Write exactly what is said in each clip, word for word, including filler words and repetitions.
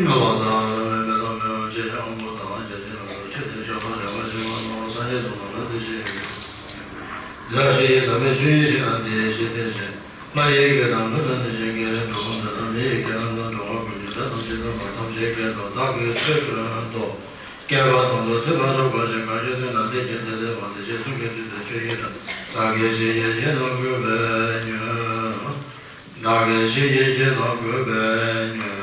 བ་དང་། བླ་མའི་མེ་ཏོག་མེ་འོང་ཅེས་བྱ། དབང་པོ་དང་བརྒྱ་བྱིན་ལ་སོགས་ཆོས་ཐམས་ཅད་མཆོད་པར་བྱ་བ་ཞིག་མ་གཏོགས་སངས་རྒྱས་གསུངས་པ་ལ་དེ་བཞིན་གཤེགས་པའི་ལ་ཞིག་ཡིན། ཟབ་མོའི་ཆོས་ཡིན་ཞེ་ན་དེའི་ཕྱིར་ཏེ་ཞེས། ལྷ་ཡི་སྐད་དང་ཀླུ་དང་གནོད་སྦྱིན་སྐད། འགྲོ་ཀུན་འདི་དག་མི་ཡི་སྐད་རྣམས་དང་། འགྲོ་བ་ཀུན་གྱི་སྒྲ་ཐམས་ཅད་ཀུན་ཏུ་ཐམས་ཅད་སྐད་དུ་བདག་གིས་ཆོས་བསྟན་ཏོ། བསྐལ་པ་དང་པོའི་དུས་མ་ཐོབ་གོང་ཞིག་གང་བྱོན་ཏེ་ན་དེ་སྐད་དེ་ལྟར་མ་འདས་ཕྱིན་གསུང་གི་དུས་སུ་ཆོས་ཡི་རང་། བདག་གིས་ཞིག་གིས་བགྱིས་ན་གུས་པས་ཉོན། བདག་གིས་ཞིག་གིས་བགྱིས་ན་གུས་པས་ཉོན།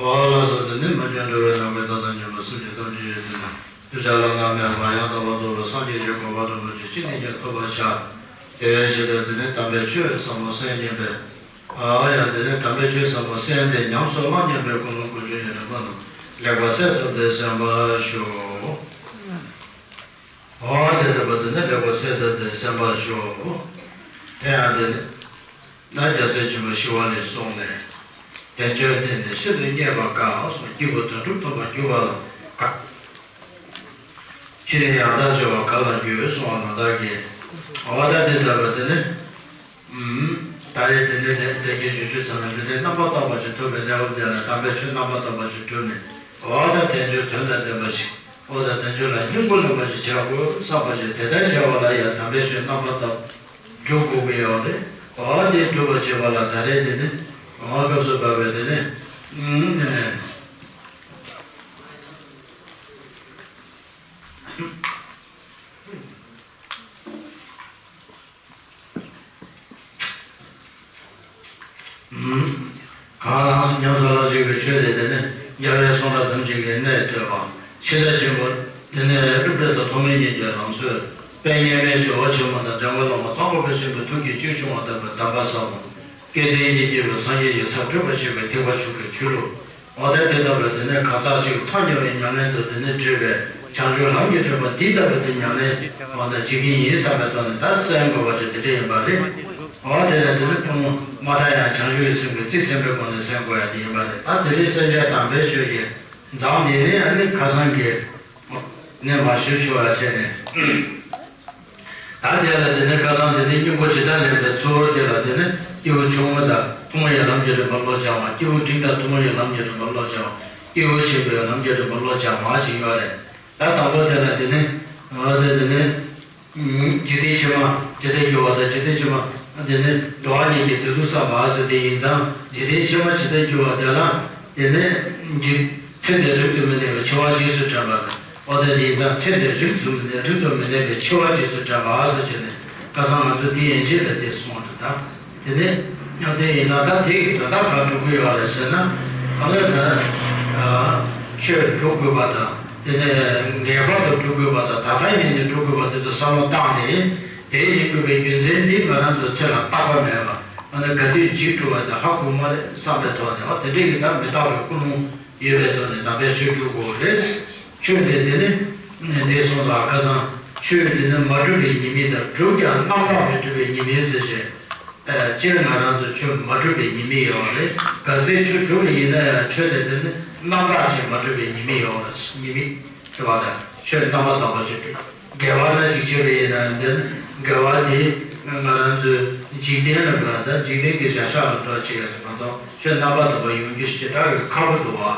འོ་ལགས་སོ། དེ་ནི་མ་སྐྱེས་འགྲོ་བའི་ནམ་མཁའི་མཐའ་དང་མཉམ་པ་སེམས་ཅན་ཐམས་ཅད་ཡོད་དེ་ན། ཤཱཀྱ་ལ་ན་མེད་པ་ཡང་དག་པར་རྫོགས་པའི་སངས་རྒྱས་ཀྱི་གོ་འཕང་རིན་པོ་ཆེ་ཅི་ནས་ཀྱང་ཐོབ་པར་བྱ། དེ་བཞིན་དུ་དེ་ནི་དམ་པའི་ཆོས་ཟབ་མོ་གསན་སྙམ་པའི། ཨ་ཡང་དེ་ནི་དམ་པའི་ཆོས་ཟབ་མོ་གསན་ཏེ་ཉམས་སུ་བླང་སྙམ་པའི་ཀུན་སློང་ཀུན་སྤྱོད་ཀྱི་རིམ་པ་རྣམས་ལེགས་པར་གསལ་ཐུབ་སྟེ་གསན་པར་ཞུ། འོ་དེ་ལྟ་བུ་དེ་ནི་ལེགས་པར་གསལ་ཐུབ་སྟེ་གསན་པར་ཞུ། དེ་ཡང་དེ་ནི། ན་རྒྱལ་སྲས་ཆེན་པོ་ཞི་བ་ལྷས་གསུངས་ནས། དལ་འབྱོར་བསྟན་ནས་ཤིན་ཏུ་རྙེད་པར་དཀའ་གསུངས། སྐྱེས་བུ་དོན་གྲུབ་ཐོབ་པར་འགྱུར་བ་ལ་དཀའ། ཕྱིས་ནས་ཡང་དག་སྦྱོར་བ་ག་ལ་འགྱུར་གསུངས་པ་ནང་ལྟར་གྱི། འོ་ད་དེ་ལྟ་བུ་དེ་ནི། ད་རེས་དེ་འདྲའི་ནས་བདེ་སྐྱིད་ཞུ་ཆོས་ཚང་མས་འདི་འདྲའི་རྣམ་པར་དག་པ་ཞིག་ཐོབ་པའི་གནས་བབ་དེ་ལ་དམ་པའི་ཆོས་རྣམ་པར་དག་པ་ཞིག་གྲུབ་ནས། འོ་ད་དལ་འབྱོར་དོན་དང་ལྡན་པ་ཞིག་འོ་ད་དལ་འབྱོར་ལ་སྙིང་པོ་ལེན་པ་ཞིག་བྱ་དགོས་བསམ་པ་ཞིག་དེ་ལྟར་བྱ་བ་ལ་ཡང་དམ་པའི་ཆོས་རྣམ་པར་དག་སྒྲུབ་དགོས་ཀྱི་ཡོད་རེད། འོ་དེ་སྒྲུབ་པར་བྱེད་པ་ལ་ད་རེས་དེ་ནི་འོ་སྐབས་སུ་བབས་པའི་དེ་ནི་ཨུམ་དེ་ནི། གང་ལ་ཉམས་སུ་བླང་བྱེད་པའི་ཆོས་དེ་དེ་ནི་རྒྱལ་བའི་གསུང་སྒྲ་ཐམས་ཅད་ཀྱི་གནད་བསྟོད་པ། ཤེས་རབ་ཆེན་པོ་དེ་ནི་སློབ་ཕྲུག་དང་ཐོགས་མེད་གཉིས་ཀྱི་ལམ་སྲོལ། དཔལ་མཉམ་མེད་ཇོ་བོ་ཆེན་པོ་དང་འཇམ་མགོན་སློབ་དཔོན་ཚངས་པའི་བུ་ཆེན་པོའི་ཐུགས་ཀྱི་བཅུད་ཕྱུང་བ་ལྟ་བུའི་གདམས་པ་ཟབ་མོ། སྐལ་ལྡན་གྱི་སྐྱེས་བུ་སངས་རྒྱས་ཀྱི་ས་བགྲོད་པ་ཆེན་པོའི་ཐེག་པ་ཆོས་ཀྱི་ཆོས་ལུགས། འོ་ད་དེ་ལྟ་བུའི་དེ་ནས་གང་ཟག་ཅིག་འཚང་རྒྱ་བའི་ཉམས་ལེན་དུ་དེ་ནས་བགྲོད་པའི་བྱང་ཆུབ་ལམ་གྱི་བགྲོད་པ་འདི་ལྟ་བུའི་དེ་ཉམས་ལེན་འོ་ད་བྱེད་ཀྱི་ཡིན་བསམ་པའི་ཐོག་ནས་ད་གསན་དགོས་པ་དེ་དེ་འདྲ་ཡིན་པ་རེད། འོ་དེ་ལ་དེ་ནས་ཐུན་མོང་མ་མཐའ་ཡང་བྱང་ཆུབ་ཀྱི་སེམས་ཀྱི་རྩིས་ཟིན་པའི་སྒོ་ནས་གསན་དགོས་ཡ་དེ་ཡིན་པ་རེད། ད་དེ་རིང་གསན་བྱ་དམ་པའི་ཆོས་ཀྱི་མཛངས་འདི་ནས་ཨ་ནི་ཁ་སང་གི་ནས་མ་ཞུ་ཆོག་ཡ་བྱས་ནས། ད་དེ་ལ་དེ་ནས་ཁ་སང་དེ་ནས་སྙིང་པོ་ཇི་ལྟར་ལེན་པའི་ཚུལ་དེ་ལ་དེ་ནས་སྐྱེས་བུ་ཆུང་ངུ་དང་ཐུན་མོང་བའི་ལམ་གྱི་རིམ་པ་བློ་སྦྱང་བ། སྐྱེས་བུ་འབྲིང་དང་ཐུན་མོང་བའི་ལམ་གྱི་རིམ་པ་བློ་སྦྱང་བ། སྐྱེས་བུ་ཆེན་པོའི་ལམ་གྱི་རིམ་པ་བློ་སྦྱང་བ་ཞིག་ཡོད་རེད། ད་དང་པོ་དེ་ལ་དེ་ནས་འོ་དེ་དེ་ནས་འཇིག་རྟེན་ཕྱི་མ་ཇི་ལྟར་འགྱུར་བ་དང་འཇིག་རྟེན་ཕྱི་མ་དེ་ནས་འགྲོ་བ་ཉིད་ཀྱི་བདེ་སྡུག་བསམ་པ་ཟེར་དེ་ཡིན་ཙང་འཇིག་རྟེན་ཕྱི་མ་ཇི་ལྟར་འགྱུར་བ་དེ་ལ་དེ་ནས་འཇིག་ཚེ་འདིར་རིག་ཏུ་མི་གནས་པའི་འཆི་བ་རྗེས་སུ་དྲན་པ་དང་། འོ་དེ་ཡིན་ཙང་ཚེ་འདིར་རིག་ཏུ་མི་གནས་རིག་ཏུ་མི་གནས་པའི་འཆི་བ་རྗེས་སུ་དྲན་པ་ཟེར་གྱི་ནི་ཁ་སང་ང་ཚོ་དེ་ཡན་ཆད་ལ་དེ་གསུངས་འདུག་ད་དེ་ནས་ཡང་དེ་ཡིན་ཙང་ད་དེ་ཡི་དོན་དག་ག་སྒྲུབ་ཀྱི་ཡོད་རེད་ཟེར་ན། ཨ་ལས་ད་ཆོས་སྒྲུབ་དགོས་པ་དང་དེ་ནས་ངེས་པར་དུ་སྒྲུབ་དགོས་པ་དང་ད་ལྟ་ཉིད་ནས་སྒྲུབ་དགོས་པ་དེ་ཚོ་བསམ་བློ་བཏང་ནས་དེ་ཡིན་དགོས་པའི་རྒྱུ་མཚན་འདི་ང་རང་ཚོ་ཚེ་ལ་རྟག་པ་མེད་པ་ཨ་ནི་ག་དུས་འཇིག་འགྲོ་བ་དེ་ཧ་གོ་མ་རེད་བསམ་པའི་ཐོག་ནས་ཨ་དེ་འདྲས་ཀྱི་ད་མི་རྟག་པའི་ཀུན་སློང་ཡོད་པའི་ཐོག་ནས་དམ་པའི་ཆོས་སྒྲུབ་དགོས་རེད། ཆོས་དེ་དེ་ནི་འདི་གསུངས་ལ་ཁ་སང་ཆོས་དེ་ནི་མ་གྲུབ་པའི་ཉེས་དམིགས་དང་གྲུབ་ཀྱང་རྣམ་དག་མི་གྲུབ་པའི་ཉེས་དམིགས་ཟེར་བྱས། སྤྱིར་ང་རང་ཚོ་ཆོས་མ་གྲུབ་པའི་ཉེས་དམིགས་ཡོད་རེད། གལ་སྲིད་ཆོས་གྲུབ་པ་ཡིན་ན་ཡང་ཆོས་དེ་དེ་ནི་རྣམ་དག་ཅིག་མ་གྲུབ་པའི་ཉེས་དམིགས་ཡོད་རེད། ཉེས་དམིགས་དྲི་བ་དང་ཆོས་རྣམ་པར་དག་པ་ཅིག་གྲུབ། དགེ་བ་འདྲ་ཞིག་བྱས་པ་ཡིན་ན་འདི་ནི་དགེ་བ་དེ་ང་རང་ཚོའི་འཇིག་རྟེན་ལ་དགའ་ད་འཇིག་རྟེན་གྱི་བྱ་གཞག་ལ་འགྲོ་བྱེད་ཡ་རེད་མ་གཏོགས་ཆོས་རྣམ་པར་དག་པ་ཡོང་རྒྱུ་ཞེ་དྲག་གི་ཁག་པོ་འདུག་བ།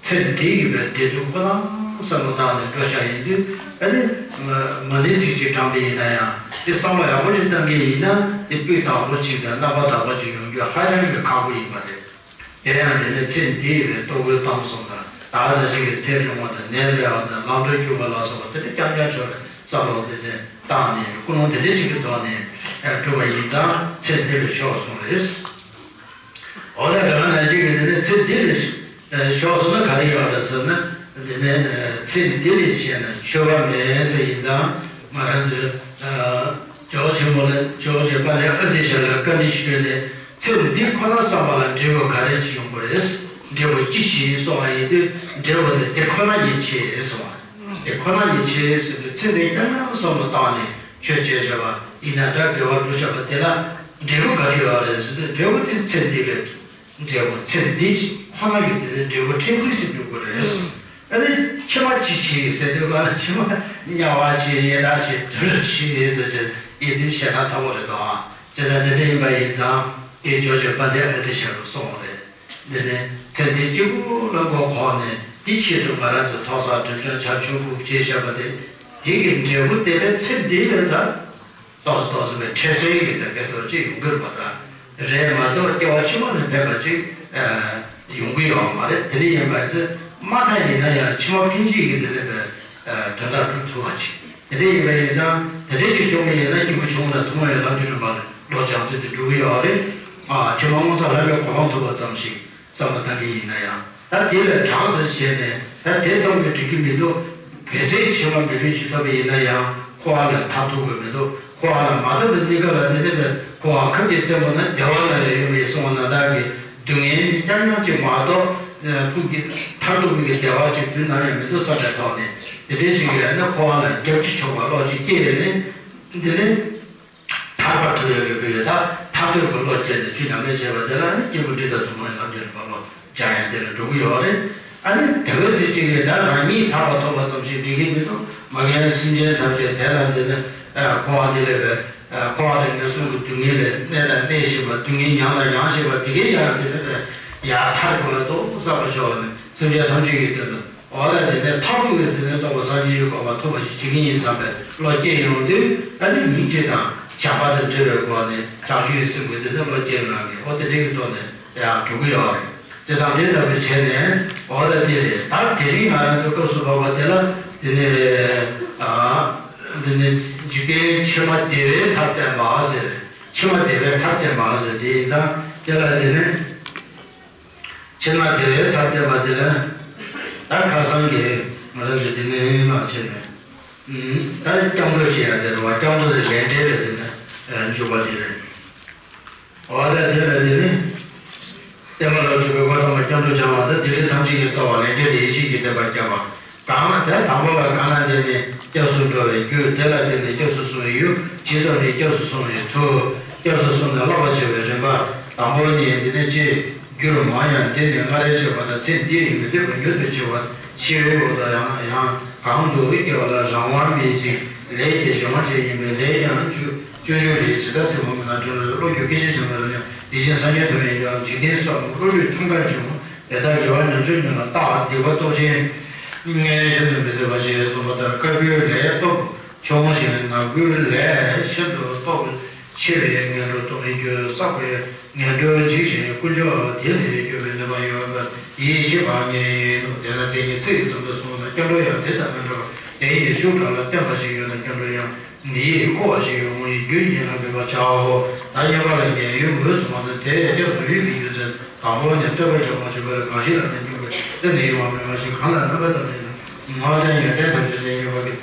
ཚེ་འདི་ཡིན་པའི་བདེ་སྡུག་ཁོ་ན་བསམ་བློ་བཏང་ནས་འགྲོ་བྱ་ཡིན་དུས་ཨ་ནི་མ་ཎི་ཚིག་གཅིག་བགྲངས་པ་ཡིན་ན་ཡང་དེ་བསམ་བློ་ཡག་པོ་ཞིག་བཏང་གི་ཡིན་ན་དེ་སྤུས་དག་པོ་ཅིག་དང་རྣམ་པར་དག་པ་ཅིག་ཡོང་རྒྱུ་ཧ་ཅང་གི་ཁག་པོ་ཡིན་པ་རེད། དེ་ཡང་དེ་ནི་ཚེ་འདི་ཡི་བའི་ལྟོ་གོས་གཏམ་གསུམ་དང་བདག་ལྟ་ཞིག་གི་ཚེ་རིང་བ་དང་ནད་མེད་པ་དང་ལམ་འགྲོ་སྐྱོབ་པ་ལ་སོགས་པ་དེ་འདྲ་རྐྱང་རྐྱང་ཆོག་རེད་བསམ་བློ་དེ་ནས་བཏང་ནས་ཀུན་སློང་དེ་འདྲ་ཞིག་གི་ཐོག་ནས་གྲུབ་པ་ཡིན་ཙང་ཚེ་འདི་ལ་ཤོག་གསུངས་རེད། འོ་ན་དེ་ག་ནང་བཞིན་གྱི་དེ་ནས་ཚེ་འདི་ལ་ཤོག་གསུངས་ན་ག་རེ་ཡོད་རེད་ཟེར་ན་དེ་ནས་ཚེ་འདི་ལ་ཤེས་ན་འཆི་བ་མེད་ཟེར་ཡིན་ཙང་ང་རང་ཚོས། ཇོ་བོ་ཆེན་པོ་ལ་ཇོ་བོ་རྗེ་དཔལ་ལྡན་ཨ་ཏི་ཤ་ལ་བཀའ་འདྲི་ཞུས་ནས་ཚེ་འདི་ཁོ་ན་བསམ་པ་ལ་འབྲས་བུ་ག་རེ་ཅིག་ཡོང་གི་རེད། འབྲས་བུ་ཅི་ཞིག་གསུངས་པ་ཡིན་དུས་འབྲས་བུ་དེ་དེ་ཁོ་ན་ཉིད་ཆེ་གསུངས་པ། དེ་ཁོ་ན་ཉིད་ཆེ་ཟེར་དུས་ཚེ་འདི་ཡང་ཡང་བསམ་བློ་བཏང་ནས་ཆོས་བྱས་བྱས་པ་ཡིན་ན་འདྲ་དགེ་བ་སྒྲུབ་བྱས་པ་དེ་ལ་འབྲས་བུ་ག་རེ་ཡོད་རེད་ཟེར་དུས་འབྲས་བུ་དེ་ཚེ་འདི་ལས། འབྲས་བུ་ཚེ་འདི་ཁོ་ན་ཡོད་དེ་ནི་འབྲས་བུ་ཕྲན་ཚེགས་ཤིག་འགྲུབ་དགོས་རེད། ཨ་ནི་ཕྱི་མ་ཅི་ཞིག་ཟེར་དུས་ག་ལ་ཕྱི་མ་དམྱལ་བ་ཅིག་ཡི་དྭགས་ཅིག་བདུད་ཅིག་ཟེར་བྱས་ཡིད་དུ་བྱས་ན་ཚ་པོ་རེད་དོ། ཨ་ཅེ་ད་དེ་འདྲ་ཡིན་པ་ཡིན་ཙང་དེ་ཇོ་བོ་རྗེ་དཔལ་ལྡན་ཨ་ཏི་ཤ་ལ་གསུངས་པ་རེད། འདི་ནི་ ཚེ་འདི་གཅིག་པུ་ལ་མགོ་འཁོར་ནས་དེའི་ཆེད་དུ་ང་རང་ཚོ་ཚོགས་བསགས་སྒྲིབ་སྦྱང་བྱ་ཆོག་གི་ཅེས་བཤད་པ་དེ། དེ་གི་འབྲས་བུ་དེ་ལས་ཚེ་འདི་ལ་ད་ཏོག་ཙམ་ཏོག་ཙམ་པའི་འཕྲལ་སེལ་གྱི་ད་སྐད་ཐོག་ཅིག་ཡོང་གི་རེད་པ། ད་རེད་མ་གཏོགས་སྐྱེ་བ་ཕྱི་མ་ནས་ཕེབས་པ་ཅིག་ཡོང་གི་ཡོད་མ་རེད། དེ་འདྲ་ཡིན་པ་ཚོས་མ་མཐའ་ཡིན་ན་ཡང་ཕྱི་མ་ཕན་ཆད་ཀྱི་དེ་ལས་པའི་དོན་དག་སྒྲུབ་ཐུབ་པ་ཅིག་དེ་འདྲ་ཡིན་པ་ཡིན་ཙང་དེ་འདྲ་ཅིག་བྱུང་བ་ཡིན་ན་སྐྱེས་བུ་ཆུང་ངུ་དང་ཐུན་མོང་བའི་ལམ་གྱི་རིམ་པ་ལ་བློ་སྦྱང་ཚུལ་དེ་འགྲུབ་ཀྱི་ཡོད་རེད། ཨ་ཕྱི་མ་སྔོན་ཐོག་ལྷ་མིའི་གོ་འཕང་ཐོབ་པ་ཙམ་ཞིག་བསམ་བློ་བཏང་གི་ཡིན་ན་ཡང་། ད་དེ་ལས་དྲག་ཙམ་བྱས་ནས་ད་དེ་ཙམ་གྱིས་འགྲིག་གི་མི་འདུག་གལ་སྲིད་ཕྱི་མ་མི་ལུས་ཅིག་ཐོབ་པ་ཡིན་ན་ཡང་འཁོར་བ་ལས་ཐར་ཐུབ་ཀྱི་མི་འདུག་འཁོར་བ་ལས་མ་ཐར་བའི་གནས་སྐབས་ལ་དེ་ནས་འཁོར་བ་ཁམས་ཀྱི་རྩེ་མོ་ན་བདེ་བ་ན་ཡང་ཡོད་མེད་གསུངས་པ་ན་བདག་གི་སྡུག་བསྔལ་རྐྱང་རྐྱང་ཅིག་མ་གཏོགས་ཐུགས་ཀྱི་མཐར་ཐུག་གི་བདེ་བ་ཅིག་དུས་ནམ་ཡང་མི་འདུག་བསམ་པའི་ཐོག་ནས་དེ་འདྲའི་ཞིག་ཡོད་ན་འཁོར་བ་ལ་རྒྱབ་ཀྱི་ཆོག་པ་བློ་ཅིག་སྐྱེས་ནས་འདི་ནས། ཐར་པ་ཐོབ་ཡག་གི་དགོས་ཡོད། ད་ཐར་འདོད་ཀྱི་བློ་སྐྱེས་ནས་ཆོས་ཉམས་ལེན་བྱས་པ་དེ་ལ་ནི་སྐྱེས་བུ་འབྲིང་དང་ཐུན་མོང་བའི་ལམ་གྱི་རིམ་པ་བློ་སྦྱང་ཡག་དེ་ལ་འགྲོ་གི་ཡོད་རེད། ཨ་ནི་དེ་བས་ཚེ་གཅིག་གིས་ད་རང་ཉིད་ཐར་པ་ཐོབ་པ་ཙམ་ཞིག་འགྲིག་གི་མི་འདུག་མ་རྒན་སེམས་ཅན་ཐམས་ཅད་དེ་ལ་འདི་ནི་འཁོར་བ་འདི་ལས་པའི་འཁོར་བ་དང་ངན་སོང་གི་སྡུག་བསྔལ་ལས་གནས་དང་གནས་བཞིན་པ་སྡུག་བསྔལ་མྱངས་དང་མྱང་བཞིན་པ་དེ་གའི་ཡང་འདི་ནི་ཡར་ཐར་དགོས་འདུག་བསམ་པ་ཆོག་ནས་སེམས་ཅན་ཐམས་ཅད་ཀྱི་དོན་དུ། འོ་ད་དེ་ནས་ཐར་ཐུབ་པའི་དེ་ནས་རྟོགས་པ་སངས་རྒྱས་ཀྱི་གོ་འཕང་ཐོབ་པ་ཞིག་བྱེད་ཀྱི་ཡིན་བསམ་པའི་བློ་སྐྱེ་ཡོང་དུས་ཨ་ནི་ཉིན་གཅིག་དང་བྱམས་པ་དང་འབྲེལ་བའི་སྒོ་ནས་བྱང་ཆུབ་ཀྱི་སེམས་ཀྱི་དེ་ནས་བློ་སྐྱེ་ཡོང་ཡག་གི་འོ་དེ་འདྲ་གི་ཐོག་ནས་ཡང་འགྲོ་གི་ཡོད་རེད། དེ་དང་དེ་ལྟ་བུ་བྱས་ནས་འོ་ད་དེ་རེད། ད་དེ་རིང་ང་རང་ཚོ་སྐབས་སུ་བབ་པ་དེ་ལ་དེ་ནས་ཨ་དེ་ནས་འཇིག་རྟེན་ཕྱི་མ་བདེ་བའི་མཐར་བསྟན་པ་ཟེར། ཕྱི་མ་བདེ་བའི་མཐར་བསྟན་པ་ཟེར་དེ་ཡིན་ཙང་དེ་ལ་དེ་ནས། ཕྱི་མ་བདེ་བའི་མཐར་བསྟན་པ་དེ་ལ་ད་ཁ་སང་གི་ང་རང་ཚོ་དེ་ནས་མ་བྱས་ནས་ད་སྐྱབས་འགྲོ་བྱེད་ཡག་དེ་རེད་བ། སྐྱབས་འགྲོ་དེ་ལས་འབྲས་ལ་དེ་ནས་འཇུག་པ་དེ་རེད། འོ་ད་དེ་ལ་དེ་ནི་བསྟན་པ་ལ་འཇུག་པའི་བཀའ་ཐམ་པ་སྐྱབས་འགྲོ་སྦྱང་བ་དང་དེ་རིང་ཐམས་ཅད་ཀྱི་རྩ་བ་ལས་འབྲས་ལ་ཡིད་ཆེས་ཀྱི་བདེན་པ་བསྐྱབ་པ། གང་ལ་དེ་དང་པོ་ལ་གང་ལ་བརྟེན་ནས་སྐྱབས་སུ་འགྲོ་བའི་རྒྱུ། དེ་ལ་བརྟེན་ནས་སྐྱབས་སུ་སོང་བའི་ཡུལ། ཇི་ཙམ་གྱིས་སྐྱབས་སུ་སོང་བའི་ཚུལ། སྐྱབས་སུ་སོང་ནས་བསླབ་པ་བྱེད་པའི་རིམ་པ། དང་པོ་ནི་འདི་ནས་ཅི། རྒྱུར་མང་ཡང་འདི་ནི་སྔར་བྱས་པ་དང་ཚེ་འདིར་མི་ལྡོག་པའི་མྱུར་དུ་འཆི་བ། འཆི་བའི་འོག་ཏུ་ཡང་ཡང་གང་དུ་སྐྱེ་བ་ལ་རང་དབང་མེད་ཅིང་ལས་ཀྱི་གཞན་དབང་ཅན་ཡིན་པས་ལས་ཀྱང་སྤྱོད་སྤྱོད་འཇུག་ལས་ཇི་ལྟར་ཚེ་སྔོན་མ་ན་བྲལ་བའི་བློ་རྒྱུ་སྐད་ཅིག་ཀྱང་མེད་རུང་ཡང་ཡིད་ཅན་སངས་རྒྱས་ཐོབ་ཡིན་ཀྱང་འཇིག་རྟེན་སོགས་བློ་ལུས་ཐང་ཀར་འབྱུང་། དེ་དག་དགེ་བ་ཉམས་བཅོས་ཉམས་ལ་བརྟག་སྡིག་པ་སྟོབས་ཆེན་ངས་ཤིན་ཏུ་མི་བཟད་པ་ཞེས་གསུངས་པ་ལྟར་དཀར་པོའི་ལས་སྟོབས་ཆུང་ཞིང་ནག་པོའི་ལས་ཤིན་ཏུ་སྟོབས་ཆེ་བས་ངན་འགྲོ་སྟོབས་མི་འགྱུར། བསགས་པའི་ངན་འགྲོར་འཇིགས་ཤིང་ཀུན་འབྱུང་དེ་ལས་སྐྱོབ་པའི་ནུས་པ་ཡོད་པར་ཡིད་ཆེས་པ་ངེས་ཡིན་ནོ། དེས་ན་དེ་ཉིད་ཚིག་གི་ཙམ་དུ་སོང་ན་སྐྱབས་འགྲོ་ཡང་དེ་དང་མི་འདྲ་བར་དེ་ཡི་ཤུགས་དྲག་ལ་བརྟན་པ་ཞིག་ཡོད་ན་སྐྱབས་འགྲོ་ཡང་མི་ཡི་ཁུ་བ་ཞིག་ཡོང་བའི་རྒྱུ་ཡིན་ལ་འབད་པར་བྱའོ། ད་སྙན་པ་ལ་ངས་ཡུལ་ངོས་སུ་མ་འདོད་དེ་སྐྱབས་སུ་ཡུལ་གྱི་ཡུལ་ཚན་དང་པོ་ནས་བསྟོད་པ་ཀྱང་མ་བྱུང་བར་གང་ཞིག་ལ་ནི་སྙོམས་པའི་སྟེང་ནས་ཡོང་བ་མེད་པ་ཞིག་གང་ལ་རྣམ་པ་ཙམ་ཡིན་ན་ངོ་བོ་དང་ཡོན་ཏན་ཐམས་ཅད་ལས་ཡོད་པ་གི།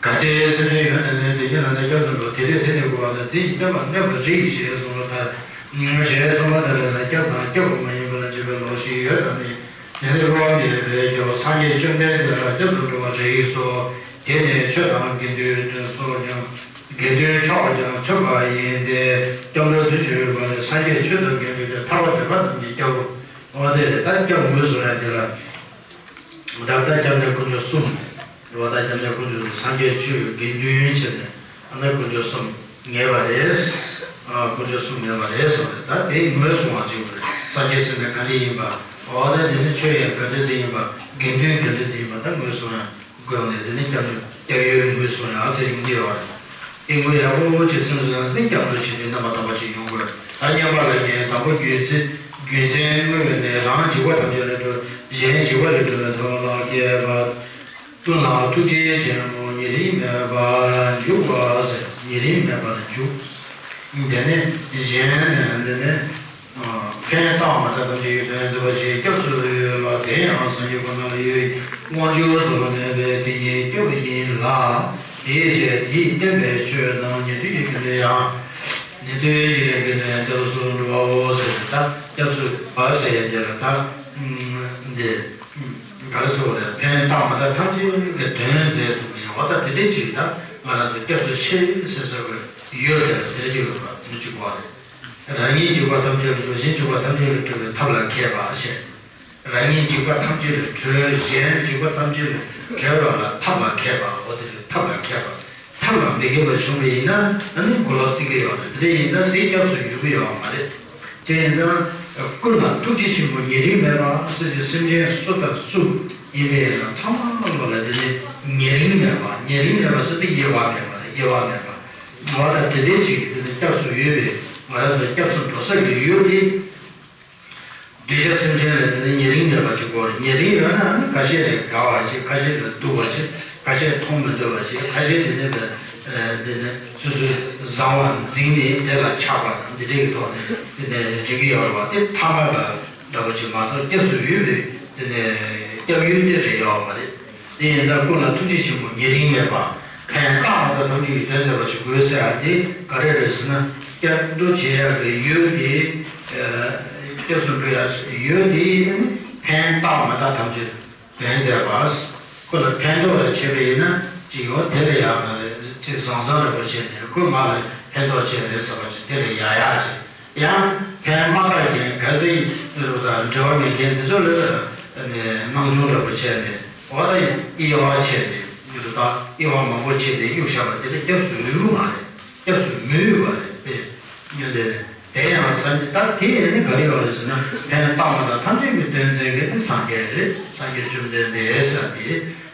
གལ་ཏེ་སེམས་ཅན་ཡོད་ན་ནི་དེ་ཉིད་ལ་ནི་སྐྱབས་སུ་འགྲོ། དེ་དུས་དེ་ནི་གོ་བ་དང་དེ་ཡི་བསྟན་པ་གནས་པར་རིགས་ཞེས་གསུངས་པ་ལྟར། ཞེས་གསུངས་པ་ལྟར་ན་སྐྱབས་དང་སྐྱབས་པ་མ་ཡིན་པ་ལ་འཇུག་པའི་ལོག་ཤེས་ཡོད་དམ་ནི། དེ་ནི་སླུ་བ་མེད་པའི་སྐྱབས་སངས་རྒྱས་བཅོམ་ལྡན་འདས་ལ་སྐྱབས་སུ་འགྲོ་བར་རིགས་སོ། དེ་ནི་ཆོས་དང་དགེ་འདུན་སོགས་ཀྱང་དགེ་འདུན་མཆོག་ཀྱང་མཚོན་པ་ཡིན་ཏེ། སྐྱབས་འགྲོ་དུས་ཆོས་པ་ནི་སངས་རྒྱས་ཆོས་དང་དགེ་འདུན་ཏེ་ཐར་པ་དོན་པ་རྣམས་ཀྱི་སྐྱབས། འོ་དེ་ལས་ད་སྐྱབས་ངོས་བཟུང་ཡ་དེ་ལ། བདག་ལྟ་སྐྱབས་གནས་དཀོན་མཆོག་གསུམ། འགྲོ་བ་ལྟ་སྐྱབས་གནས་དཀོན་མཆོག་གསུམ། སངས་རྒྱས་ཆོས་དགེ་འདུན་བྱས་ནས་ཨ་ནི་དཀོན་མཆོག་གསུམ་ངེས་པ་རེད། ཨ་དཀོན་མཆོག་གསུམ་ངེས་པ་རེད་གསུངས་རེད། ད་དེ་ངོས་བཟུང་བ་ཅིག་རེད། སངས་རྒྱས་ཟེར་ན་ག་འདྲ་ཡིན་པ། འོ་ད་དེ་ནི་ཆོས་ཡང་ག་འདྲ་ཟེར་ཡིན་པ། དགེ་འདུན་ག་འདྲ་ཟེར་ཡིན་པ་ད་ངོས་བཟུང་ཡང་དགོས་ནས་དེ་ནི་སྐྱབས་འགྲོ་སྐྱབས་ཡུལ་ངོས་བཟུང་ཡང་ཚེ་རིང་འདི་ཡོད་རེད། དེ་ངོས་ཡག་པོ་ཅིག་སེམས་སུ་ཡང་ནི་སྐྱབས་འགྲོ་བྱེད་དུས་རྣམ་པ་ཐར་པ་ཅིག་ཡོང་དགོས། ད་སྙན་པ་ལ་ངས་དང་པོ་རྒྱུ་མཚན་རྒྱུ་མཚན་དངོས་ནས་རང་འཇིགས་པ་ཐམས་ཅད་ལས་གྲོལ། གཞན་འཇིགས་པ་ལས་གྲོལ་བའི་ཐབས་ལ་མཁས་པ། ཀུན་ལ་ཐུགས་རྗེ་ཆེན་པོ་ཉེ་རིང་མེད་པར་འཇུག་པ་ཟེར། ཉེ་རིང་མེད་པར་འཇུག་དེ་ནས་གཞན་ནས་འདི་ནས་ཕན་བཏགས་མ་ཐག་ཏུ་འཇིག་དོན་མཛད་པ་ཞིག་སྐྱབས་སུ་ཡོད་ལ། དེ་ཡང་སངས་རྒྱས་ཁོ་ན་ལ་ཡོད་དབང་ཕྱུག་སོགས་མེད་པས་དེ་ཉིད་སྐྱབས་ཡིན་ལ། དེའི་ཕྱིར་དེས་བསྟན་པའི་ཆོས་དང་ཉན་ཐོས་ཀྱི་དགེ་འདུན་ཡང་། ཉན་ཐོས་ཀྱི་དགེ་འདུན་སྐྱབས་སུ་འགྲོ་བའོ་ཟེར་ཏེ་ད་སྐྱབས་སུ་བ་ཟེར་ཡ་དེ་ལ་ད་འདི་ག་རེ་ཟེར་བ་རེད། ཕན་བཏགས་མ་ཐག་ཐམས་ཅད་ཀྱི་དོན་མཛད་ཐུབ་པའི་འོ་ད་དེ་འདྲའི་ཅིག་ད་ང་རང་ཚོ་སྐྱབས་སུ་མཆི་ཟེར་ས་དགོས་ཡོད་རེད། དེ་འདྲ་ཅིག་ཡོད་པ་དེ་འདྲ་ཅིག་གོ་བ་རེད། རང་ཉིད་འཇིགས་པ་ཐམས་ཅད་ལས་གྲོལ། གཞན་འཇིགས་པ་ཐམས་ཅད་ལས་གྲོལ་བའི་ཐབས་ལ་མཁས་པ་ཞེས། རང་ཉིད་འཇིགས་པ་ཐམས་ཅད་ལས་གྲོལ། གཞན་འཇིགས་པ་ཐམས་ཅད་ལས་གྲོལ་བ་ལ་ཐབས་ལ་མཁས་པ། འོ་དེ་ལས་ཐབས་ལ་མཁས་པ། ཐབས་ལ་མི་མཁས་པ་བྱུང་བ་ཡིན་ན་ཨ་ནི་མགོ་ལོག་བརྩི་གི་ཡོད་རེད། དེ་འདྲ་ཡིན་ཙང་དེ་སྐྱབས་སུ་འགྲོ་གི་ཡོད་མ་རེད། དེ་ཡིན་ཙང་ ཀུན་ལ་ཐུགས་རྗེ་ཆེན་པོ་ཉེ་རིང་མེད་པ་ཟེར་གྱི་སེམས་ཅན་སུ་དང་སུ་ཡིན་པའི་ཡིན་ན་ཚང་མ་ལོ་ལ་དེ་ནི་ཉེ་རིང་མེད་པ། ཉེ་རིང་མེད་པ་ཟེར་དུས་དབྱེ་བ་མེད་པ་དང་དབྱེ་བ་མེད་པ། ང་དང་དེ་འདྲའི་ཅིག་དེ་ནི་སྐྱབས་སུ་ཡོད་པའི་ང་རང་ཚོ་སྐྱབས་སུ་འགྲོ་ས་གི་ཡུལ་དེ། གདུལ་བྱ་སེམས་ཅན་ལ་དེ་ནི་ཉེ་རིང་མེད་པ་ཅིག་དགོས་རེད། ཉེ་རིང་ཡོད་ན་ཁ་ཤས་ལ་དགའ་བ་ཅིག་ཁ་ཤས་ལ་སྡུག་པ་ཅིག་ཁ་ཤས་མཐོང་མི་འདོད་པ་ཅིག་ཁ་ཤས་དེ་ནི་དེ་ནི་སོ་སོའི་བཟང་བ་འཛིན་ནས་དེ་ལ་ཆགས་པ་དང་འདི་འདྲའི་ཐོག་ནས་དེ་ནི་འགྲིག་གི་ཡོད་རེད་བ། དེ་ཐ་མལ་པ་འདྲ་པོ་ཅིག་མ་གཏོགས་སྐྱབས་སུ་ཡོད་པའི་དེ་ནི་སྐྱབས་ཡུལ་དེ་རེད་ཡོད་མ་རེད། དེ་ཡིན་ཙང་ཀུན་ལ་ཐུགས་རྗེ་ཆེན་པོ་ཉེ་རིང་མེད་པ། ཕན་བཏགས་མ་ཐག་ཐམས་ཅད་ཀྱི་དོན་མཛད་པ་ཞིག་དགོས་ཟེར་བ་དེ་ག་རེ་རེད་ཟེར་ན། སྐྱབས་འགྲོ་བྱེད་ཡག་གི་ཡུལ་དེ། སྐྱབས་སུ་འགྲོ་ཡག་ཡུལ་དེ་ཕན་བཏགས་མ་ཐག་ཐམས་ཅད་དོན་མཛད་པ། ཁོ་ལ་ཕན་ཐོགས་ལ་བྱེད་པ་ཡིན་ན་ཅིག་ཡོང་དེ་ལ་ཡག་ཅིག་བཟང་བཟང་འདྲ་པོ་བྱས་ནས་ཁོས་ང་ལ་ཕན་ཐོགས་བྱས་རེད་ཟེར་བ་ཅིག་དེ་ལ་ཡག་ཡག་ཅིག་ཡང་ཕན་མ་ཐག་རྐྱེན་ག་ཚད་འབྲེལ་བ་མེད་མཁན་དེ་ཚོ་ལ་སྣང་ཆུང་འདྲ་པོ་བྱས་ནས་འོ་ད་དབྱེ་བ་ཕྱེ་ནས་ཡོད་དོ། ད་དབྱེ་བ་མང་པོ་ཕྱེ་ནས་གཡུག་བཞག་པ་དེ་ལ་སྐྱབས་སུ་འོས་མ་རེད། སྐྱབས་སུ་མི་འོས་པ་རེད་དེ། ཡོད་དེ། དེ་ཡང་སངས་རྒྱས་ད་དེ་ཡང་ནི་ག་རེ་ཡོད་རེད་ཟེར་ན། ཕན་བཏགས་མ་ཐག་ཐམས་ཅད་ཀྱི་དོན་མཛད་མཁན་དེ་སངས་རྒྱས་རེད། སངས་རྒྱས་བཅོམ་ལྡན་འདས་ཟེར་དེ་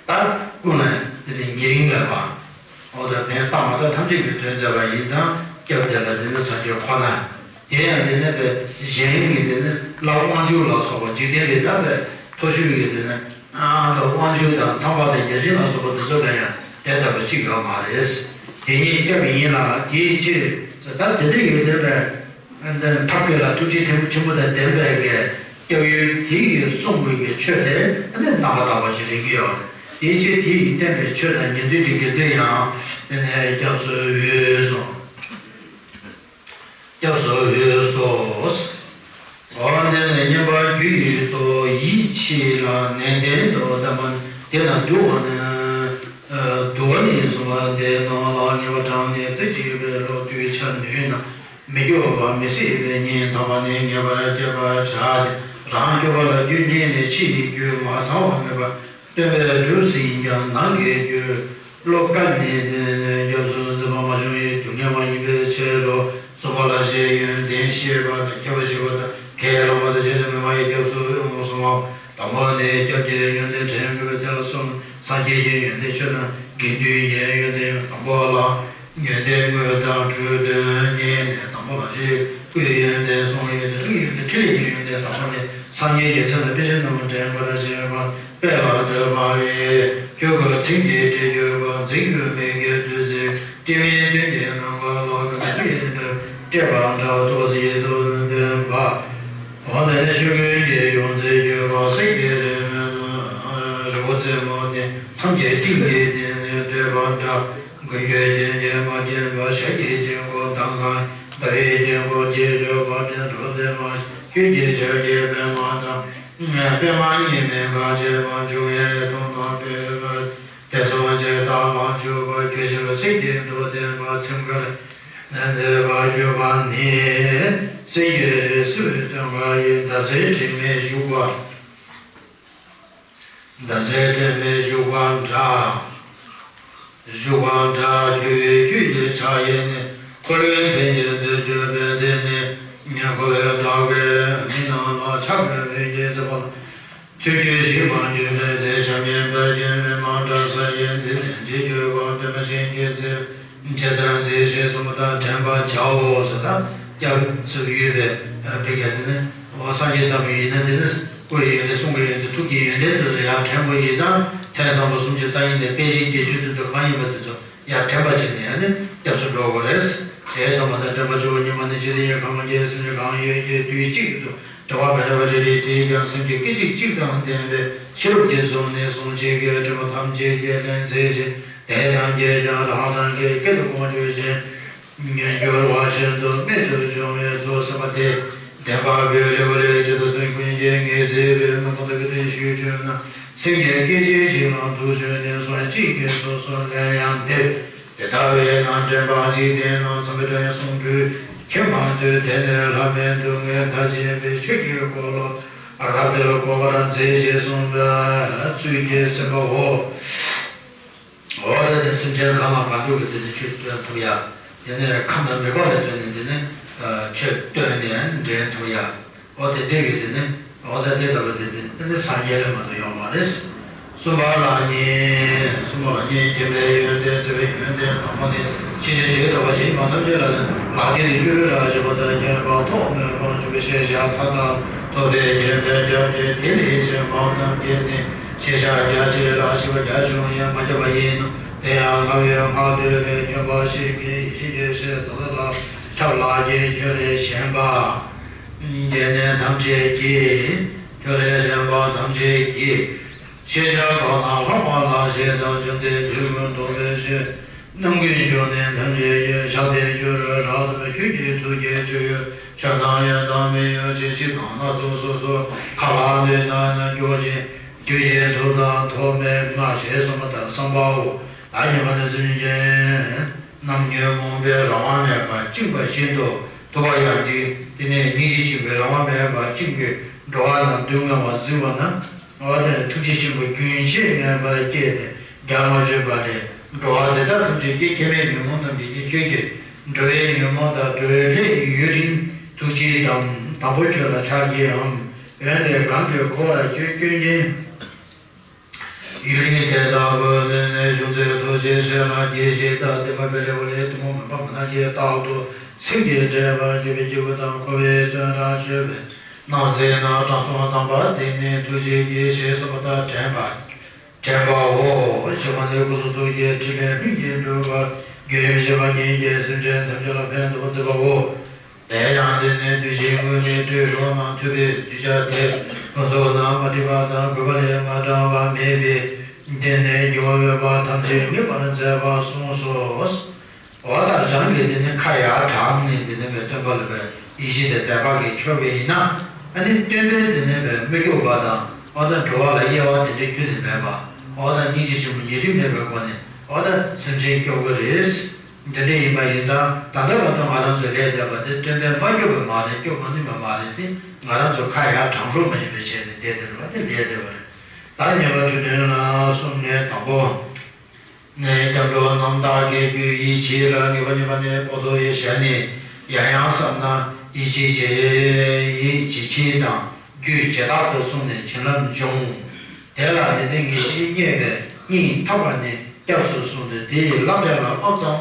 ད་ཀུན་ལ་དེ་ནི་ཉེ་རིང་མེད་པ། འོ་ད་ཕན་བཏགས་མ་ཐག་ཐམས་ཅད་ཀྱི་དོན་མཛད་པ་ཡིན་ཙང་སྐྱབས་དེ་ལ་དེ་ནི་སངས་རྒྱས་ཁོ་ན། དེ་ཡང་དེ་ནི་པའི་གཞན་གྱི་དེ་ནི་ལྷ་དབང་ཕྱུག་ལ་སོགས་པ་འཇིག་རྟེན་པའི་ད་པའི་མཐོ་ཤོས་ཀྱི་དེ་ནི་ཨ་ད་དབང་ཕྱུག་དང་ཚངས་པ་དང་བརྒྱ་བྱིན་ལ་སོགས་པ་དེ་ཚོ་ལ་ཡང་དེ་ལྟ་བུ་གཅིག་ཡོད་མ་རེད། དེ་ཉིད་སྐྱབས་ཡིན་ལ་དེའི་ཕྱིར། ད་དེ་འདྲ་ཡོད་དེ་པའི་ཐབས་མཁས་ལ་ཐུགས་རྗེ་ཆེན་པོ་དང་ལྡན་པའི་གི་སྐྱབས་ཡུལ་དེ་ཡི་གསུང་དགོས་ཀྱི་ཆོས་དེ་ནི་རྣམ་པ་དག་པ་ཞིག་རེད་ཀྱི་ཡོད་རེད། དེའི་ཕྱིར་དེ་ཡི་བསྟན་པའི་ཆོས་དང་ཉན་ཐོས་ཀྱི་དགེ་འདུན་ཡང་དེ་ནས་སྐྱབས་སུ་འོས་སོ། སྐྱབས་སུ་འོས་སོ། འོ་དེ་ནས་བསྙེན་པ་རྒྱུ་ཡི་གཙོ་བོ་ཡིད་ཆེས་ལ་ནན་ཏན་དུ་གདམས་པ། དེ་ལ་འདུལ་བ་ནི། འདུལ་བ་ནི་གསུངས་པ་འདི་རྣམས་ལ་ངེས་པར་དྲངས་ནས་ཚིག་གཅིག་པའི་བློ་གཏོད་བྱ་ནུས་ན། མི་སྐྱོ་བ་མི་སྲིད་པའི་གཉེན་ཐོབ་པ་ནི་ངེས་པར་སྐྱེད་པར་བྱ་སྟེ། རང་སྐྱོ་བ་ལ་རྒྱུ་རྙེད་ནས་ཕྱིས་ནས་རྒྱུ་མ་ཚང་བ་མེད་པར་སྟོན་པས་གྲུབ་ཟིན་ཀྱང་ནམ་མཁའི་རྒྱུ། བློ་དཀར་ནས་སྐྱབས་སུ་འཛིན་པ་མ་བྱུང་བའི་སྡུག་བསྔལ་བ་ཡིན་པའི་ཕྱིར་རོ། གསུངས་པ་ལ་ཞེས་ཡོན་ཏན་ཤེས་པ་དང་ཁྱད་པར་ཞི་བ་དང་ཁས་བླངས་པ་དང་རྗེས་སུ་སྨོན་པ་ཡིས་སྐྱབས་སུ་གསོལ་བ། དང་པོ་ནི་སྐྱབས་ཀྱི་ཡོན་ཏན་དྲན་དགོས་པས་དེ་ལ་གསུམ། སངས་རྒྱས་ཀྱི་ཡོན་ཏན་མཆོག་དང་དགེ་འདུན་གྱི་ཡོན་ཏན་དང་པོ་ལ། ཡོན་ཏན་དངོས་དང་སྤྲོས་དོན་གཉིས་ནི་དང་པོ་ལ་བཞི། སྐུའི་ཡོན་ཏན་གསུང་གི་ཡོན་ཏན་ཐུགས་ཀྱི་ཡོན་ཏན་ཕྲིན་ལས་ཀྱི་ཡོན་ཏན་དང་པོ་ནི་སངས་རྒྱས་ཀྱི་མཚན་དང་དཔེ་ཅན་རྣམས་དྲན་པར་བྱེད་པ། དཔེ་ལ་འདོད་པ་རེད། ཁྱོད་ཀྱི་ཚིག་འདི་བྲིས་གྱུར་པ་འཛིན་གྱུར་མི་དགེ་བདུད་རྩི། དྲི་མེད་སྟོན་གྱི་རྣམ་པ་ལ་ཀུན་ནས་བཀྲེས་པ་འདྲ་ཏོག་ཙེ་ཏོག་ཙེ་ལྡན་པ། འོ་དེ་ནས་ཆོས་ཀུན་གྱི་ཡོངས་འཛིན་གྱུར་པ་གསེར་གྱི་རི་མོ་རི་བོ་རྩེ་མོ་ནི་མཚམས་ཀྱི་གཏིང་གི་སྟེང་ནས་བྲིས་པ་འདྲ། མགོན་ཁྱོད་རྒྱན་གྱིས་མ་བརྒྱན་པ་ཞལ་གྱི་དཀྱིལ་འཁོར་མདངས་དཀར་ཟླ་བའི་དཀྱིལ་འཁོར་གྱིས་གྲུབ་པ་སྤྲིན་གྲགས་མཛེས་མ་ཁྱོད་ཀྱི་ཞལ་གྱི་པདྨ་དང་། པདྨ་གཉིས་མེད་པ་ཞེས་པ་འབྱུང་བའི་སྟོང་དང་བྲལ་བར་དེ་གསུམ་གྱི་བདག་ལ་གྱུར་པ་ཁྱོད་ཞལ་གསེར་གྱི་མདོག་ལྡན་པ་ཚིམ་མཁར་མཛེས་པར་གྱུར་པ་ནི། གསེར་གྱི་རི་སུལ་བའི་སྟོན་ཀ་ཡི་ཟླ་ཟེར་དྲི་མེད་བཞུགས་པ། ཟླ་ཟེར་དྲི་མེད་བཞུགས་པ་འདྲ། བཞུགས་པ་འདྲ་ཁྱོད་ཁྱོད་ཀྱི་ཕྱག་གཡས་ནས། འཁོར་ལོའི་མཚན་ཉིད་མཛད་གྱུར་པའི་དེ་ནི། ཉེ་འཁོར་བདག་པོའི་མི་རྣམས་ལ་ཕྱག་འཚལ་བའི་དགྱེས་པ། ཐུགས་རྒྱུད་ཞིག་པར་གྱུར་པའི་ཚེ་བྱམས་སྙིང་འབར་གྱི་མི་མ་འདྲ་ས་ཡི་འདི་ནི་འདྲིས་གྱུར་པ་པདྨ་ཞིང་གི་ཚེ། ཇི་ལྟར་མཛེས་ཞེས་གསུངས་པ་དང་དྲན་པར་བྱའོ་ཟེར། ད་སྐྱབས་སུ་ཡོད་པའི་བི་ག་དེ་ནི་འོ་སངས་རྒྱས་ལྟ་བུ་ཡིན་ན་དེ་ནི་སྐུ་ཡི་ཡོན་ཏན་གསུང་གི་ཡོན་ཏན་ཐུགས་ཀྱི་ཡོན་ཏན་དེ་ཚོ་ཡར་དྲན་དགོས་ཡིན་ཙང་མཚན་བཟང་པོ་སུམ་ཅུ་རྩ་གཉིས་ནས་དཔེ་གཞི་བརྒྱད་ཅུ་ཚུན་ཚོད་གང་ཡིན་པ་དེ་ཚོ་ཡར་དྲན་པ་བྱས་ནས་ཡང་ནི་སྐྱབས་སུ་འགྲོ་དགོས་རེད། ཞེས་གསུངས་པ་དང་དྲན་པ་བྱ་བ་ཉིད་མ་ནི་ཇི་སྲིད་ཡང་གང་གི་སེམས་ཅན་གང་ཡོད་ཀྱི་དུས་གཅིག་ཏུ་དྲི་བ་མི་འདྲ་བ་རེ་རེ་དྲིས་ཀྱང་སེམས་ཀྱི་སྐད་ཅིག་གཅིག་དང་ལྡན་པའི་ཤེས་རབ་ཀྱིས་བཟུང་ནས་གསུང་བྱེད་ཀྱི་དྲི་བ་ཐམས་ཅད་ཀྱི་ལན་གསལ་ཞིང་དེ་རྣམས་ཀྱིས་ཀྱང་རང་རང་གི་སྐད་དུ་གོ་འགྱུར་ཞིང་། སྦྱོར་བ་བཞིན་དུ་རྨད་དུ་བྱུང་བའི་ཚུལ་ཟབ་པ་སྟེ། བདེན་པ་པོའི་ལེའུ་ལས་ཇི་ལྟར་སེམས་ཀུན་གྱི་ངེས་ཚིག་པའི་མི་ཁོང་དུ་ཀུན་ཏུ་ཞུགས་གྱུར་ན། སེམས་ཀྱི་སྐད་ཅིག་གཅིག་ལ་ཐུགས་ཆོས་ནས་སོ་གཅིག་གིས་སོ་སོར་ལན་ཡང་འདེབས། དེ་ལྟ་བས་ན་དྲན་པ་འཇིག་རྟེན་ན་ཚངས་པའི་སྒྲ་ཡང་གསུང་སྤྲུལ་མཁྱེན་པ་དུས་དེ་ནས་ལྷ་མིན་སྡུག་བསྔལ་མཐའ་ཅན་པའི་ཆོས་ཀྱི་འཁོར་ལོ་རབ་ཏུ་བསྐོར་བར་མཛད་ཅེས་གསུངས་པའི་ཚུལ་གྱིས་ཟིན་པའོ། འོ་དེ་ནས་སེམས་ཅན་གང་ལ་གང་འདུལ་གྱི་དེ་ནས་ཆོས་སྟོན་ཐུབ་ཡ། དེ་ནས་ཁམས་དང་མི་རྟག་པ་ལ་བརྟེན་ནས་དེ་ནས་ཆོས་སྟོན་ནས་འདྲེན་ཐུབ་ཡ། འོ་དེ་འདྲ་ཡོད་དེ་ནི། འོ་ད་དེ་ལྟ་བུ་དེ་དེ་ནི་སངས་རྒྱས་ལས་མ་གཏོགས་ཡོད་མ་རེད། གསུམ་པ་ལ་ནི། གསུམ་པ་ལ་ནི་མཁྱེན་པའི་ཡོན་ཏན་བརྩེ་བའི་ཡོན་ཏན་དང་པོ་ནི། ཤེས་བྱ་ཇི་ལྟ་བ་ཞིག་མ་ཐམས་ཅད་ལ་ནི་ལག་མཐིལ་གྱི་ཡུ་རུ་ལ་བཞག་པ་ལྟར་མཁྱེན་པ་ཐོགས་མེད་པར་འཇུག་པའི་ཤེས་བྱ་མཐའ་དག་ཐོབ་པའི་རྒྱན་ལྡན་སྐྱབས་ཀྱི་དེ་ལས་གཞན་པ་རྣམས་ཀྱིས་ནི་ཤེས་བྱ་རྒྱ་ཆེ་ལ་ཤེས་པ་རྒྱ་ཆུང་ཡང་མ་ཁྱབ་པ་ཡིན་ནོ། དེ་ཡང་སྔ་བའི་སྔགས་བཏུས་ལས་མཁྱེན་པ་ཞིག་གིས་ཡེ་ཤེས་ཀྱི་ཤེས་རབ་མཐའ་དག་ལ་ཁྱབ་ལ་རྒྱས་ཁྱོད་ལས་གཞན་པ། སྐྱེ་གནས་ཐམས་ཅད་ཀྱི། ཁྱོད་ལས་གཞན་པ་ཐམས་ཅད་ཀྱི། ཤེས་བྱ་མདོར་ན་ལྷག་པ་ལ་ཞེས་དང་བཅོམ་ལྡན་འདས་ཀྱིས་མདོ་སྡེ་བཞི་རྣམ་ཀུན་འབྱུང་གནས་ཐམས་ཅད་ཀྱི་ཕྱག་རྟེན་གྱུར་རབ་ཏུ་ཁྱོད་ཀྱི་ཐུགས་རྗེ་ཆེ་ཡོད། ཕྱིར་ན་ཡོད་དང་མི་ཡོད་ཅེས་ཕྱིར་དང་སྣ་ཚོགས་སོ་སོར་ཁ་ལ་འདོད་ན་ཡང་སྐྱོ་ཞིང་རྒྱུ་ཡི་མཐུ་དང་ཐོགས་མེད་ལྔ་ཞེས་གསུངས་པ་ལྟར་བསམ་པའོ། ད་ཉི་མ་ནི་སེམས་ཅན་རྣམས་ཉོན་མོངས་པའི་རང་དབང་མེད་པར་བཅིངས་པ་བཞིན་དུ་ཐུབ་པ་ཡང་ཅིག་དེ་ནས་སྙིང་རྗེ་ཆེན་པོའི་རང་དབང་མེད་པར་བཅིངས་པའི་འགྲོ་བ་རྣམས་སྡུག་བསྔལ་བ་གཟིགས་པ་ན། འོ་དེ་ཐུགས་རྗེ་ཆེན་པོ་རྒྱུན་ཆད་མེད་པར་སྐྱེས་ཏེ་རྒྱལ་བ་བརྗོད་པ་ལས། འགྲོ་བ་དེ་དག་ཐམས་ཅད་ཀྱིས་སྐྱེ་མེད་ཉོན་མོངས་རྣམས་ཀྱིས་ནི་ཁྱོད་ཀྱི་འགྲོ་བའི་ཉོན་མོངས་དང་འགྲོ་བའི་ལས་ཡུན་རིང་ཐུགས་རྗེའི་དམ་དམ་པོ་ཁྱོད་ལ་ཕྱག་བགྱིའམ། འོན་ཏེ་གང་གིས་འཁོར་བར་སྐྱོ་སྐྱོན་ཅན། ཡུན་རིང་དེ་དག་གི་ལུས་ནས་བཞུགས་ཚེ་ཐུགས་རྗེ་ཆེ་ལ་དགྱེས་ཤིང་བདག་བདེན་པ་བའི་ལེའུ་ལས་གཏི་མུག་མུན་པ་མུན་ནག་གིས་རྟག་ཏུ་ཚིག་གིས་བསྒྲལ་བར་བྱེད་པའི་སྐྱེས་བུ་དང་འཁོར་བའི་བཙོན་རར་གཅོད་པའི་སྣང་སྲིད་ན་དྲང་སྲོང་དམ་པ་དེ་ནི་ཐུགས་རྗེ་གིས་ཞེས་གསུངས་པ་ལྟར་དྲན་པ། དྲན་པའོ། ཞེས་པ་ནི་སྐུ་གསུང་ཐུགས་ཀྱི་ཕྲིན་ལས་ལྷུན་གྱིས་གྲུབ་པ་བརྒྱུད་རིམ་བཞི་པ་ཉིད་ཀྱིས་སེམས་ཅན་ཐམས་ཅད་ལ་ཕན་འདོགས་པར་མཛད་པའོ། དེ་ཡང་དེ་ནི་བདུད་བཞིའི་རྔུལ་ནི་བཀྲུས་རོ་ནང་ཐུབ་པའི་གདུལ་བྱ་དེ་ཕུན་ཚོགས་ན་མ་འདྲིས་པ་དང་གུས་པ་ལས་མ་བྲལ་བ་མེད་པས། དེ་ནི་རྒྱལ་བ་འོད་དཔལ་ཐམས་ཅད་ངེས་པར་མཛད་པ་གསུངས་སོ། འོ་ད་རང་གིས་དེ་ནི་ཁ་ཡར་དྲངས་ནས་དེ་ནི་བའི་སྟོན་པ་ལ་བའི་ཡིད་བཞིན་དུ་དད་པ་གིས་ཁྱོད་པས་ཡིན་ན། ཨ་ནི་སྟོན་པས་དེ་ནི་བའི་མི་སྐྱོབ་པ་དང་འོ་ད་འགྲོ་བ་ལ་དབྱེ་བ་དེ་འདྲ་ཁྱོན་ནས་མེད་པ། འོ་ད་སྙིང་རྗེ་ཆེན་པོ་ཉེ་རིང་མེད་པའི་སྒོ་ནས་འོ་ད་སེམས་ཅན་སྐྱོབ་ཀྱི་རེད། འདི་འདྲ་ཡིན་པ་ཡིན་ཙང་ད་ལྟ་བར་དུ་ང་རང་ཚོ་ལས་བསྡད་པ་དེ་སྟོན་པས་མ་སྐྱོབ་པ་མ་རེད། སྐྱོབ་མ་ནུས་པ་མ་རེད་དེ། ང་རང་ཚོ་ཁ་ཡར་དྲངས་རོགས་མ་བྱེད་པའི་ཆེད་དུ་བསྡད་དེ་རེད་བ། དེ་ལས་བསྡད་པ་རེད། ད་ཉེ་བར་འཁྲུལ་དོན་ལ་གསུམ་ནས་དང་པོ། ནས་སྐྱབས་འགྲོ་རྣམ་དག་གི་རྒྱུད་ཡིད་ཆེས་ལ་ངེས་པ་གཉིས་པ་ནས་པོ་ཏོ་ཡི་ཞལ་ནས། ཡང་ཡང་བསམ་ན་ཡིད་ཆེས་བྱེད། ཡིད་ཆེས་དང་རྒྱུད་བྱེ་བྲག་ཏུ་གསུངས་ནས་བྱིན་རླབས་འབྱུང་། དེ་ལ་དེ་ནི་ངེས་ཤེས་རྙེད་པས་སྙིང་ཐག་པ་ནས་སྐྱབས་སུ་སོང་སྟེ་དེའི་བསླབ་བྱ་ལ་བློ་ཙམ་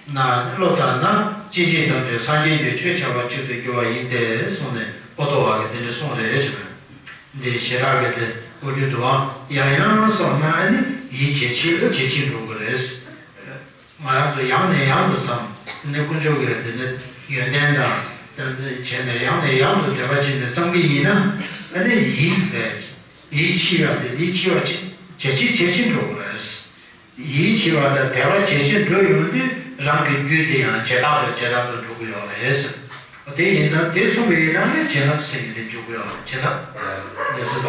ན་བློ་ཙམ་ན་སྐྱེ་མཆེད་ཐམས་ཅད་སངས་རྒྱས་ཀྱི་ཆོས་འཆར་བ་གཅིག་ཏུ་འགྱུར་བ་ཡིན་ཏེ་གསུངས་ནས་པོ་ཏོ་བ་གིས་དེ་འདྲ་གསུངས་རེད་ཅེས། འདི་ཞེ་དྲག་གི་དེ་ཨོ་རྒྱུ་འདུག་ཨང་། ཡང་ཡང་བསམ་ན་ཨ་ནི་ཡིད་ཇེ་ཆེ་ཇེ་ཆེ་འགྲོ་གི་རེད། ང་རང་ཚོ་ཡང་ནས་ཡང་དུ་བསམ། ཨ་ནི་དཀོན་མཆོག་གི་དེ་ནི་ཡོན་ཏན་དང་དེ་བྱས་ནས་ཡང་ནས་ཡང་དུ་དད་པ་བྱས་ནས་བསམ་གི་ཡིན་ན། ཨ་ནི་ཡིད་ཡིད་ཆེས་པ་དེ་ཡིད་ཆེས་པ་ཇེ་ཆེ་ཇེ་ཆེ་འགྲོ་གི་རེད། ཡིད་ཆེས་པ་དང་དད་པ་ཇེ་ཆེར་འགྲོ་ཡོང་དུས་རང་གི་རྒྱུད་དེ་ཡང་ཇེ་དྲག་ཏུ་ཇེ་དྲག་ཏུ་འགྲོ་གི་ཡོད་རེད། དེ་ཡིན་ཙང་དེ་གསུངས་པ་ཡིན་ན་ནི་བྱིན་རླབས་ཟེར་གྱི་དེ་འཇུག་གི་ཡོད་རེད། བྱིན་རླབས་ལས་སུ་བ།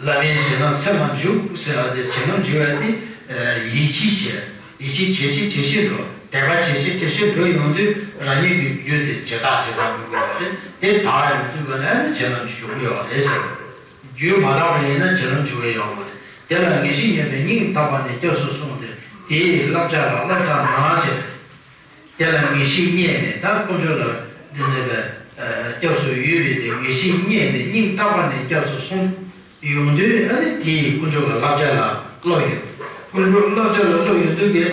བླ་མའི་བྱིན་རླབས་ཚད་མར་འཇུག་ཟེར་བ་དེ་བྱིན་རླབས་འཇུག་པ་དེ་ཡིད་ཆེས་བྱེད། ཡིད་ཆེས་ཇེ་ཆེ་ཇེ་ཆེར་འགྲོ། དད་པ་ཇེ་ཆེ་ཇེ་ཆེར་འགྲོ་ཡོང་དུས་རང་ཉིད་ཀྱི་རྒྱུད་དེ་ཇེ་དྲག་ཇེ་དྲག་འགྲོ་གི་ཡོད་རེད། དེ་དག་ཡོང་དུས་ག་ནས་ནི་བྱིན་རླབས་འཇུག་གི་ཡོད་རེད་ཟེར། རྒྱུད་མ་དག་པ་ཡིན་ན་བྱིན་རླབས་འཇུག་གི་ཡོད་མ་རེད། དེ་ལ་ངེས་ཤེས་རྙེད་པས་སྙིང་ཐག་པ་ནས་སྐྱབས་སུ་སོང་སྟེ་དེའི་བསླབ་བྱ་ལ་བློ་ཙམ་ན་ཞེས། དེ་ལ་ངེས་ཤེས་རྙེད་ནས་ད་དཀོན་མཆོག་ལ་འདི་ནས་པའི་སྐྱབས་སུ་ཡོད་པའི་དེ་ངེས་ཤེས་རྙེད་ནས་སྙིང་ཐག་པ་ནས་སྐྱབས་སུ་སོང་ཡོང་དུས་ཨ་ནི་དེའི་དཀོན་མཆོག་ལ་བསླབ་བྱ་ལ་བློ་ཡོད། དཀོན་མཆོག་བསླབ་བྱ་ལ་བློ་ཡོད་དུས་ཀྱི་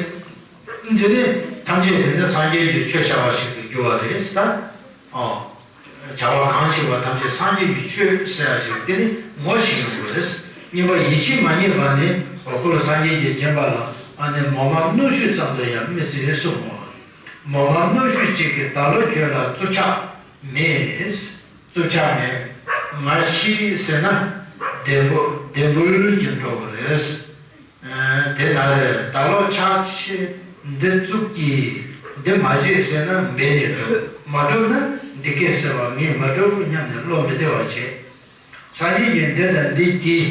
འདི་ནི་ཐམས་ཅད་དེ་ནི་སངས་རྒྱས་ཀྱི་ཆོས་བྱ་བ་ཞིག་ཏུ་འགྱུར་བ་རེད་ད། ཨོ། བྱ་བ་གང་བྱེད་པ་ཐམས་ཅད་སངས་རྒྱས་ཀྱི་ཆོས་ཟེར་ཡ་ཞིག་དེ་ནི་ངོ་ཤེས་ཡོང་དགོས་རེད། གཉིས་པ་ཡིད་ཆེས་མ་རྙེད་པ་ནི་འོ་སྐུ་ལ་སངས་རྒྱས་ཀྱིས་བསྟན་པ་ལ་ཨ་ནི་མོ་མ་རྣོ་ཤོས་ཙམ་དུ་ཡང་མི་བརྩི་གསུངས་མོ། མོ་མ་རྣོ་ཤོས་གཅིག་གིས་ད་ལོ་ཁྱོད་ལ་བཙུགས་ཆག་མེད། བཙུགས་ཆག་མེད། ང་ཤི་ཟེར་ན་བདེ་པོ་བདེ་འབུལ་གྱི་འགྲོ་གི་རེད། དེ་ན་རེ་ད་ལོ་ཆག་ཆེ་འདི་བཙུགས་ཀྱིས་འདི་མ་བྱེད་ཟེར་ན་འབད་ནས་འགྲུབ། མ་འགྲུབ་ན་འདི་སྐད་ཟེར་བ་ངས་མ་གྲུབ་སྙམ་ནས་བློ་མི་བདེ་བ་བྱེད། སངས་རྒྱས་ཀྱིས་འདི་དང་འདི་བགྱི།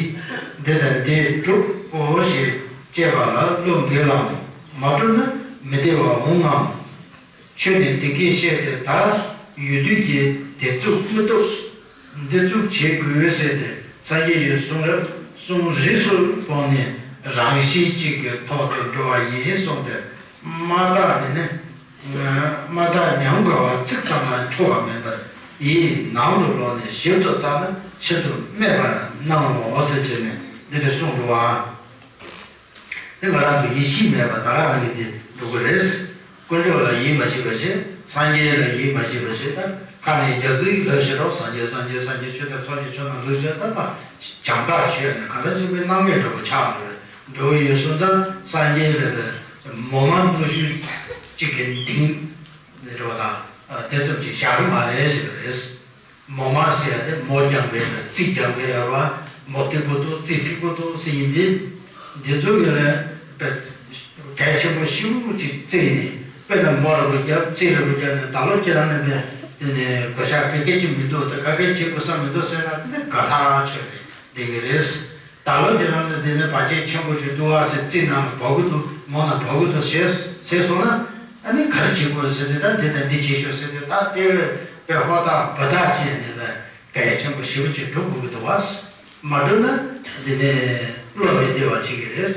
འདི་དང་འདི་སྒྲུབ་དགོས་ཞེས་བཅས་པ་ལ་བློ་འགེལ་ལམ། མ་གྲུབ་ན་མི་བདེ་བ་འོང་ངམ། ཁྱོད་ནི་འདི་སྐད་བཤད་དེ་ད་ཡོད་དུས་ཀྱི་དེ་བཙུགས་མི་ཐུབ། འདི་བཙུགས་བྱེད་དགོས་ཟེར་ཏེ་སངས་རྒྱས་ཀྱི་གསུང་རབ་གསུང་རིས་སུ་ཕོག་ནས་རང་བཞིན་གཅིག་གི་ཐོག་ཏུ་འགྲོ་བ་ཡིན་གསུངས་ཏེ་མ་དག་དེ་ནི། མ་དག་ཉམས་དགའ་བ་ཚིག་ཙམ་ལ་འཕྲོ་བ་མེད་པར་ ཡིད་ནང་དུ་ལོག་ནས་ཞིབ་ཏུ་བརྟགས་ན་ཕྱིར་དུ་སྨད་པར་སྣང་ངོ་། ཟེར་བྱས་ནས་འདི་འདྲ་གསུངས་འདུག་པ། དེ་ང་རང་ཚོ་ཡིད་ཆེས་མེད་པ་ད་ག་རང་གིས་དེ་འགྲུབ་ཀྱི་རེད། དཀོན་མཆོག་ལ་ཡིད་མ་ཆེས་པ་བྱས། སངས་རྒྱས་ལ་ཡིད་མ་ཆེས་པ་བྱས། ད་ཁ་ནས་རྒྱ་ཚིག་ལབ་བཞག་རོགས། སངས་རྒྱས་སངས་རྒྱས་སངས་རྒྱས་ཆོས་དང་ཚོགས་ཀྱི་མཆོག་རྣམས་ལུས་བྱས། ད་པ་བྱམས་ཐག་ཆོད་ནས་ག་འདྲ་ཞིག་པའི་སྣང་མེད་འདྲ་པོ་ཆགས་འགྲོ་རེད། འགྲོ་གི་ཡོད་སོང་ཙང་སངས་རྒྱས་ལ་པའི་མོ་མ་རྣོ་ཤུལ་གཅིག་གི་གདིང་འདྲ་པོ་དང་དེ་ཙམ་གྱིས་བཞག་གི་མ་རེད་ཟེར་བ་རེད། མོ་མ་ཟེར་ཡ་དེ་མོ་རྒྱག་མཁན་དང་རྩིས་རྒྱག་མཁན་ཡོད་རེད་པ། མོ་རྟིང་པོ་འདུག་རྩིས་རྟིང་པོ་འདུག་ཟེར་མཁན་དེ། འདི་ཚོ་གི་ལས་པའི་གལ་ཆེན་པོ་ཞེ་པོ་ཅིག་བརྩིས་ནས། དཔེར་ན་མོ་ར་པོ་རྒྱབ་རྩིས་ར་པོ་རྒྱབ་ནས་ད་ལོ་ཁྱེད་རང་ནས་པའི་དེ་ནས་གོད་ཆག་ག་གེ་ཅིག་མི་འདུག་ད་ག་གེ་བྱེད་དགོས་བསམ་མི་འདུག་ཟེར་ན། དེ་ནི་དགའ་ཐག་ཆོད་ནས་བསྡད་ཀྱི་རེད། ད་ལོ་ཁྱེད་རང་ནས་དེ་ནས་བར་ཆད་ཆེན་པོ་ཅིག་འདུག་ཨ་ཟེར། རྩིས་ནང་ལ་འབབ་ཀྱི་འདུག་མོ་ནང་འབབ་ཀྱི་འདུག་ཟེར་ཟེར་སོང་ན། ཨ་ནི་ག་རེ་བྱེད་དགོས་ཟེར་དུས། ད་འདི་དང་འདི་བྱེད་ཤོག་ཟེར་དུས། ད་དེ་བས་ཧོ་ཐག་བུ་ཐག་བྱས་ནས་པའི་གལ་ཆེན་པོ་ཞེ་པོ་ཅིག་སྒྲུབ་དགོས་ཀྱི་འདུག་བ། མ་སྒྲུབ་ན་འདི་ནས་བློ་མི་བདེ་བ་བྱེད་ཀྱི་རེད།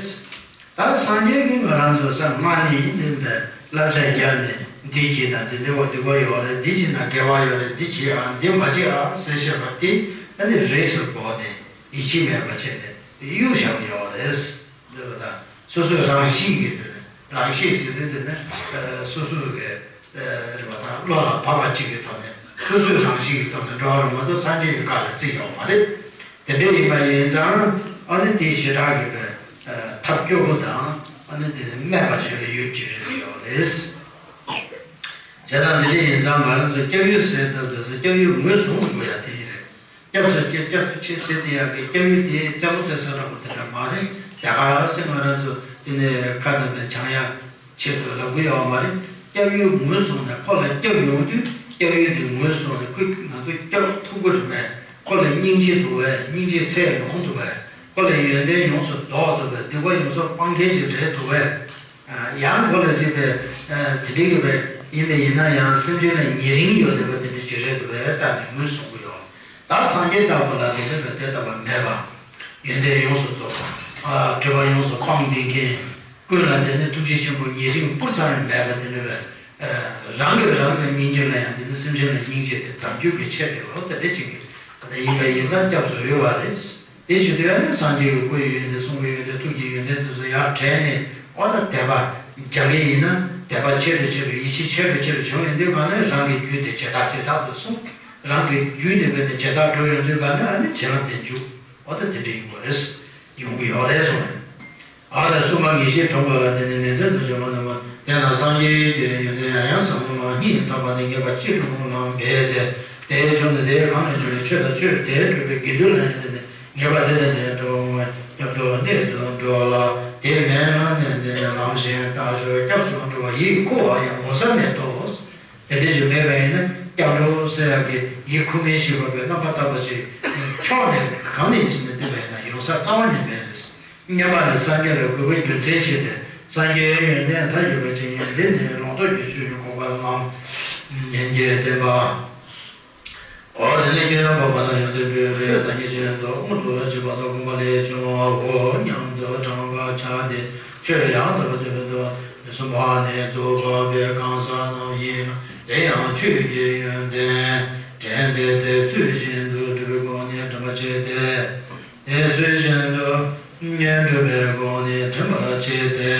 ད་སངས་རྒྱས་ཀྱིས་ང་རང་ཚོ་ས་མ་ནི་འདི་འདྲ་བསླབ་བྱ་བརྒྱབ་ནས། འདི་བྱེད་ན་འདི་འདྲ་བ་འདི་བ་ཡོད་རེད། འདི་བྱེད་ན་དགེ་བ་ཡོད་རེད། འདི་བྱེད་ཨ་འདི་མ་བྱེད་ཨ་ཟེར་བཤད་པ་དེ་ཨ་ནི་རིས་སུ་བབས་ནས་ཡིད་ཆེས་མེད་པ་བྱས་ནས་གཡུག་བཞག་ཡོད་རེད། འདི་བ་དང་སོ་སོའི་རང་གཤིས་ཀྱི་དེ་ནི། རང་གཤིས་ཟེར་དུས་དེ་ནི་སོ་སོ་གི་རེད་པ། ད་བློ་ལ་བབས་པ་གཅིག་གི་ཐོག་ནས་སོ་སོའི་རང་གཤིས་ཀྱི་ཐོག་ནས་འགྲོ་བ་རེད་མ་གཏོགས་སངས་རྒྱས་ཀྱི་བཀའ་ལ་བརྩི་ཡོད་མ་རེད། དེ་འདྲ་ཡིན་པ་ཡིན་ཙང་ཨ་ནི་དེ་ཞེ་དྲག་གི་པའི་ཐབས་སྐྱོ་པོ་དང་། ཨ་ནི་དེ་སྨད་པ་ཞིག་ལ་ཡོད་ཀྱི་རེད་ཡོད་རེད། བྱས་ཙང་འདི་འདྲ་ཡིན་ཙང་ང་རང་ཚོ་སྐྱབས་ཡུལ་ཟེར་སྟབས་དེ་ཚོ་སྐྱབས་ཡུལ་ངོས་བཟུང་དགོས་ཡ་དེ་ཡིན་རེད། སྐྱབས་སུ་མཆི། སྐྱབས་སུ་མཆི་ཟེར་དེ་ཡག་གི། སྐྱབས་ཡུལ་དེ་རྩེ་མོ་རྩེ་ས་འདྲ་པོ་དེ་འདྲ་མ་རེད། རྒྱ་གར་ཟེར་ང་རང་ཚོ་དེ་ནས་ཁ་དང་པའི་བྱང་ཡ་ཆེད་དུ་ལབ་གི་ཡོད་མ་རེད། སྐྱབས་ཡུལ་ངོས་བཟུང་ནས་ཁོ་ལ་སྐྱབས་ཡོང་དུས། སྐྱབས་ཡུལ་དེ་ངོས་བཟུང་ནས་ཁོས་ང་ཚོ་སྐྱབས་ཐུབ་ཀྱི་རེད་པས། ཁོ་ལ་སྙིང་རྗེ་འདུག་པས། སྙིང་རྗེ་ཚད་ཡོང་འདུག་པས། ཁོ་ལ་ཡོན་ཏན་ཡོངས་སུ་རྫོགས་འདུག་པས། སྡིག་པ་ཡོངས་སུ་སྤང་མཁན་ཅིག་རེད་འདུག་པས། ཡང་ཁོ་ལ་ཅིག་པས་དེ་འདྲའི་གི་པས་ཡིན་པས་ཡིན་ན་ཡང་སེམས་ཅན་ལ་ཉེ་རིང་ཡོད་བསྡད་པ་དེ་འདྲ་ཅིག་རེད་འདུག་པས། ད་ནི་ངོས་བཟུང་གི་ཡོད། ད་སངས་རྒྱས་ལྟ་བུ་ལ་དེ་འདྲ་བས་དེ་ལྟ་བ་མེད་པ། ཡོན་ཏན་ཡོངས་སུ་རྫོགས་པ། སྒྲིབ་པ་ཡོངས་སུ་སྤངས་བསྡད་མཁན། ཀུན་ལ་དེ་ནི་ཐུགས་རྗེ་ཆེན་པོ་ཉེ་རིང་སྤུར་ཙམ་ཡང་མེད་པ་དེ་འདྲ་བས། རང་གིས་རང་གི་སྙིང་རྗེ་ལ་ཡང་དེ་ནི་སེམས་ཅན་ལ་སྙིང་རྗེ་དེ་དམ་རྒྱུད་ཀྱི་ཆེད་དུ་ལོ་དེ་འདྲ་ཅིག་གི་ད་ཡིན་པ་ཡིན་ཙང་སྐྱབས་སུ་འོས་པ་རེད། དེ་བྱེད་དུས་ཨ་ནི་སངས་རྒྱས་ཀྱི་སྐུ་ཡི་ཡོན་ཏན། གསུང་གི་ཡོན་ཏན། ཐུགས་ཀྱི་ཡོན་ཏན་དེ་ཚོ་ཡར་དྲན་ནས། འོ་ན་དད་པ་རྒྱག་གི་ཡིན་ན། དད་པ་ཆེ་རུ་ཆེ་རུ། ཡིད་ཆེས་ཆེ་རུ་ཆེ་རུ་བྱུང་ཡོང་དུས་ག་ནས་རང་གི་རྒྱུད་དེ་ཇེ་དྲག་ཇེ་དྲག་ཏུ་སོང་། རང་གི་རྒྱུད་དེ་བས་ནས་ཇེ་དྲག་འགྲོ་ཡོང་དུས་ག་ནས་ཨ་ནི་བྱེ་བྲག་དེ་འཇུག་འོ་ད་དེ་འདྲ་ཡིན་དགོས་རེད། ཡོང་གི་ཡོད་རེད་གསུངས། ཨ་ད་སྲུང་མ་ངེས་ཤེས་དྲངས་པ་ལ་བརྟེན་ནས་ནན་ཏན་དུ་བྱོན་པ་རྣམས་ལ་བརྟེན་ན། སངས་རྒྱས་ཀྱི་ཡོན་ཏན་ཡང་ཡང་ཟབ་མོ་ལ་སྙིང་ཐག་པ་ནས་ངེས་པ་ཅི་རུང་ལའང་འབད་དེ། དེས་བྱུང་ནས་དེས་གང་ལས་བྱུང་བའི་ཆོས་དང་ཆོས་དེས་གྲུབ་པའི་དགེ་འདུན་ལ་ཡང་བརྟེན་ནས་ངེས་པ་དེ་ལས་འདས་འགྲོ་བའི་སྐྱབས་འགྲོ་གནས་སུ་འགྲོ་ལ། དེ་མེད་ན་ནན་ཏན་ནས་ལམ་གཞན་ལྟ་ཞོག་སྐྱབས་སུ་འགྲོ་བ་ཡིད་ཁུ་བ་ཡང་ངོ་ཚ་མེད་དོ། དེ་འདྲ་ཞིག་མེད་པ་ཡིན་ན། སྐྱབས་འགྲོ་ཟེར་ཡག་གི་ཡིད་ཁུ་མི་ཤེས་པ་པའི་རྣམ་པ་ལྟ་བུ་ཞིག་ཕྱོགས་ནས་གང་ནས་ཅི་ནས་བསྟན་པ་ཡིན་ན་ཡོང་ས་རྩ་བ་ནས་མེད་རེད། སྔོན་མ་ནས་སངས་རྒྱས་ལ་གུས་པའི་རྒྱུ་མཚན་ཆེ་སྟེ། སངས་རྒྱས་ཡོན་ཏན་མཐའ་ཡས་པ་ཅན་ཡིན། འདི་ནི་ལོངས་སྤྱོད་ཀྱི་ཆོས་ཉིད་འགོག་པ་ལམ་ཡན་གྱི་བསྟན་པ། འོ་དེ་ནས་སྐྱོན་ཡོན་འགོག་པ་དང་ཡོན་ཏན་སྤྲོས་པའི་བདག་ཉིད་ཅན་དུ་དངོས་སུ་བྱེད་པ་དང་དགོངས་པ་ལས་བྱུང་བའོ་སྙམ་དུ་དྲངས་པར་བྱ་སྟེ། ཆོས་ཡང་དག་པར་སྟོན་པའི་མདོ་ནི་གསུམ་པ་ནི་གཙོ་བོ་བཀའ་གང་ཟག་རྣམས་ཡིན་ལ། དེ་ཡང་ཆོས་ཀྱི་ཡོན་ཏན་དྲན་ཏེ་དེ་ཚུལ་བཞིན་དུ་སྒྲུབ་པའི་སྒོ་ནས་དྲན་པར་བྱས་ཏེ། དེ་ཚུལ་བཞིན་དུ་བསྙེན་སྒྲུབ་པའི་སྒོ་ནས་དྲན་པར་བྱས་ཏེ།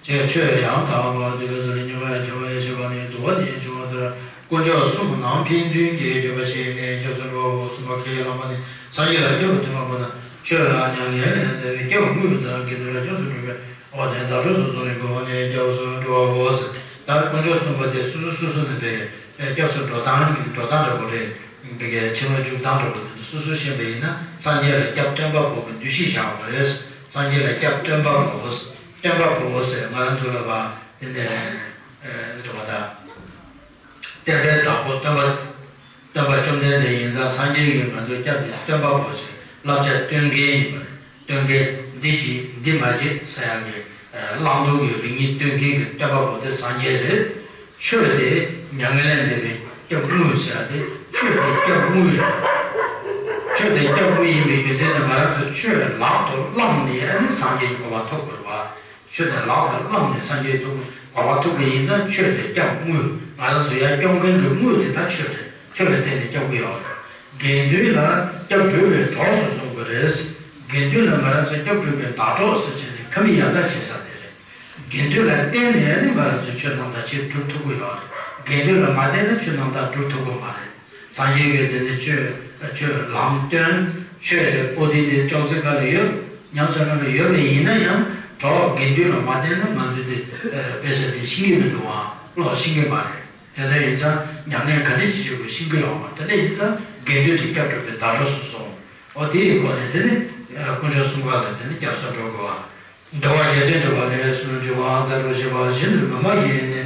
ཅེས་ཆོས་ཡང་དག་པར་སྟོན་པའི་མདོ་ལས། སྙོམས་པར་བྱ་བའི་ཞེས་པ་ནི་དུ་བ་ནས་བྱུང་བ་ལྟར། དཀོན་མཆོག་གསུམ་ནང་ཕན་ཚུན་གྱི་བརྗོད་པ་བཤད་ནས་སྐྱབས་སུ་འགྲོ་བའོ། གསུམ་པ་ཁས་བླངས་པ་ནི་སངས་རྒྱས་ལ་སྐྱབས་སུ་མཐུན་པ་པོ་དང་། ཆོས་ལ་མྱ་ངན་ལས་འདས་པའི་སྐྱབས་དངོས་དང་། དགེ་འདུན་ལ་སྐྱབས་སུ་འགྲོ་བའི་འོ་དེ་བདག་སོ་སོ་ལ་གོ་ནས་སྐྱབས་སུ་འགྲོ་བའོ་ཟེར། ད་དཀོན་མཆོག་གསུམ་པོ་དེ་སོ་སོ་སོ་སོ་ནས་པའི་སྐྱབས་སུ་འགྲོ་སྟངས་འགྲོ་སྟངས་འདྲ་པོ་རེད། འདི་གའི་ཕྱིར་ལོག་འཇུག་སྟངས་འདྲ་པོ་དེ་ཚོ་སོ་སོ་ཤེས་པ་ཡིན་ན། སངས་རྒྱས་ལ་སྐྱབས་སྟོན་པ་པོ་གི་འདུ་ཤེས་བཞག་པ་རེད། སངས་རྒྱས་ལ་སྐྱབས་སྟོན་པ་པོ། སྟོན་པ་པོ་ཟེར་ང་རང་ཚོ་ལ་བ་དེ་ནས་རེད་བ་ད། བསྟན་པའི་བདག་པོ་སྟོན་པ། སྟོན་པ་བཅོམ་ལྡན་འདས་ཡིན་ཙང་སངས་རྒྱས་ཀྱིས་ང་ཚོའི་སྐྱབས་དེ་སྟོན་པ་པོ་ཞིག་བསླབ་བྱ་སྟོན་མཁན་ཡིན་པ་རེད། སྟོན་མཁན་འདི་བྱེད་འདི་མ་བྱེད་ཟེར་ཡག་གི་བླང་དོར་གྱི་རིགས་གཉིས་སྟོན་མཁན་གྱི་སྟོན་པ་པོ་དེ་སངས་རྒྱས་རེད། ཆོས་དེ་མྱ་ངན་ལས་འདས་པའི་སྐྱབས་དངོས་ཟེར་ཡག་དེ་ཆོས་དེ་སྐྱབས་དངོས་རེད། ཆོས་དེ་སྐྱབས་དངོས་ཡིན་པའི་རྒྱུ་མཚན་ནི་ང་རང་ཚོ་ཆོས་ལག་ཏུ་བླངས་ནས་ཨ་ནི་སངས་རྒྱས་ཀྱི་གོ་འཕང་ཐོབ་དགོས་རེད་བ། ཆོས་དེ་ལག་ཏུ་བླངས་ནས་སངས་རྒྱས་ཐོབ་གོ་འཕང་ཐོབ་པ་ཡིན་ཙང་ཆོས་དེ་སྐྱབས་དངོས། ང་རང་ཚོ་ཡར་སྐྱོང་མཁན་གྱི་དངོས་དེ་ད་ཆོས་རེད། ཆོས་ལ་བརྟེན་ནས་སྐྱོབ་ཀྱི་ཡོད་རེད། དགེ་འདུན་ལ་སྐྱབས་བཅོལ་བའི་གྲོགས་སུ་བཟུང་དགོས་རེད། དགེ་འདུན་ལ་ང་རང་ཚོས་སྐྱབས་བཅོལ་བའི་ཟླ་གྲོགས་ཟེར་བྱས་ནས་ཁ་མིག་ཡར་ལྟ་བྱེད་ས་དེ་རེད། དགེ་འདུན་ལ་བརྟེན་ནས་ནི་ང་རང་ཚོས་ཆོས་རྣམ་དག་ཅིག་སྒྲུབ་ཐུབ་ཀྱི་ཡོད་རེད། དགེ་འདུན་ལ་མ་བརྟེན་ན་ཆོས་རྣམ་དག་སྒྲུབ་ཐུབ་ཀྱི་མ་རེད། སངས་རྒྱས་ཀྱིས་དེ་ནི་ཆོས་ཆོས་ལམ་སྟོན། ཆོས་དེ་པོ་ཏི་དེ་ཅོག་ཙེ་ཁ་ལ་ཡོད། ཉམས་སུ་ལེན་ལ་ཡོད་པ་ཡིན་ན་ཡང་གྲོགས་དགེ་འདུན་ལ་མ་བརྟེན་ན་ང་ཚོས་དེ་དཔེ་ཆ་དེ་ཤེས་ཀྱི་མི་འདུག་བ། ཀློག་ཤེས་ཀྱི་མ་རེད། དེ་ལྟར་ཡིན་ཙང་ཉམས་ལེན་ག་འདྲ་ཅིག་བྱེད་དགོས་ཤེས་ཀྱི་ཡོད་མ་རེད། དེ་འདྲ་ཡིན་ཙང་དགེ་འདུན་དེ་སྐྱབས་སྒྲུབ་པའི་ཟླ་གྲོགས་སུ་སོང་། འོ་དེ་ཡི་སྒོ་ནས་དེ་ནི་དཀོན་མཆོག་གསུམ་ཀ་ལ་དེ་ནི་སྐྱབས་སུ་འགྲོ་དགོས་པ། འགྲོ་བ་རྒྱལ་ཆེན་འགྲོ་བ་ལས་གསུངས། འགྲོ་བ་དག་རུ་བྱེད་པ་བཞིན་དུ་མི་མ་ཡིན་ནི།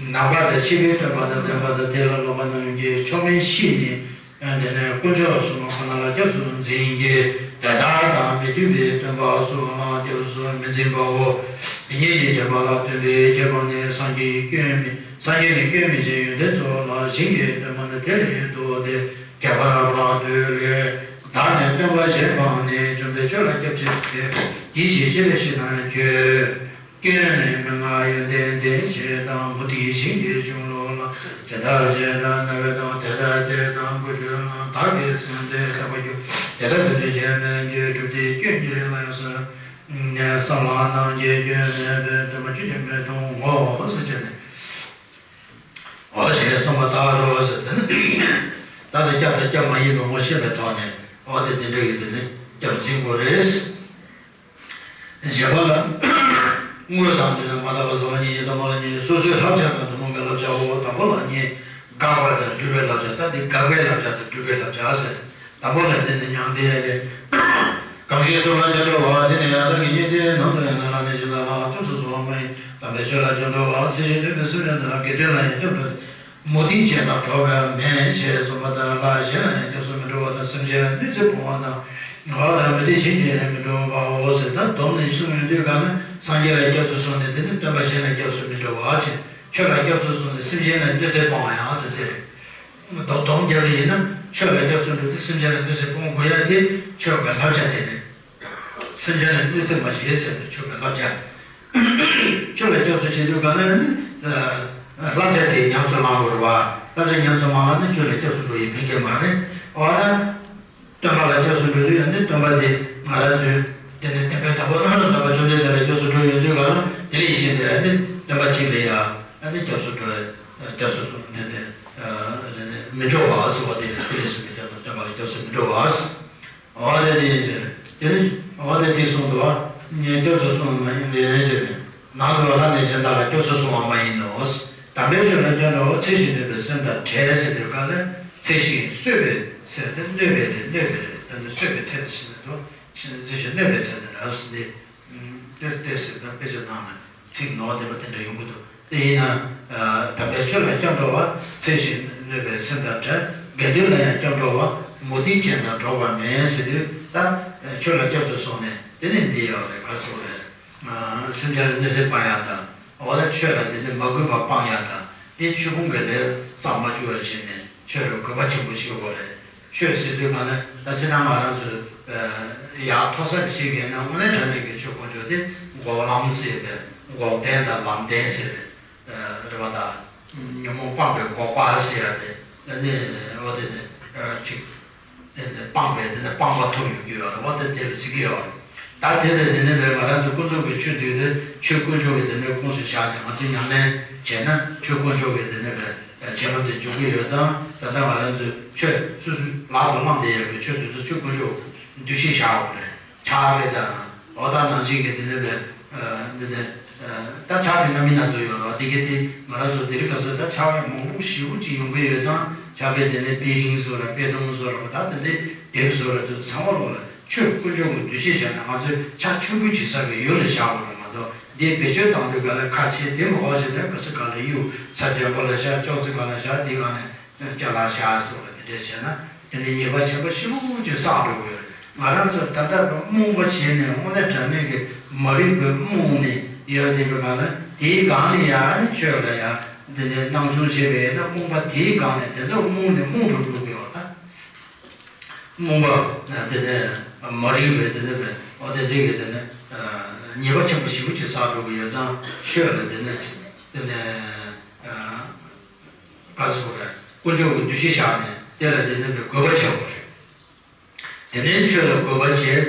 ནམ་མཁའ་དང་ཕྱི་པའི་སྟོན་པ་དང་ལྡན་པ་དང་། དེ་ལ་སློབ་པ་རྣམས་ཀྱིས་མཆོག་དམན་ཤེས་ནས། དེ་ནས་དཀོན་མཆོག་གསུམ་ཁོ་ན་ལ་སྐྱབས་སུ་འཛིན་གྱི། དེ་དག་དང་མི་མཐུན་པའི་སྟོན་པ་སོགས་ལ་སྐྱབས་སུ་མི་འཛིན་པའོ། དེ་ཉིད་ཀྱི་ཁྱད་པར་ལ་སྟོན་པའི་ཁྱད་པར་ནི། སངས་རྒྱས་སྐྱོན་མེད། སངས་རྒྱས་ནི་སྐྱོན་མེད་ཅིང་ཡོན་ཏན་ཚོགས་ལ་ཞིང་གི་སྟོན་པ་ནི་དེ་ལས་བཏུས་ཏེ། ཁྱད་པར་བར་དུ་ལས། བདག་ནི་སྟོན་པ་གཞན་སྤངས་ནས། བཅོམ་ལྡན་ཁྱོད་ལ་སྐྱབས་མཆི་བ་སྟེ། ཡིད་ཆེས་ཅི་ལས་ཤེ་ན་ཁྱོད། སྐྱོན་ནི་མན་ངག་ཡོན་ཏན་ལྡན་ཞེས་དང་། མུ་སྟེགས་ཞིང་གི་གཞུང་ལུགས་ལ། ཇི་ལྟར་བྱས་ན་ན་བའི་དང་། དེ་ལྟར་དེ་དང་ཀུན་སྤྱོད་ལ། བདག་གིས་སེམས་དེ་དག་པར་གྱུར། དེ་ལྟར་དོན་དེ་ཁྱད་མེད་ཀྱི། གྲུབ་མཐའི་སྐྱོན་གྱིས་ལ་སོགས། བསམ་ལ་སྣང་བྱེད་སྐྱོན་མེད་པའི། སྟོན་པ་ཆོས་ཀྱང་མི་མཐོང་ངོ་། ཟེར་བྱས་ནས། འོ་ཞེས་གསུངས་པ་ལྟར་རོ་ཟེར་ཏེ་ནི། ད་ལྟ་སྐྱབས་དང་སྐྱབས་མ་ཡིན་པའི་ངོ་ཤེས་པའི་ཐོག་ནས་འོ་དེ་དེ་འདྲ་གི་དེ་ནི་སྐྱབས་འཛིན་དགོས་རེད། བཞི་པ་ལ། དངོས་དང་བསྟུན་ནས་མ་དག་པ་ཟེར་བ་གཉིས་ཀྱི་དང་པོ་ལ་གཉིས། སོ་སོའི་བསླབ་བྱ་དང་ཐུན་མོང་གི་བསླབ་བྱའོ། དང་པོ་ལ་གཉིས། དགག་པ་དང་སྒྲུབ་པའི་བསླབ་བྱ། ད་འདི་དགག་པའི་བསླབ་བྱ་དང་སྒྲུབ་པའི་བསླབ་བྱ་ཟེར། དང་པོ་ལ་འདི་ནི་མྱང་འདས་ལས། གང་ཞིག་སུ་ལ་སྐྱབས་འགྲོ་བ། དེ་ནི་ཡང་དག་གི་གཉེན་དེ། ནམ་དུ་ཡང་ན་ལ་ནི་ཞིང་ལ་ལ་སྐྱབས་སུ་སོང་བ་མ་ཡིན། དམ་པའི་ཆོས་ལ་སྐྱབས་འགྲོ་བ། ཚེ་ཞིང་ནུས་པའི་སེམས་ཅན་དང་། དགེ་འདུན་ལ་ཡང་སྐྱབས་འགྲོ། མུ་སྟེགས་ཅན་དང་འགྲོགས་པ་མེད་ཅེས་གསུངས་པ་ལྟར་ལ། གཞན་ལ་ཡང་སྐྱབས་སུ་མི་འགྲོ་བ་དང་། སེམས་ཅན་ལ་གནོད་འཚེ་སྤོང་བ་དང་། འགྲོ་བ་དང་མུ་སྟེགས་གཞན་གྱིས་ཡང་མི་འགྲོ་བའོ་ཟེར། ད་སྡོམ་ནས་གསུངས་ཡོང་དུས་གང་ན་སངས་རྒྱས་ལ་སྐྱབས་སུ་སོང་ནས་དེ་ནི་སྟོན་པ་གཞན་ལ་སྐྱབས་སུ་མི་འགྲོ་བ་ཅེས། ཆོས་ལ་སྐྱབས་སུ་སོང་ནས་སེམས་ཅན་ལ་གནོད་འཚེ་སྤོང་བ་ཡང་ཟེར་དེ་རེད། སྡོམ་སྡོམ་རྒྱབ་པ་ཡིན་ན་ཆོས་ལ་སྐྱབས་སུ་འགྲོ་དུས་སེམས་ཅན་ལ་གནོད་འཚེ་སྤོང་དགོས་ཡ་དེ་ཆོས་ཀྱི་བསླབ་བྱ་དེ་རེད། སེམས་ཅན་ལ་གནོད་འཚེ་མ་བྱེད་ཟེར་ཏེ་ཆོས་ཀྱི་བསླབ་བྱ། ཆོས་ལ་སྐྱབས་སུ་མཆི་དུས་གང་ན་ནི། བསླབ་བྱ་དེ་ཉམས་སུ་བླང་དགོས་རེད་བ། བསླབ་བྱ་ཉམས་སུ་མ་བླངས་ན་ཆོས་ལ་སྐྱབས་སུ་འགྲོ་ཡི་ཕན་གྱི་མ་རེད། འོ་ན། སྟོན་པ་ལ་སྐྱབས་སུ་འགྲོ་དུས་ཡང་ནི་སྟོན་པ་དེ་ང་རང་ཚོའི་དེ་ནི་བསྟན་པའི་བདག་པོ་རྣམས་ལ་སྟོན་པ་བཅོམ་ལྡན་འདས་ལ་སྐྱབས་སུ་འགྲོ་ཡོང་དུས་གང་ན་དེ་ལས་གཞན་པའི་ཡང་ནི་སྟོན་པ་གཅིག་ལ་ཡང་ནི་སྐྱབས་སུ་འགྲོ། སྐྱབས་སུ་སོང་ནས་དེ་ནི་མི་འགྲོ་བ་ཟེར་བ་དེ་དེ་ལས་གཞན་པའི་སྐྱབས་སུ་སྟོན་པ་ལ་སྐྱབས་སུ་མི་འགྲོ་བ། འོ་དེ་དེ་ཡིན་ཟེར། དེ་ནི་འོ་དེ་དེ་གསུངས་འདུག་བ། ངས་སྐྱབས་སུ་སོང་བ་མ་ཡིན་ནས་ཟེར་ནས། ནང་དུ་ལྷགས་ནས་གཞན་དག་ལ་སྐྱབས་སུ་སོང་བ་མ་ཡིན་ནོ། དམ་པའི་ཆོས་ལ་སྐྱབས་འགྲོ་བ། ཚེ་ཞིང་ནུས་པའི་སེམས་དང་བྲལ་ཟེར་དུས་གང་ལ་ཚེ་ཞིང་གསོས་པའི་ཚེ་དེ་གནོད་པའི་རེད། གནོད་པའི་རེད། ད་ནི་གསོས་པའི་ཚེ་དེ་ཞིག་ནི་འགྲོ། ཚེ་ཞིང་གནོད་པའི་ཚེ་དེ་རེད་ཟེར་ནས། ཏེ་ཏེ་ཟེར་ད་དཔེ་ཆ་ནང་ལ་ཚིག་ནོར་བསྡད་པ་དེ་འདྲ་ཡོང་གི་འདུག་དེ་ཡིན་ན། དམ་པའི་ཆོས་ལ་སྐྱབས་འགྲོ་བ། ཚེ་ཞིང་ནུས་པའི་སེམས་དང་བྲལ། དགེ་འདུན་ལ་ཡང་སྐྱབས་འགྲོ་བ། མུ་སྟེགས་ཅན་དང་འགྲོགས་པ་མེད་ཟེར་དུས་ད། ཆོས་ལ་སྐྱབས་སུ་སོང་ནས་དེ་ནས་འདི་ཡོད་རེད། ག་རེ་ཟེར་དགོས་རེད། སེམས་ཅན་ལ་གནོད་འཚེ་སྤང་ཡག་དང་། འོ་ད་ཆོས་ལ་དེ་ནི་མ་གུས་པ་སྤང་ཡག་དང་། དེ་ཆོས་སྤོང་གི་ལས་བསགས་མ་བཅུག་པར་བྱས་ནས་ཆོས་ལ་གུས་པ་ཆེན་པོ་ཞིག་དགོས་རེད། ཆོས་ཟེར་དུས་གང་ན་ད་ཅི་ན་ང་རང་ཚོས་ཡག་མཐོ་ས་ཞིག་ཤེས་མཁན་ན་དངོས་གནས་དྲང་གནས་ཀྱི་ཆོས་དཀོན་མཆོག་དེ་འགོག་ལམ་ཟེར་བས། འགོག་བདེན་དང་ལམ་བདེན་ཟེར་བས། རེད་བ། ད་ཉོན་མོངས་སྤངས་པའི་འགོག་པ་ཟེར་ཡ་དེ་ནི་འོ་དེ་ནི་ཅིག་དེ་ནི་སྤངས་པའི་དེ་ནི་སྤངས་པ་ཐོབ་ཡོང་རྒྱུ་ཡོད་རེད་བ། དེ་དེ་ལ་ཟེར་གྱི་ཡོད་རེད། ད་དེ་ལས་དེ་ནི་བས་ང་རང་ཚོ་ཀུན་རྫོབ་ཀྱི་ཆོས་འདུལ་དེ་ཆོས་དཀོན་མཆོག་གི་དེ་ནི་ཁོངས་སུ་བཞག་ནས་ང་ཚོས་ཉམས་ལེན་བྱས་ན་ཆོས་དཀོན་མཆོག་གི་དེ་ནི་བས་བྱེད་ལམ་དེ་འཇུག་གི་ཡོད་ཙང་། ད་ལྟ་ང་རང་ཚོས་ཆོས་སོ་སོའི་ལག་ཏུ་བླངས་བསྡད་ཡོད་པའི་ཆོས་དེ་ཚོ་ཆོས་དཀོན་མཆོག་འདུ་ཤེས་བཞག་དགོས་རེད། ཕྱག་དཔེ་དང་། འོ་ད་ནང་བཞིན་གྱི་འདི་ནི་བས། འདི་ནི། ད་ཕྱག་དཔེ་སྣ་མིན་སྣ་ཚོགས་ཡོད་རེད་བ། འདི་གའི་དེ་ང་རང་ཚོ་དེ་རིང་ཁ་སང་ད་ཕྱག་དཔེ་མང་པོ་ཞེ་པོ་ཅིག་ཡོང་གི་ཡོད་ཙང་། ཕྱག་དཔེ་དེ་ནི་དཔེ་རིང་བཟོ་ར་དཔེ་སྟོང་བཟོ་ར་བ། ད་དེ་འདི་དེབ་བཟོ་ར་དུ་ཚང་མ་ལོག་ལ་ཆོས་དཀོན་མཆོག་གི་འདུ་ཤེས་བཞག་ནས་ང་ཚོས་ཕྱག་མཆོད་འབུལ་བྱེད་ས་གི་ཡུལ་ལ་བཞག་དགོས་རེད་མ་གཏོགས། འདི་བེད་སྤྱོད་བཏང་དུས་ག་ལ་ཁ་ཕྱེ་དེ་མ་གོ་བྱས་ནས་ག་ས་ག་ལ་གཡུག་ས་བྱ་མགོ་ལ་བཞག་ཅོག་ཙེ་ག་ལ་བཞག་དེ་ག་ནས། ཅ་ལག་བཞག་སོགས་ལ་དེ་འདྲས་བྱས་ན་དེ་ནི་ཉེས་པ་ཆེན་པོ་ཞེ་པོ་ཅིག་བསགས་འགྲོ་གི་ཡོད་རེད། ང་རང་ཚོ་ད་ལྟ་རྨོངས་པ་བྱས་ནས་དངོས་གནས་དྲང་གནས་ཀྱི་མ་རིག་པའི་རྨོངས་ནས་ཡོད་བསྡད་པའི་སྒང་ལ་དེའི་སྒང་ནས་ཡང་ནི་ཆོས་ལ་ཡང་དེ་ནས་སྣང་ཆུང་བྱས་པས་ན་རྨོངས་པ་དེའི་སྒང་ནས་དེ་འདྲ་རྨོངས་ནས་རྨོངས་འགྲོ་འགྲོ་གི་ཡོད་ད། རྨོངས་པ་དེ་ནས་མ་རིག་པའི་དེ་ནས་བས་འོ་དེ་འདྲས་ཀྱི་དེ་ནས་ཉེས་པ་ཆེན་པོ་ཞེ་པོ་ཅིག་བསགས་འགྲོ་གི་ཡོད་ཙང་ཆོས་ལ་དེ་ནས་དེ་ནས། ག་རེ་ཟེར་དགོས་རེད། དཀོན་མཆོག་གི་འདུ་ཤེས་བཞག་ནས་ དེ་ལ་དེ་ནི་དགོས་པ་བྱ་དགོས་རེད། དེ་ནས་ཆོས་ལ་དགོས་པ་བྱས།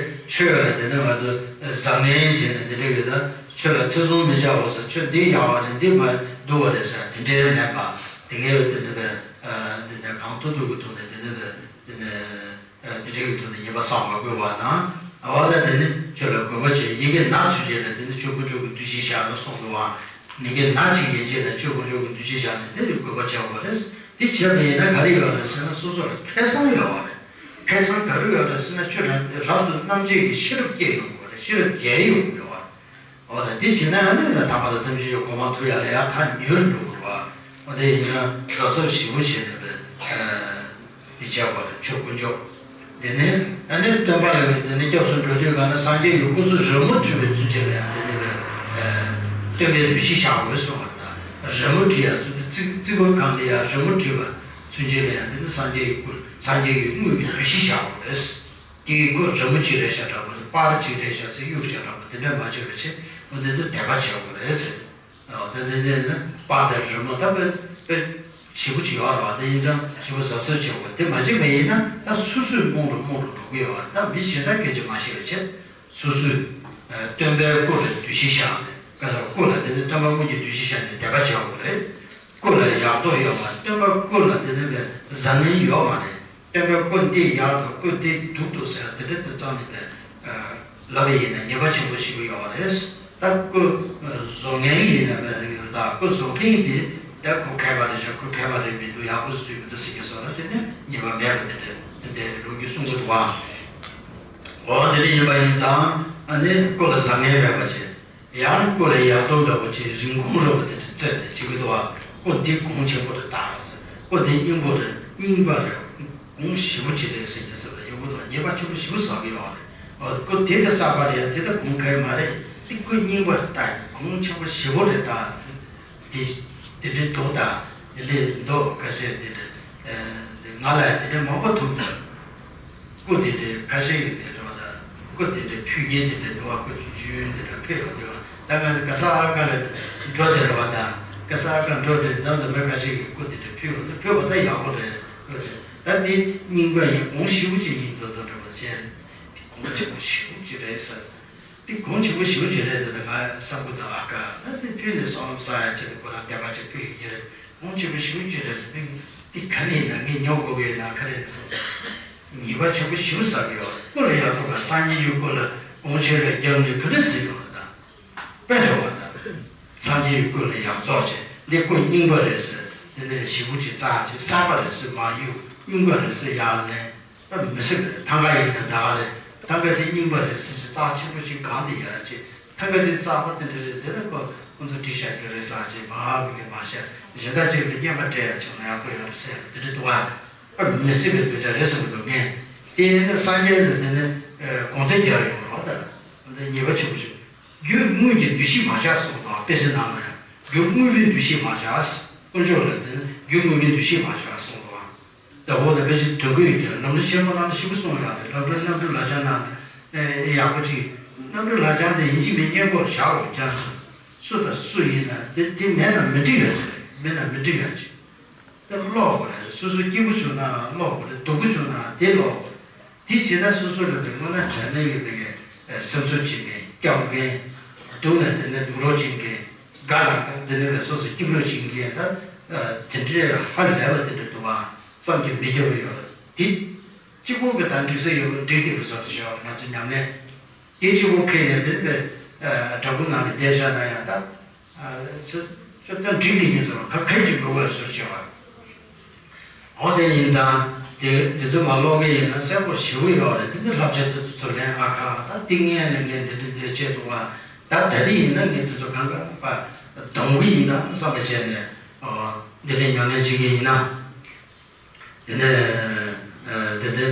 ཆོས་ལ་དེ་ནས་ང་ཚོ་བཟང་ངན་བྱས་ནས་དེ་འདྲ་ཡོད་ན། ཆོས་ལ་ཚེ་བཟུང་མི་བྱ་བ་ཟེར། ཆོས་འདི་ཡག་པ་རེད། འདི་མ་སྡུག་པ་རེད་ཟེར་དེ་འདྲའི་མེད་པ། དེ་གའི་དེ་འདྲ་བའི་དེ་འདྲ་གང་ཐུབ་ཐུབ་ཀྱི་ཐོག་ནས་དེ་འདྲ་བའི་དེ་འདྲ་དེ་འདྲ་གི་ཐོག་ནས་ཉེས་པ་བསགས་མ་དགོས་པ་དང་། འོ་ད་དེ་ནི་ཆོས་ལ་དགོས་པ་བྱས། ཡི་གེ་ན་ཚུན་ཆད་ལ་དེ་ནི་ཆོས་དཀོན་མཆོག་གི་འདུ་ཤེས་བཞག་ན་གསུངས་འདུག་བ། ཡི་གེ་ན་གཅིག་ཡན་ཆད་ལ་ཆོས་དཀོན་མཆོག་གི་འདུ་ཤེས་བཞག་ནས་དེ་ལ་དགོས་པ་བྱ་དགོས་རེད། དེ་བྱས་པ་ཡིན་ན་ག་རེ་ཡོད་རེད་ཟེར་ན། སོ་སོ་ལ་ཁེ་བཟང་ཡོད་རེད། ཁེ་བཟང་ག་རེ་ཡོད་རེད་ཟེར་ན། ཆོས་རབ་ཏུ་རྣམ་འབྱེད་ཀྱི་ཤེས་རབ་སྐྱེ་ཡོང་གི་རེད། ཤེས་རབ་རྒྱས་ཡོང་གི་རེད་བ། འོ་ད་དེ་བྱས་ན་ཨ་ནི་ལ་དམ་པ་དང་ཐམས་ཅད་ཀྱི་གོ་འཕང་ཐོབ་ཡག་ལ་ཡང་ཐག་ཉེ་རུ་འགྲོ་གི་རེད་བ། འོ་དེ་ཡིན་ན་གཟབ་གཟབ་ཞིབ་པོ་བྱས་ནས་པའི་འདི་བྱས་པ་རེད། ཆོས་དཀོན་མཆོག་དེ་ནས་ཨ་ནི་སྟོན་པ་ལ་དེ་ནས་སྐྱབས་སུ་འགྲོ་དུས་གང་ན་སངས་རྒྱས་ཀྱི་སྐུ་གཟུགས་རི་མོ་བྲིས་པའི་ཚུན་ཆད་ལ་ཡང་དེ་ནས་པའི་སྟོན་པའི་འདུ་ཤེས་བཞག་དགོས་གསུངས་པ་རེད། ད་རི་མོ་བྲིས་ཡག་ཚུལ་དེ་རྩིག་རྩིག་པ་གང་ལ་ཡང་རི་མོ་བྲིས་པ་ཚུན་ཆད་ལ་ཡང་དེ་ནི་སངས་རྒྱས་ཀྱི་སྐུ། སངས་རྒྱས་ཀྱི་དངོས་ཀྱི་འདུ་ཤེས་བཞག་དགོས་རེད། དེའི་སྐུ་རི་མོ་གཅིག་རེད་ཤག་འདྲ་པོ་དེ། པར་གཅིག་རེད་ཤག་ཟེར། གཡུག་ཤག་འདྲ་པོ་དེ་འདྲ་མ་བྱས་པ་བྱས། འོ་འདི་ཚོ་དད་པ་བྱེད་དགོས་རེད་ཟེར། འོ་ད་འདི་འདི་ནི་པར་དང་རི་མོ་ད་དཔེ་དཔེ་ཞེ་པོ་ཅིག་ཡོད་རེད་བ། དེ་ཡིན་ཙང་ཞེ་པོ་གཟབ་གཟབ་བྱེད་དགོས། དེ་མ་བྱས་པ་ཡིན་ན་ད་སོ་སོས་རྨོངས་རུ་རྨོངས་རུ་འགྲོ་གི་ཡོད་རེད། ད་མི་གཞན་དག་སྐད་ཆ་མ་བཤད་པ་བྱས། སོ་སོས་སྟོན་པའི་སྐུ་ལ་འདུ་ཤེས་བཞག་ནས། ག་ས་སྐུ་ལ་དེ་ནི་སྟོན་པ་དངོས་ཀྱི་འདུ་ཤེས་བཞག་ནས་དད་པ་བྱེད་དགོས་རེད། སྐུ་ལ་ཡག་བཙོག་ཡོད་མ་རེད། སྟོན་པ་སྐུ་ལ་དེ་ནི་བཟང་ངན་ཡོད་མ་རེད། སྟོན་པའི་སྐུ་འདི་ཡག་འདུག་སྐུ་འདི་སྡུག་འདུག་ཟེར་དེ་འདྲ་དེ་ཙམ་ནས་པའི་ལབ་པ་ཡིན་ན་ཉེས་པ་ཆེན་པོ་ཞིག་ཡོད་རེད། ད་སྐུ་བཟོ་མཁན་ཡིན་ན་པའི་ད་སྐུ་བཟོ་མཁན་དེ་ད་ཁོ་མཁས་པ་རེད་ཤག་ཁོ་མཁས་པ་རེད་མི་འདུག་ཡག་པོ་བཟོས་མི་འདུག་ཟེར་གྱི་སོགས་ལ་དེ་ནས་ཉེས་པ་མེད་པ་དེ་འདྲ་དེ་འདྲའི་ལོ་རྒྱུས་གསུང་གི་འདུག་བ། འོ་དེ་འདྲ་ཡིན་པ་ཡིན་ཙང་ཨ་ནི་སྐུ་ལ་བཟང་ངན་མེད་པ་བྱས། ཡང་སྐུ་ལ་ཡག་སྡུག་འདྲ་པོ་ཅིག་རིན་གོང་འདྲ་པོ་དེ་འདྲ་བརྩིས་ཏེ་བྱེད་ཀྱི་འདུག་བ། སྐུ་འདི་གོང་ཆེན་པོ་རེད་ད་ཟེར། སྐུ་འདི་སྙིང་པོ་རེད། རྙིང་པ་རེད། གོང་ཞེ་པོ་ཅིག་རེད་ཟེར་གྱི་ཟེར་བ་ཡོང་གི་འདུག་ཉེས་པ་ཆེན་པོ་ཞེ་པོ་བསགས་ཀྱི་ཡོད་རེད། འོ་སྐུ་དེ་འདྲ་བསགས་པ་ལ་ཡང་དེ་ལྟ་གོང་ག་ཡི་མ་རེད། འདི་སྐུ་རྙིང་པ་རེད་ད། གོང་ཆེན་པོ་ཞེ་པོ་རེད་ད་ཟེར། དེ་དེ་འདྲའི་འདུག་ད། དེ་འདྲའི་འདུག་ཁ་ཤས་དེ་འདྲ། ང་ལ་ཡང་དེ་འདྲའི་མང་པོ་ཐུག་མྱོང་། སྐུ་དེ་འདྲའི་ཁ་ཤས་ཀྱིས་དེ་འདྲ་བ་དང་། སྐུ་དེ་འདྲའི་ཕུལ་མཁན་དེ་འདྲ་འདུག་བ། སྐུ་ཆུང་ཆུང་དེ་འདྲ་ཕུལ་བ་དེ་བ། ད་ང་ཚོ་ག་ས་ཨ་ཀ་ལ་འགྲོ་དེ་རེད་བ། ད་ག་ས་ཨ་ཀ་འགྲོ་དེ་མཚམས་མཚམས་མི་ཁ་ཤས་ཀྱིས་སྐུ་དེ་འདྲ་ཕུལ་བ། ད་ཕུལ་བ་ད་ཡག་པོ་རེད། ད་དེ་རྙིང་པ་ཡིན། གོང་ཞེ་པོ་ཅིག་ཡིན་འདུག་འདུག་འདྲ་བ་བྱས། དེ་གོང་ཆེན་པོ་ཞེ་པོ་ཅིག་རེད་ཟེར། དེ་གོང་ཆེན་པོ་ཞེ་པོ་ཅིག་རེད་དེ། ད་ང་བསམ་གི་འདུག་ཨ་ཀ་ད་དེ་ཕུལ་ནས་སོང་ས་ཡ་ཅིག་ཁོ་རང་དད་པ་ཅིག་ཕུལ་ཡོད་ཀྱི་རེད། གོང་ཆེན་པོ་ཞེ་པོ་ཅིག་རེད་ཟེར། དེ་དེ་ག་ནས་ཡིན་ན་ངས་ཉོ་དགོས་ཀྱི་ཡོད་ན་ག་རེ་ཡིན་ཟེར། ཉེས་པ་ཆེན་པོ་ཞེ་པོ་བསགས་ཀྱི་ཡོད། སྐུ་ལ་ཡག་ཐོག་ག་སངས་རྒྱས་ཀྱི་སྐུ་ལ་གོང་ཆེ་བའི་རྒྱབ་ནས་ག་འདྲ་ཟེར་ཡོང་ལ་ད། དཔེ་འཇོག་པ་དང་། སངས་རྒྱས་ཀྱི་སྐུ་ལ་ཡག་བཙོག་བྱས། འདི་སྐུ་རྙིང་པ་རེད་ཟེར། དེ་ནས་ཞེ་པོ་ཅིག་བཙག་ཅིག་གསར་པ་རེད་ཟེར་མ་གཡུག་རྙིང་པ་རེད་ཟེར་ཡར་ལེན། ད་མི་སྲིད་པ་རེད། ཐང་ག་ཡིན་ན་ད་ག་རེད། ཐང་ག་དེ་རྙིང་པ་རེད་ཟེར་ཅིག་རྩ་ཆེན་པོ་ཞིག་གང་དེ་ཡར་ཅིག་ཐང་ག་དེ་གསར་པ་དེ་འདྲ་རེད། དེ་ལ་ཁོ་ཁོ་ཚོ་བྲིས་བཞག་གི་རེད་ཟེར་ཅིག་མ་ཧ་གི་མ་བཤད། གཞན་དག་ཅིག་གིས་རྙིང་པ་སྤྲད་ཡག་བྱུང་ན་ཡག་པོ་ཡོད་རེད་ཟེར་དེ་འདྲ་འདུག་བ། ད་མི་སྲིད་པའི་དཔེ་ཆ་རེད་ཟེར་གི་འདུག་ངས། དེ་ནི་སངས་རྒྱས་ལ་དེ་ནི་དགོངས་ཚུལ་རྒྱག་ཡོང་རོགས་ད། འདི་ཉེས་པ་ཆེན་པོ་ཞིག་རྒྱུ་དངོས་ཀྱི་འདུ་ཤེས་མ་བཞག་གསུངས་འདུག་དཔེ་ཆ་ནང་ལ་ཡང་རྒྱུ་དངོས་པོའི་འདུ་ཤེས་མ་བཞག་དཀོན་མཆོག་ལ་དེ་ནི་རྒྱུ་དངོས་པོའི་འདུ་ཤེས་མ་བཞག་གསུངས་འདུག་ད་འོ་ད་དཔེ་ཆ་དོན་གོ་ཡོད་ཀྱང་ལམ་འགྲོ་ཆེན་མོ་ནང་ལ་ཞིབ་པོ་གསུངས་ཡོད་རེད། ལམ་འགྲོ་རྣམ་གྲོལ་ལག་བཅངས་ནང་ལ་ཡག་པོ་ཅིག་རྣམ་གྲོལ་ལག་བཅངས་དེ་ཡིན་གཅིག་མིན་གཉིས་པོ་བཞག་དགོས་ཀྱང་། སུ་དང་སུ་ཡིན་ན་དེ་དེ་མེད་ན་མི་འགྲིག་ཡ་ཅིག་རེད། མེད་ན་མི་འགྲིག་ཡ་ཅིག་དེ་ཀློག་དགོས་རེད། སོ་སོ་སྐྱིད་པོ་བྱུང་ན་ཀློག་དགོས་རེད། སྡུག་པོ་བྱུང་ན་དེ་ཀློག་དགོས་རེད། དེ་བྱས་ན་སོ་སོ་ལ་དེ་སྔོན་ན་དྲན་ནས་ཡོད་པའི་སེམས་གསོ་བྱེད་མཁན་སྐྱོབ་མཁན། སྡུག་ནས་དེ་ནས་སྡུག་རོགས་བྱེད་མཁན། དགའ་ལ་དེ་ནས་སོ་སོ་སྐྱིད་པོ་བྱེད་མཁན། ད་དེ་འདྲའི་ཧ་ལས་པ་དེ་འདྲ་འདུག་བ། བསམ་གྱིས་མི་ཁྱབ་པ་ཡོད་རེད། དེ་གཅིག་པོ་གི་ད་འགྲིག་ས་ཡོད་པ་འགྲིག་བསྡད་པའི་བཟོ་འདྲ་ཞིག་ཡོད་རེད། ང་ཚོ་ཉམས་ལེན། དེ་གཅིག་པོ་ཁེལ་ནས་དེ་པའི་བྲག་ཕུག་ནང་ལ་བསྡད་བཞག་ན་ཡང་ད། ཚོ་ཚོ་ད་འགྲིག་གི་ཡིན་ཟེར་བ་ག་ཁ་ཅིག་འགྲོ་བའི་ཟུར་བྱེད་པ། འོ་དེ་ཡིན་ཙང་དེ་དེ་ཚོ་མ་ཀློག་གི་ཡིན་ན་གསལ་པོ་ཞེ་པོ་ཡོད་རེད། དེ་འདི་བསླབ་བྱ་དེ་ཚོ་ཚུར་ལེན་ཨ་ཁ་ད་ཏིང་ངེ་ནས་ངས་འདི་འདྲ་འདི་བྱེད་འདུག་བ། ད་ད་རེས་ཡིན་ན་ངས་དེ་ཚོ་གང་ག་པ་གདོང་གི་ཡིན་ན་བསམ་པ་བྱས་ནས་འདི་འདྲའི་ཉམས་ལེན་བྱེད་ཀྱི་ཡིན་ན། དེ་ནས་དེ་ནས་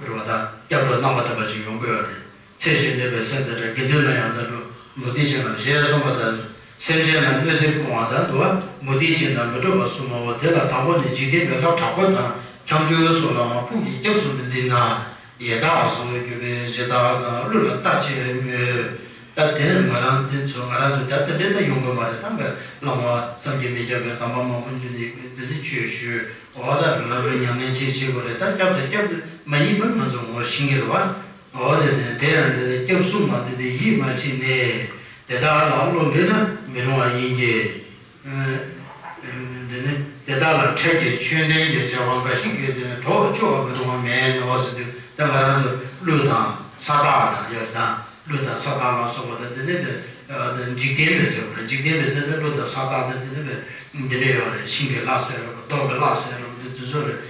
རེད་བ། ད་སྐྱབས་འགྲོ་རྣམ་པར་དག་པ་ཅིག་ཡོང་དགོས་ཡོད་རེད། ཚེ་ཞིང་འདོད་པའི་སེམས་དེ་འདྲ་དགེ་འདུན་ལ་ཡང་དག་འགྲོ་མུ་སྟེགས་ཅན་ལ་ཞེས་གསུངས་པ་ལྟར། སེམས་ཅན་ལ་གནོད་འཚེ་སྤོང་བ་དང་འདུལ་བ། མུ་སྟེགས་ཅན་དང་མི་འགྲོགས་པ་གསུམ་མོ། དེ་ལ་དང་པོ་ནི་འཇིག་རྟེན་པའི་ལྷ་དྲག་པོ་དང་ཁྱབ་འཇུག་སོགས་ལའང་ཕུགས་ཀྱི་སྐྱབས་སུ་མི་འཛིན་ན། ཡི་དྭགས་སུ་གྱུར་པའི་གཞི་བདག་དང་ཀླུ་ལ་ལྟ་ཆེས་མོད། ད་དེ་ནས་ང་རང་འདི་ཚོ་ང་རང་ཚོ་ད་ལྟ་འདྲེ་ད་ཡོང་གི་མ་རེད། ད་ང་བླ་མ་བསམ་གྱིས་མི་ཁྱབ་པའི་དམ་པ་མང་པོ་འདི་ནས་འདི་ནས་ཆོས་ཞུས། འོ་ད་རང་རང་གི་ཉམས་ལེན་བྱེད་བྱེད་དགོས་རེད། ད་སྐྱབས་དང་སྐྱབས་མ་ཡིན་པ་ང་ཚོ་ངོ་ཤེས་ཀྱི་རེད་བ། འོ་དེ་དེ་དེ་ཡང་འདི་ནས་སྐྱབས་གསུམ་ལ་འདི་འདི་ཡིད་མ་ཆེས་ནས་དེ་དག་ལ་བློ་འགེལ་ན་མི་རུང་བ་ཡིན་གྱི། འདི་ནི་དེ་དག་ལ་འཕྲལ་གྱི་ཆོས་ལྡན་གྱི་བྱ་བ་འགའ་ཞིག་ཡོད་དེ་ནི་གྲོགས་བཅོ་བར་མི་རུང་བ་མེད་ནོ་ཟེར་དུས། ད་ང་རང་ཚོ་ཀླུ་དང་ས་བདག་དང་ཡོད་དང་། ཀླུ་དང་ས་བདག་ལ་སོགས་པ་དང་། འདི་ནི་འཇིག་རྟེན་པའི་ཟེར་བ་རེད། འཇིག་རྟེན་པའི་དེ་ནི་ཀླུ་དང་ས་བདག་དང་འདི་ནི་འདི་འདྲ་ཡོད་རེད། ཤིང་གི་ལྷ་ཟེར་རོ། རྡོ་གི་ལྷ་ཟེར་རོ། འདི་དེ་ཚོ་རེད།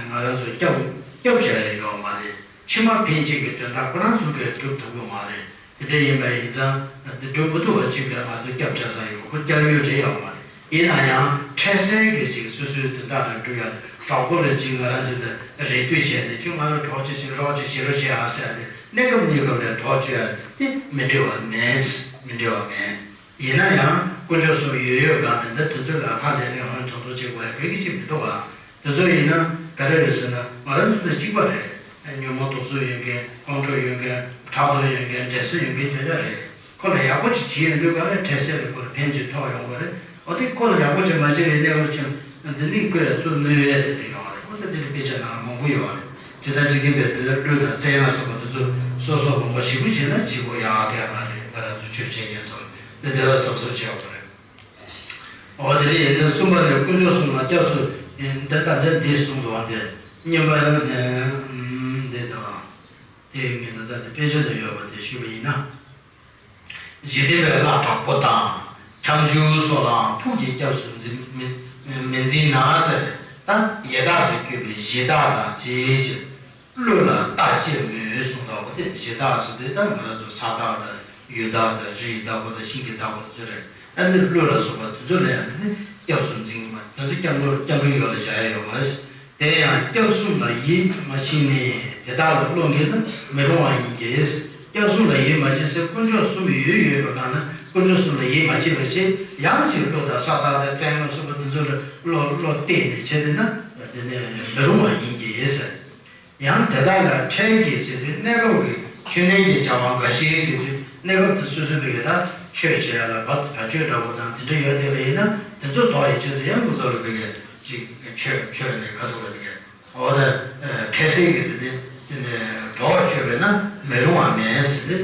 ང་རང་ཚོ་སྐྱབས་སྐྱབས་བྱ་ཡ་ཡོད་མ་རེད། ཕྱི་མ་ཕན་ཆད་ཀྱི་དོན་དག་ཁོ་རང་ཚོ་གིས་སྒྲུབ་ཐུབ་ཀྱི་མ་རེད། དེ་འདྲ་ཡིན་པ་ཡིན་ཙང་། དེ་སྒྲུབ་མི་ཐུབ་པ་ཅིག་ལ་ང་ཚོ་སྐྱབས་བྱ་ས་ཡོད། ཁོ་སྐྱབས་ཡུལ་རེད་ཡོད་མ་རེད། ཡིན་ན་ཡང་འཕྲལ་སེལ་གྱི་ཅིག་སོ་སོའི་དོན་དག་རེ་སྒྲུབ་ཡ། གྲོགས་པོ་ལ་ཅིག་ང་རང་ཚོ་དེ་རེ་ལྟོས་བྱས་ཏེ་ཅིག་ང་ལ་གྲོགས་ཅིག་བྱེད་རོགས་ཅིག་བྱེད་རོགས་བྱེད་ཨ་ཟེར་ཏེ་གནས་སྐབས་གནས་སྐབས་ལ་གྲོགས་བཅོལ་ཡ་དེ་མི་འགྲིག་པ་མེད། མི་འགྲིག་པ་མེད། ཡིན་ན་ཡང་དཀོན་མཆོག་གསུམ་ཡོད་ཡོད་སྒང་ནས་འདི་དེ་ཚོ་ལ་ཧ་ལས་ནས་ཧོན་ཐོང་ཐོང་བྱེད་དགོས་ཡ་ག་གི་ཅིག་མི་འདུག་ག། དེ་ཚོ་ཡིན་ན་ག་རེ་རེད་ཟེར་ན། ང་རང་ཚོ་དང་གཅིག་པ་རེད། ཉོན་མོངས་དུག་གསུམ་ཡོད་མཁན། ཁོང་ཁྲོ་ཡོད་མཁན། ཕྲག་དོག་ཡོད་མཁན། འདྲེ་སྲིན་ཡོད་མཁན་ཁྱོད་ཅག་རེད། ཁོ་ལ་ཡག་པོ་ཅིག་བྱེད་ཡོང་དུས་ག་ནས་འཕྲལ་སེལ་ལ་ཁོ་ལ་ཕན་ཅིག་ཐོགས་ཡོང་གི་རེད། འོ་དེ་ཁོ་ལ་ཡག་པོ་ཅིག་མ་བྱེད་པའི་གནས་བབ་ཅིག་འདི་ནི་ཁོས་ཚུར་གནོད་ཡས་དེ་འདྲ་ཡོང་བ་རེད། འོ་ད་དེ་འདྲ་དཔེ་ཆ་ནང་ལ་མང་པོ་ཡོད་རེད། དེ་ལྟར་འཇིག་རྟེན་པའི་དེ་ལ་ཀླུ་དང་བཙན་ལ་སོགས་པ་དེ་ཚོ་སོ་སོ་དགོངས་པ་ཞེ་པོ་བཞེས་ན་བྱེད་དགོས་ཡག་གི་མ་རེད། ང་རང་ཚོ་ཆོས་བྱེད་མཁན་ཚོ་ལ་དེ་འདྲ་བ་བསམ་བསམ་བྱེད་དགོས་རེད། འོ་དེ་རེད། དེ་གསུམ་པ་ནས་དཀོན་མཆོག་གསུམ་ལ་སྐྱབས་སུ། འདི་ལྟ་འདི་འདི་གསུངས་འདུག་བ། འདི་གཉིས་པ་ནས་འདི་དང་། དེ་ངས་ད་ལྟ་འདི་དཔེ་ཆ་ལ་ཡོད་པ་དེ་ཞུས་པ་ཡིན་ན། འཇིག་རྟེན་པའི་ལྷ་དྲག་པོ་དང་། ཁྱབ་འཇུག་སོགས་ལའང་ཕུགས་ཀྱི་སྐྱབས་སུ་འཛིན་མི་མི་འཛིན་ན་ཟེར། ད་ཡི་དྭགས་སུ་གྱུར་པའི་གཞི་བདག་དང་བཅས་ཀྱི་ཀླུ་ལ་རྟག་སྐྱེས་མོད་གསུངས་འདུག་བ། དེ་གཞི་བདག་ཟེར་དུས་ད་ང་རང་ཚོ་ས་བདག་དང་ཡུལ་བདག་དང་རི་ཡི་བདག་པོ་དང་ཤིང་གི་བདག་པོ་དེ་ཚོ་རེད། ཨ་ནི་ཀླུ་ལ་སོགས་པ་དེ་ཚོ་ལ་ཡང་དེ་ནི་སྐྱབས་སུ་འཛིན་པ། དེ་ཚོ་སྐྱབས་འགྲོ་སྐྱབས་འགྲོའི་ཡུལ་ལ་བཞག་ཡ་ཡོད་མ་རེད། དེ་ཡང་སྐྱབས་གསུམ་ལ་ཡིད་མ་ཆེས་ནས་དེ་དག་ལ་བློ་འགེལ་ན་མི་རུང་བ་ཡིན་གྱི། སྐྱབས་གསུམ་ལ་ཡིད་མ་ཆེས་ཟེར། དཀོན་མཆོག་གསུམ་ཡོད་ཡོད་པ་གང་ན་དཀོན་མཆོག་གསུམ་ལ་ཡིད་མ་ཆེས་པ་བྱས། ཡང་ཅིག་ཀླུ་དང་ས་བདག་དང་བཙན་ལ་སོགས་པ་དེ་ཚོ་ལ་བློ་བློ་གཏད་ནས་བྱས་དེ་ན་དེ་ནི་མི་རུང་བ་ཡིན་གྱི་ཟེར། ཡང་དེ་དག་ལ་འཕྲལ་གྱི་ཟེར་དུས་གནས་སྐབས་ཀྱི་ཆོས་ལྡན་གྱི་བྱ་བ་འགའ་ཞིག་ཟེར་དུས་གནས་སྐབས་དེ་སོ་སོའི་བེ་གེ་ད་ཆོས་བྱེད་ཡ་ལ་བ་བ་ཅོ་འདྲ་པོ་དང་དེ་འདྲ་ཡོད་དེ་བས་ཡིན་ན་དེ་ཚོ་ལྡོག་ཡི་ཆེད་དུ་ཡང་ཁོ་ཚོ་ལ་བེ་གེ་ཅིག་ཆོས་ཆོས་ནས་ཁ་སོགས་ལ་བེ་གེ་འོ་ད་འཕྲལ་སེལ་གྱི་དེ་ནི་དེ་ནི་གྲོགས་བཅོས་པས་ན་མི་རུང་བ་མེད་ཟེར་ཏེ།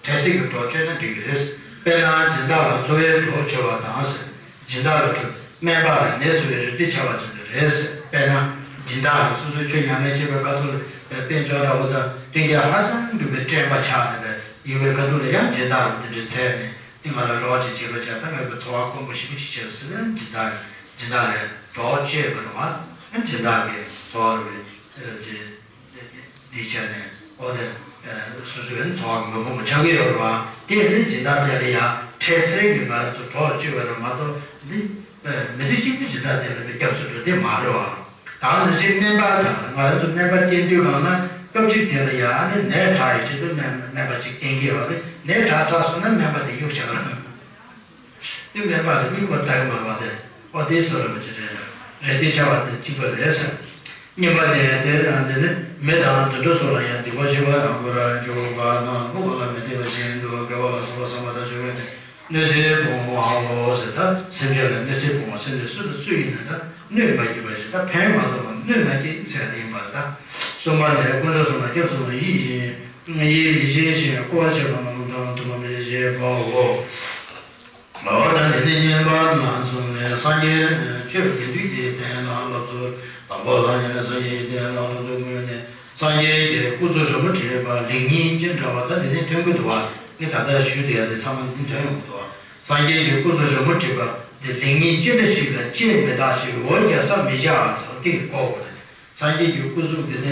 འཕྲལ་སེལ་གྱི་གྲོགས་བཅོས་ན་འགྲིག་གི་རེད། དཔེར་ན་སྦྱིན་བདག་ལ་འཚོ་བའི་གྲོགས་བཅོས་པ་དང་ཟེར། སྦྱིན་བདག་ལ་གྲོགས་སྨན་པ་ལ་ནད་གསོ་བའི་རིགས་པས་ཁྱབ་པ་ཅན་དུ་རེད་ཟེར། དཔེར་ན་སྦྱིན་བདག་ལ་སོ་སོའི་ཆོས་ཉམས་ལེན་བྱེད་པའི་ཁ་ཐུག་ལ་དཔལ་འབྱོར་འདྲ་པོ་དང་མཐུན་རྐྱེན་ཧ་ཅང་ལྡན་པའི་བཀྲེན་པ་ཆགས་ནས་པའི་ཡོད་པའི་ཁ་ཐུག་ལ་ཡང་སྦྱིན་བདག་ལ་འདི་འདྲའི་འཚོལ་ནས་དེ་ང་ལ་རོགས་ཅིག་བྱེད་རོགས་བྱས། ད་ངས་ཁོའི་འཚོ་བ་སྐོང་པོ་ཞེ་པོ་ཅིག་བྱེད་རོགས་ཟེར་ན་སྦྱིན་བདག་སྦྱིན་བདག་ལ་གྲོགས་བཅོས་པ་རེད་བ། སྦྱིན་བདག་གི་འཚོ་བ་རེད་པས་དེ། འདི་བྱས་ནས་འོ་དེ་སོ་སོའི་འཚོ་བ་མི་ཕོངས་པ་ཆགས་ཀྱི་ཡོད་རེད་བ། དེ་ནི་སྦྱིན་བདག་དེ་ལ་ཡང་འཕྲལ་སེལ་གྱི་ང་རང་ཚོ་གྲོགས་བཅོས་པ་རེད་མ་གཏོགས་འདི་མི་ཚེ་གཅིག་པུ་སྦྱིན་བདག་དེ་ལ་ནི་སྐྱབས་སུ་འགྲོ་དེ་མ་རེད་བ། ད་ནི་ཅིག་སྨན་པ་དང་ང་རང་ཚོ་སྨན་པ་བསྟེན་དུས་གང་ན་སྐབས་གཅིག་དེ་ལ་ཡང་ནི་ནད་དྲག་ཡོད་ཆེད་དུ་སྨན་སྨན་པ་གཅིག་བསྟེན་གྱི་ཡོད་རེད། ནད་དྲག་ཚར་སོང་ན་སྨན་པ་དེ་གཡུག་བཞག་རེད། དེ་སྨན་པ་ལ་མིག་བར་ལྟ་གི་མ་རེད་པ། དེ་ཨོ་དེ་སོ་རེད་པ་ཅི་རེད། རེད་དེ་ཆ་བ་དེ་གཅིག་པ་རེད་ཟེར། གཉིས་པ་དེ་དེ་དང་དེ་ནི་མི་དང་དུད་འགྲོ་སོགས་ལ་ཡང་སྡིག་པ་བཤགས་པ་ཡང་དགོས་ར་འཇུག་པ་ན་ལུག་ལ་མི་བདེ་བ་ཅན་དུ་དགེ་བ་ལ་སོགས་པ་བསམ་པ་དང་བཅོས་པས་ནི་གནོད་འཚེ་སྤོང་བའོ་ཟེར། ད་སེམས་ཅན་ལ་གནོད་འཚེ་སྤོང་བ་སེམས་ཅན་སུ་དང་སུ་ཡིན་ན་ད་གནོད་མ་བགྱིས་པ་ཞིག་ད་ཕན་མ་ཐོགས་པ་གནོད་མ་བགྱིས་ཟེར་དེ་ཡིན་པར་ད། གསུམ་པ་ནི་དཀོན་མཆོག་གསུམ་ལ་སྐྱབས་སུ་ཡིད་ཡིད་མི་ཆེས་ཤིང་བསྐོར་བ་བྱེད་པ་རྣམས་དང་དུ་མ་མི་བྱེད་པའོ། འོ་ན་དེ་ནི་བསྙེན་པ་ལ་བརྩོན་ནས་སངས་རྒྱས་ཆོས་དགེ་འདུན་གྱི་སྡེ་ལ་སློབ་གསོ་དང་པོ་ལ་ཡང་སངས་རྒྱས་ཀྱི་སྡེ་ལ་སློབ་གསོ་དགོས་ནས་སངས་རྒྱས་ཀྱི་སྐུ་གཟུགས་རི་མོ་བྲིས་པ་ལེགས་ཉེས་ཅི་འདྲ་བ་ད་དེ་ནི་ཐོན་གྱི་འདུག་བ། ངས་ད་ལྟ་ཞུས་བསྡད་ཡ་དེ་ཚང་མ་འདི་ཐོན་ཡོང་གི་འདུག་བ། སངས་རྒྱས་ཀྱི་སྐུ་གཟུགས་རི་མོ་བྲིས་པ་འདི་ལེགས་ཉེས་ཅི་འདྲ་ཞིག་ལ་དཔྱད་མི་བཏང་ཞིང་འོ་བརྒྱལ་ས་མི་བཞག་ཟེར་བ་དེ་གི་གོ་དགོས་རེད། སངས་རྒྱས་ཀྱི་སྐུ་གཟུགས་དེ་ནི་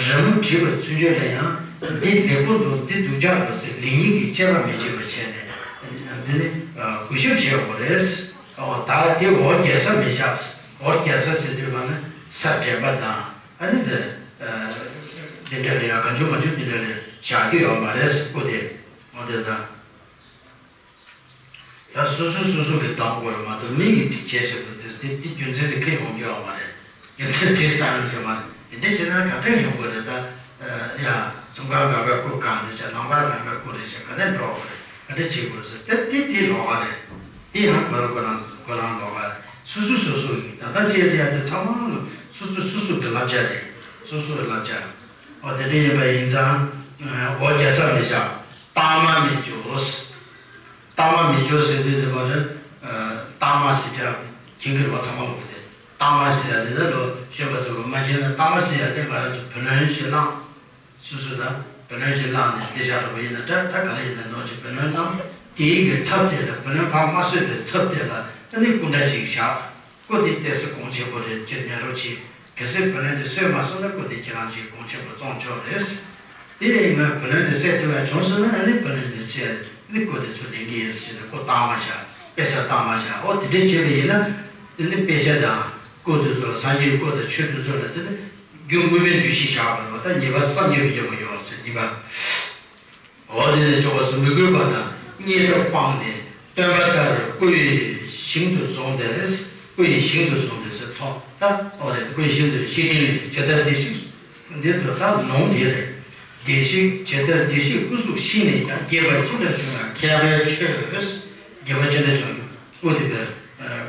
རི་མོ་བྲིས་པ་ཚུན་ཆད་ལ་ཡང་འདི་ལེགས་པོ་འདུག་འདི་སྡུག་ཅག་འདུག་ཟེར་ལེགས་ཉེས་ཀྱི་དཔྱད་པ་མི་བྱེད་པ་བྱས་ནས་འདི་ནི་གུས་ཞབས་བྱེད་དགོས་རེད། ཨོ་ད་དེ་འོ་བརྒྱལ་ས་མི་བཞག་འོ་བརྒྱལ་ས་ཟེར་དུས་གང་ན་ས་འདྲེན་པ་དང་ཨ་ནི་འདི་འདི་འདྲ་ལ་ཡང་གང་བྱུང་མང་བྱུང་འདི་འདྲ་ལ་བཞག་རྒྱུ་ཡོད་མ་རེད་སྐུ་དེ་འོ་དེ་དང་། ད་སོ་སོ་སོ་སོ་གིས་གཏོང་དགོས་རེད་མ་གཏོགས་མི་ཡིས་ཅིག་བྱས་ཟེར་དུས་དེ་དེ་དེ་རྒྱུ་མཚན་དེ་ཁས་ཡོང་རྒྱུ་ཡོད་མ་རེད། རྒྱུ་མཚན་དེ་བསམ་ཡོང་རྒྱུ་མ་རེད། དེ་འདྲ་བྱས་ན་ག་འདྲ་ཡོང་དགོས་རེད། ད་ཡ་ཚོང་ཁང་འགའ་འགའ་སྐུ་གང་རེད་བྱས་ནང་པ་འགའ་འགའ་སྐུ་རེད་བྱས་ག་ནས་འགྲོ་དགོས་རེད། ག་འདྲ་བྱེད་དགོས་ཟེར་ཏེ་དེ་དེ་ལོགས་ཀ་རེད། དེ་ཡང་ཁོ་རང་ཁོ་རང་ཁོ་རང་ལོགས་ཀ་རེད། སོ་སོ་སོ་སོ་ཡིན། ད་ལྟ་བཤད་དེ་ཡང་དེ་ཚང་མ་ལོ་སོ་སོ་སོ་སོ་གི་བསླབ་བྱ་རེད། སོ་སོ་གི་བསླབ་བྱ། འོ་དེ་འདྲ་ཡིན་པ་ཡིན་ཙང་འོ་རྒྱལ་ས་མི་བཞག་སྟག་མ་མི་འཇོག་སྟག་མ་མི་འཇོག་ཟེར་དུས་དེ་མ་རེད། སྟག་མ་ཟེར་ཡག་ཁྱིམ་གྱི་རེད་པ། ཚང་མ་ལོག་གི་དེ་སྟག་མ་ཟེར་ཡག་དེ་ད་ལོ་གཞོན་པ་ཚོ་གི་མ་མཁྱེན་ན། སྟག་མ་ཟེར་ཡག་དེ་ང་རང་ཚོ་བུ་ལོན་ཞིག་བླངས། སོ་སོ་དང་བུ་ལོན་ཞིག་བླངས་ནས་དེ་བཞག་འགྲོ་བ་ཡིན་ན་འདྲ། ད་ག་ལ་ཡིན་ན་ནོར་གྱི་བུ་ལོན་བླངས། དེའི་གི་ཚབ་དེ་ལ་བུ་ལོན་ཕར་མ་གསོས་པའི་ཚབ་དེ་ལ་ཨ་ནི་སྐུ་འདྲ་ཅིག་བཞག་སྐུ་དེ་ཏོག་ཙམ་གོང་ཆེན་པོ་རེད། ཁྱོད་ཉན་རོགས་བྱེད། གལ་སྲིད་བུ་ལོན་དེ་གསོས་མ་སོང་ན་སྐུ་དེ་ཁྱེད་རང་གིས་གོང་ཆེན་པོ་བཙོང་ཆོག་རེད། དེ་ཡིན་ན་བུ་ལོན་དེ་སེལ་ཐུབ་པ་བྱུང་སོང་ན་ཨ་ནི་བུ་ལོན་དེ་སེལ་ནི་སྐུ་དེ་ཚུར་ལེན་གྱི་ཡིན་ཟེར་ནས་སྐུ་བཏང་མ་བཞག་དཔེ་ཆ་བཏང་མ་བཞག་འོ་དེ་འདྲས་བྱས་པ་ཡིན་ན་དེ་ནི་དཔེ་ཆ་དང་སྐུ་དེ་ཚོ་ལ་སངས་རྒྱས་སྐུ་དང་ཆོས་དེ་ཚོ་ལ་དེ་ནི་རྒྱུ་དངོས་མེད་འདུ་ཤེས་བཞག་པ་རེད་པ། ད་ཉེས་པ་བསམ་ཉེས་པའི་རྒྱུ་མ་ཡོང་བ་ཟེར་ཉེས་པ། འོ་དེ་ནས་ཆོག་པ་སུ་མི་དགོས་པ་དང་། རྙེད་ཐབས་སྤངས་ནས་སྟོན་པ་ལྟར་སྐུ་ཡི་ཞིང་དུ་བཟུང་སྟེ། སྐུ་ཡི་ཞིང་དུ་བཟུང་སྟེ་ཟེར་ཚོགས་ད་འོ་རེད། སྐུ་ཡི་ཞིང་དུ་ཤེས་ནས་ཇི་ལྟར་བདེ་གཤེགས་འདི་དུ་ད་ལུང་འདི་རེད། བདེ་གཤེགས་ཇི་ལྟར་བདེ་གཤེགས་སྐུ་གཟུགས་ཤེས་ནས་ཀྱང་། དགྱེས་པ་ཅི་འདྲ་བྱུང་ཡང་མཁས་པའི་ཆོས། དགྱེས་པ་ཅི་འདྲ་བྱུང་ཡང་སྐུ་དེ་དཔེ་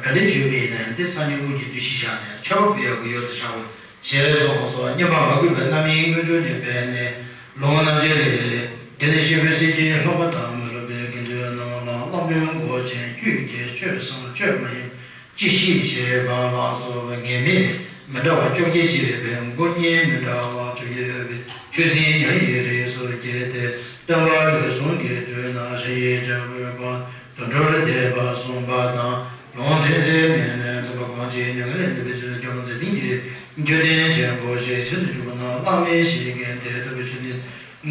ག་འདྲ་བྱུང་བ་ཡིན་ན་ཡང་དེ་སངས་རྒྱས་དངོས་ཀྱི་འདུ་ཤེས་བཞག་ནས་མཆོད་པ་ཕུལ་ཡག་གི་ཡུལ་དུ་བཞག་དགོས། ཞེས་གསུངས་སོ། བསྙེན་པ་མ་གུས་པའི་རྣམ་སྨིན་དངོས་གྲུབ་ནས་འཕེལ་ནས་ལོངས་སྤྱོད་རྣམ་འབྱེད་ལས། དེ་ནས་སྐྱེས་བུ་སེམས་ཅན་ལྷག་པ་དང་། མི་སློབ་པའི་དགེ་འདུན་རྣམས་ལ་བསླབ་པའི་མགོ་ཅན་ཁྱོད་ཀྱིས་ཆོས་སམ་ཆོས་མ་ཡིན་ཅི་ཞིག་བྱེད་པ་ལ་སོགས་པའི་ངེས་མེད་མི་འདྲ་བ་བཅོ་བརྒྱད་བྱེད་པའི་མགོ་བརྙན་མི་འདྲ་བ་བཅོ་བརྒྱད་ཡོད་པའི་ཆོས་སྲིད་ཉ་ཡི་རིགས་སུ་སྐྱེས་ཏེ། སྟོན་པ་འོད་སྲུང་གི་དུས་ན་ཞི་བའི་རྒྱལ་པོའི་དཔལ་དུད་འགྲོར་འདས་པ་གསུངས་པ་དང་། ལུང་ཕྲན་ཚེགས་མེད་ནས་ཚངས་པ་གངས་ཅན་མྱ་ངན་ལས་འདས་པའི་ཕྱིར། སྐྱོབ་པ་མཛད་དེ་ཉིད་ཀྱི་མཆོད་རྟེན་ཆེན་པོ་ཞེས་བྱ་དུ་གྱུར་པ་ན། བླ་མེད་ཞིང་གི་དེ་ལྟ་བུའི་མཆོད་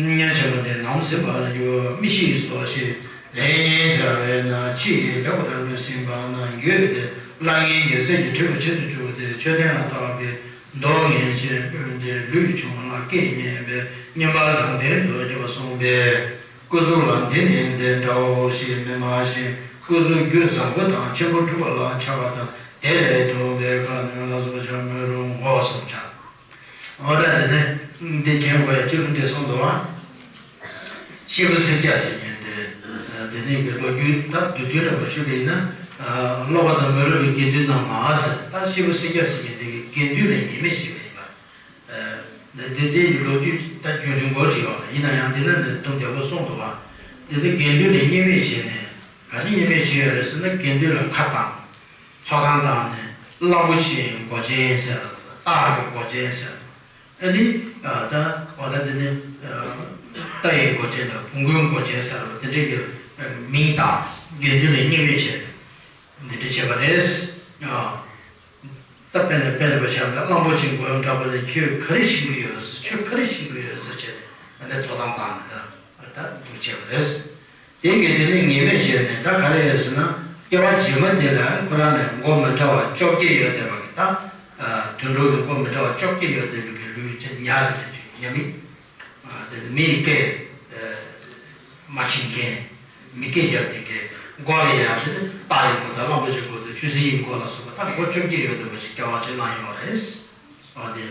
རྟེན་ཆེན་པོ་དེ་ནམ་ཟིན་པར་འགྱུར་མི་ཤེས་སོ་ཞེས་ལན་གཉིས་བྱ་བས་ན། ཕྱིས་ལེགས་པར་མོས་ཟིན་པ་ན་འགྱོད་དེ་བླ་ངན་གྱི་སེམས་ཀྱིས་བསྒྲིབས་པའི་ཕྱིར་དུ་གྱུར་ཏེ། མཆོད་རྟེན་ལ་བཏགས་པའི་མདོག་ངན་ཅན་ཀུན་ཏུ་ལུས་ཆུང་ལ་སྐད་སྙན་པས་སྙན་པ་བཟང་ལྡན་དུ་བརྗོད་པ་གསུངས་པས། སྐུ་གཟུགས་ལ་འདི་ནི་འདི་འདྲའོ་ཞེས་མི་སྨྲ་ཞིང་། སྐུ་གཟུགས་རྒྱུ་བཟང་པོ་དང་ཆེན་པོ་གྲུབ་པ་ལ་ཆགས་པ་དང་། དེ་ལས་ལྡོག་པའི་ཁ་གནོན་ལ་སོགས་བྱ་མི་རུང་ངོ་། གསུངས་ཀྱང་། འོ་ད་དེ་ནས་འདི་རྒན་གོ་ཡ་ཅི་ལུང་འདི་གསུངས་འདུག་བ། སྐྱེས་བུ་སེར་སྐྱ་ཟེར་མཁན་དེ། དེ་ནས་ཀྱི་ལོ་རྒྱུས་ད་བསྡུས་དོན་འདྲ་པོ་ཞུས་པ་ཡིན་ན། སློབ་པ་དང་མི་སློབ་པའི་དགེ་འདུན་རྣམས་ལ་ཟེར། ད་སྐྱེས་བུ་སེར་སྐྱ་ཟེར་མཁན་དེ་གི་དགེ་འདུན་ལ་ཉེས་མེད་བྱས་པ་ཡིན་པ། འདི་འདི་འདི་ཡི་ལོ་རྒྱུས་ད་རྒྱུན་རིང་པོ་ཅིག་ཡོད་རེད། ཡིན་ན་ཡང་འདི་ན་ནི་དུམ་བདེ་པོ་གསུངས་འདུག་བ། འདི་ནི་དགེ་འདུན་ལ་བརྙས་སྨད་བྱས་ནས་ག་རེ་བརྙས་སྨད་བྱས་ཡོད་རེད་ཟེར་ན། དགེ་འདུན་ལ་ཁ་བཏང་། ཚོགས་ཐང་བཏང་ནས་གླང་པོ་ཆེའི་མགོ་ཅན་ཟེར། སྟག་གི་མགོ་ཅན་ཟེར། ཨ་ནི་ད་འོ་ད་འདི་ནི་རྟ་ཡི་མགོ་ཅན་དང་བོང་གུའི་མགོ་ཅན་ཟེར་བ་དེ་འདྲའི་གི་མིང་བཏགས། དགེ་འདུན་ལ་བརྙས་སྨད་བྱས་འདི་འདྲ་བྱས་པ་རེད། ད་དཔེ་ལ་དཔེ་ལ་བྱ་བ་གླང་པོ་ཆེའི་མགོ་འདྲ་པོ་ལ་ཁྱོད་ག་རེ་བྱེད་ཀྱི་ཡོད་ཟེར། ཁྱོད་ག་རེ་བྱེད་ཀྱི་ཡོད་ཟེར་བྱས་ནས་ཨ་ནི་ཚོགས་ཐང་བཏང་ནས་ད་ད་འདུག་བྱས་པ་རེད། དེ་གིས་དེ་ནི་ངེས་མེད་བྱས་ནས་ད་ག་རེ་རེད་ཟེར་ན། སྐྱེ་བ་རྗེས་མ་དེ་ལ་ཁོ་རང་ལ་མགོ་མི་འདྲ་བ་བཅོ་བརྒྱད་ཡོད་བསྡད་པ་གི། ད་དུད་འགྲོ་གི་མགོ་མི་འདྲ་བ་བཅོ་བརྒྱད་ཡོད་བསྡད་པའི་གི་ལུས་ཅན་ཉ་རེད། དེ་ཉ་མི། དེ་མི་ཡི་སྐད་མ་ཕྱིན་མཁན། མི་སྐད་རྒྱག་མཁན་གྱི་མགོ་ལ་ཡང་དེ་ནི་སྟག་ཡི་མགོ་དང་གླང་པོ་ཆེའི་མགོ་དང་ཆུ་སྲིན་ཡི་མགོ་ལ་སོགས་པ་ད་མགོ་བཅོ་བརྒྱད་ཡོད་བསྡད་པ་ཞིག་སྐྱེ་བ་ཅིག་བླངས་ཡོད་རེད། འོ་དེ།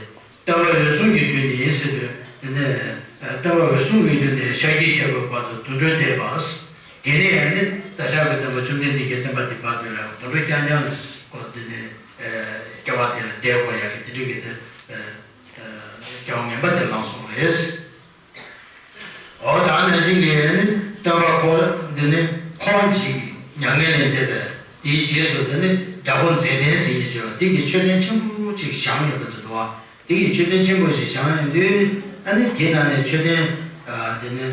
སྟོན་པ་འོད་སྲུང་གི་དུས་ནས་ཟེར་དུས་དེ་ནས་སྟོན་པ་འོད་སྲུང་གི་དུས་ནས་ཤཱཀྱའི་རྒྱལ་པོའི་བར་དུ་དུད་འགྲོ་འདས་པ། དེ་ནས་ཡང་ནི་ད་ལྟ་བའི་སྟོན་པ་བཅོམ་ལྡན་འདས་ཀྱི་བསྟན་པ་འདི་བར་དུ་ལ་དུད་འགྲོ་རྐྱང་རྐྱང་ལ་གོ་དེ་ནས་སྐྱེ་བ་དེ་ལ་འདས་དགོས་ཡག་གི་དེ་འདྲ་གི་དེ་སྐྱེ་བ་ངན་པ་དེ་བླངས་སོང་རེད། འོ་ད་ནང་བཞིན་གྱི་ནི་སྟོན་པ་ཁོ་འདི་ནི་འཁོར་བ་འཇིག་མྱ་ངན་ལས་འདས་པའི་དེའི་རྗེས་སུ་དེ་ནི་རྒྱལ་པོ་མཛེས་ལྡན་ཟེར་མཁན་ཅིག་ཡོད། དེ་གིས་མཆོད་རྟེན་ཆེན་པོ་ཅིག་བཞེངས་ཡོད་པ་དེ་འདུག་བ། དེ་ཡི་མཆོད་རྟེན་ཆེན་པོ་ཞིག་བཞེངས་ཡོང་དུས་ཨ་ནི་དེ་ནང་ནས་མཆོད་རྟེན་དེ་ནི་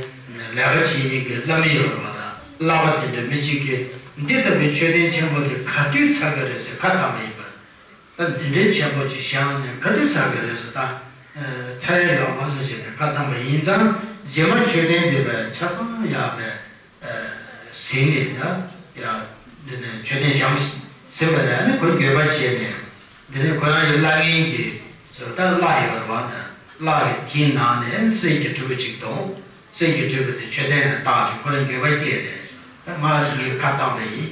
ལས་ཀ་བྱེད་མཁན་གྱི་བླ་མ་ཡོད་རེད་པ། དང་བླ་མ་དེ་འདྲ་མི་གཅིག་གིས་འདི་ལྟ་བུའི་མཆོད་རྟེན་ཆེན་པོ་དེ་ག་དུས་ཚར་གི་རེད་ཟེར་ཁ་བཏང་པ་ཡིན་པ། ད་འདི་འདྲའི་ཆེན་པོ་ཅིག་བཞེངས་ནས་ག་དུས་ཚར་གི་རེད་ཟེར། ད་ཚར་ཡ་ཡོད་མ་རེད་ཟེར་བྱས་ནས་ཁ་བཏང་པ་ཡིན་ཙང་། རྗེས་མ་མཆོད་རྟེན་འདི་བས་ཆ་ཚང་ཡག་པའི་ཟིན་ནས་ད་ཡ་འདི་ནས་མཆོད་རྟེན་བཞེངས་ཟིན་པ་ནས་ཨ་ནི་ཁོ་འགྱོད་པ་བྱས་ནས། འདི་ནས་ཁོ་རང་གི་བླ་རྒན་གྱི་ཟེར་བ་ད་བླ་ཡོད་རེད་པ། ད་བླ་གི་དེའི་ནང་ནས་སྲས་ཀྱི་ཕྲུ་གུ་གཅིག་དང་། སྲས་ཀྱི་ཕྲུ་གུ་དེ་མཆོད་རྟེན་ལ་བཏགས་བྱུང་། ཁོ་རང་འགྱོད་པ་སྐྱེས་ནས། ད་ང་ངས་ཁ་བཏང་པ་ཡིན།